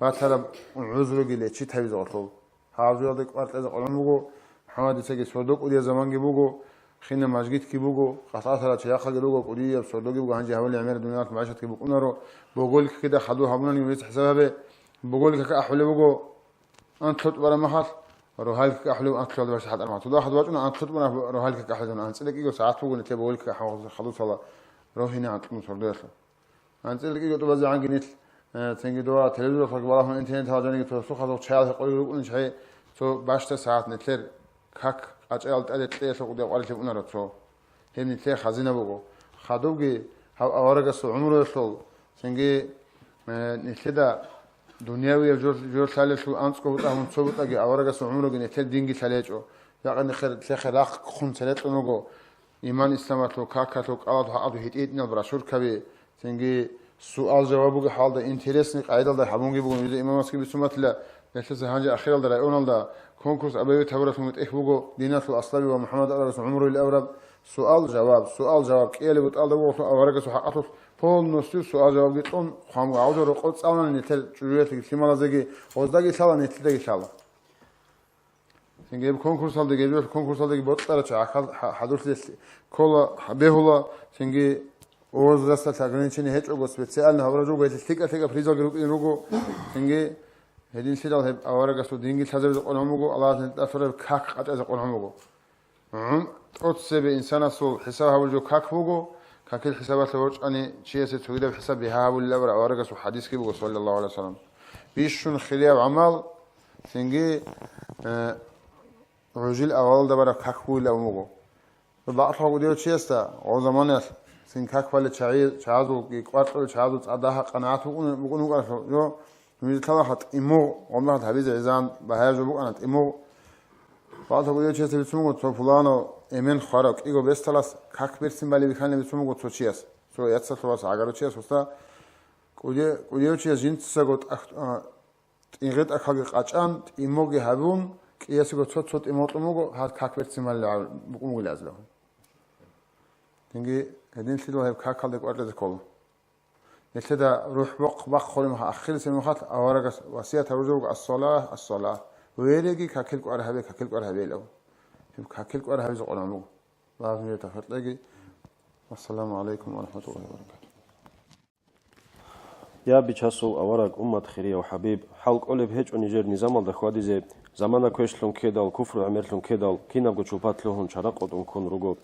Батараб гӀузруги лечит гьабизе гъолъул. Гьаб жоялде кӀвар кьезе къваригӀун буго, МухӀаммадицаги сордо кӀудияб заманги буго, хинаб мажгитги буго, къалъалъарал чияхъаги руго, кӀудияб сордоги буго, гьанже гьабулеб гӀемераб дуниялалъ мугӀишатги букӀунаро, боголикаги хадур гьабунани гьесда хӀисаб гьабе, боголикака ахӀулеб буго, анкьлъи тӀубараб мехалъ, рогьаликака ахӀулеб анкьлъиялда бащад хӀатӀараб мехалъ. Цо дагьаб вачӀуна анкьлъи тӀубараб рогьаликака ахӀулеб, анцӀила кӀиго сагӀат буго нилъер боголикака хадусала рогьине анкьун сордоялъул. АнцӀила кӀиго тӀубазегӀанги нилъ, э, цинги дова телевизоралъулги балагьун интернеталда жаниги цо сухалъул чаял гьекъолги рукӀунел чагӀи, цо бащдаб сагӀат нилъер как къачӀаял тӀаде кьеялъул кӀудияб къварилъи унаро цо. Гьеб нилъер хазина буго. Хадубги гьав аварагасул гӀумруялъул, цинги, э, нилъеда дунявияб жо-, жо лъалелъул анцӀго бутӀа гьабун цо бутӀаги аварагасул гӀумруги нилъер динги лъалечӀо. Жакъа нилъер, нилъехъе рахъ хъун цере кьун руго. Иман-исламалъул какалъул кӀалалъул хӀакъалъулъ гьитӀи-гьитӀинал брошюркаби, цинги суал-жаваб бугеб хӀалда интересный къагӀидалда гьабунги буго. Нужеда имамасги бицун батила, гьелъаса гьанже ахиралда районалда конкурс объявить гьабуралъунги тӀехь буго, диналъул аслаби ва МухӀаммад аварагасул гӀумруялъ абураб суал-жаваб, суал-жаваб кӀиялеб бутӀалда буго аварагасул хӀакъалъулъ полностью суал-жавабги кьун, хъван буго. Гьав жо рокъов цӀалуна нилъер чӀужуялъеги лъималазеги, гъоздаги лъала, нилъедаги лъала. Цинги гьеб конкурсалдаги, гьеб конкурсалдаги бокьарав чи гьахьал-, хӀа-, хӀадурлъи ккола, бегьула, цинги возрасталъ ограничение гьечӀого, специально гьабураб жо буго, гьелъие лъикӀа-лъикӀа призалги рукӀине руго, цинги гьединлъидал гьеб аварагасул динги лъазабизе къваригӀун буго, Аллагьас нилъеда кьураб как къачӀазе къваригӀун буго. ГӀум-, тӀоцебе инсанасул хӀисаб гьабулеб жо как буго, какил хӀисабалъе ворчӀани чиясе цогидаб хӀисаб бигьа гьабулеб абураб аварагасул хӀадисги буго, саллаллагьу гӀалайгьи вассалам. Бищун хирияб гӀамал, цинги, э, гӀужил авалалда бараб как бугилан абун буго. Бакълъугьа кӀудияв чиясда гъов заманаялъ цин как балел чагӀи-, чагӀазулги кӀвар кьолел чагӀазул цӀадахъ къанагӀат букӀун, букӀун вукӀаралъул жо, нужеда лъалаха тӀимугъ, гъомахъ гьабизе гӀезегӀан багьаяб жо букӀана тӀимугъ. Бакълъугьа кӀудияв чиясда бицун буго, цо пуланав эмен хварав кӀиго бесдалас как берцин балеб бихьанилан бицун буго цо чияс, цо яцалъувас гӀагарав чияс, уста, кӀудияв, кӀудияв чияс жинцаго тӀах-, а, тӀигъи-тӀахьалги къачӀан, тӀимугъги гьабун, кӀиясего цо-цо тӀимугъ кьун буго, гьаб как берцин балеб букӀун бугилан абун. Цинги гьединлъидал гьеб какалде кӀвар кьезе ккола. Нилъеда рухӀ бохъ-, бахъулеб мехалъ, ахирисеб мехалъ аварагас васият гьабулеб буго: «Ас-салагь, ас-салагь». Вереги какил кӀвар гьабе, какил кӀвар гьабе, илан. Гьеб какил кӀвар гьабизе къваригӀун буго. Аллагьас нужее тавфикъ кьеги. Ассаламу алейкум ва рахматуллахи ва баракатугь. Я бичасул авараг, уммат хирияв хӀабиб, хӀал кӀолеб гьечӀо нижер низамалда хьвадизе, замана квешлъун ккедал, куфру гӀемерлъун ккедал, кинабго чупат лъугьун чара къотӀун ккун руго.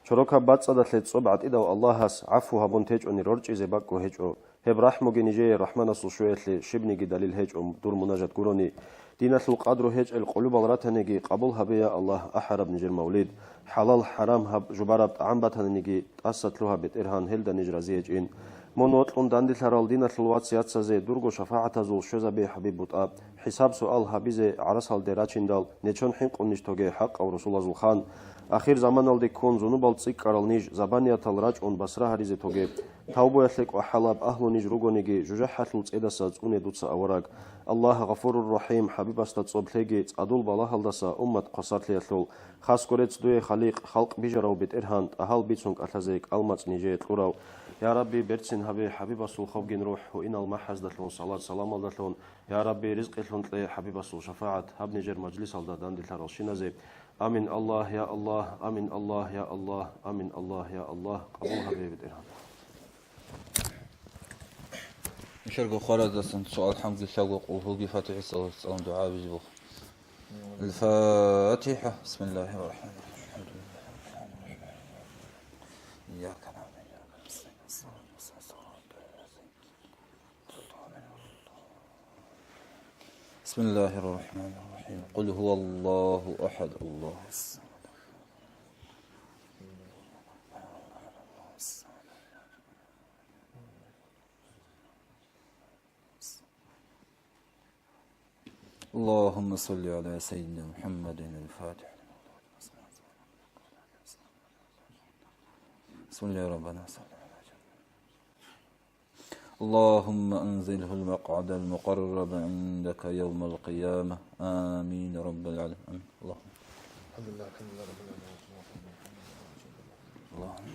Чорокаб бацӀцӀадалъе цӀоб гӀатӀидав Аллагьас гӀафу гьабун течӀони рорчӀизе бакӀго гьечӀо. Гьеб рахӀмуги нижее рахӀманасул щвеялъе щибниги далил гьечӀо дур мунажат гурони. Диналъул къадру гьечӀел къулубал ратаниги къабул гьабе, я Аллагь, ахӀараб нижер мавлид. ХӀалал-хӀарам гьаб жубараб тӀагӀам батаниги тӀаса лъугьа, БетӀергьан, гьелда ниж рази гьечӀин. Мун вокьун данделъарал диналъул вац-яцазе дурго шафагӀатазул щвезабе, ХӀабиб БутӀа. ХӀисаб-суал гьабизе гӀарасалде рачиндал, нечон хӀинкъун ниж тоге, хӀакъав Расулазул хан. Ахир заманалде ккун зунубал цӀикӀкӀарал ниж, забаниятал рачӀун басра гьаризе тоге. Тавбуялъе кӀвахӀалаб агьлу ниж ругониги, жужахӀалъул цӀедаса цӀуне дуца, авараг. Аллагь, Гъафурур Рахим, ХӀабибасда цӀоб лъеги, цӀадул балагьалдаса уммат хъвасарлъиялъул. Хасго рецц дуе, Халикъ, халкъ бижарав БетӀергьан, тӀагьал бицун кӀалъазе кӀалмацӀ нижее кьурав. Я Рабби, берцин гьабе ХӀабибасул хобгин рухӀ, гьуинал махӀаздалъун, салат-саламалдалъун. Я Рабби, ризкъилъун кье ХӀабибасул шафагӀат гьаб нижер мажлисалда данделъаралщиназе. Амин, Аллагь, я Аллагь, амин, Аллагь, я Аллагь, амин, Аллагь, я Аллагь, къабул гьабе, БетӀергьан. Нушарго хвараздасан цо алхӀамдулиллагьго къулгьуги ФатихӀи цӀалун дугӀа гьабизе буго. الفاتحة. بسم الله الرحمن الرحيم. الحمد لله رب العالمين. إياك نعبد وإياك نستعين. الصراط المستقيم. صراط الذين أنعمت عليهم. بسم الله الرحمن الرحيم. قل هو الله أحد، الله الصمد. اللهم صل على سيدنا محمد الفاتح. بسم الله، ربنا صل على سيدنا. اللهم أنزله المقعد المقرب عندك يوم القيامة. آمين رب العالمين. اللهم. الحمد لله، الحمد لله رب العالمين. اللهم.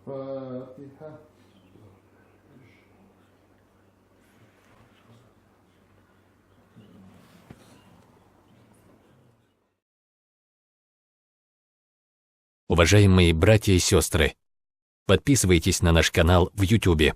الفاتحة. Уважаемые братья и сестры, подписывайтесь на наш канал в Ютубе.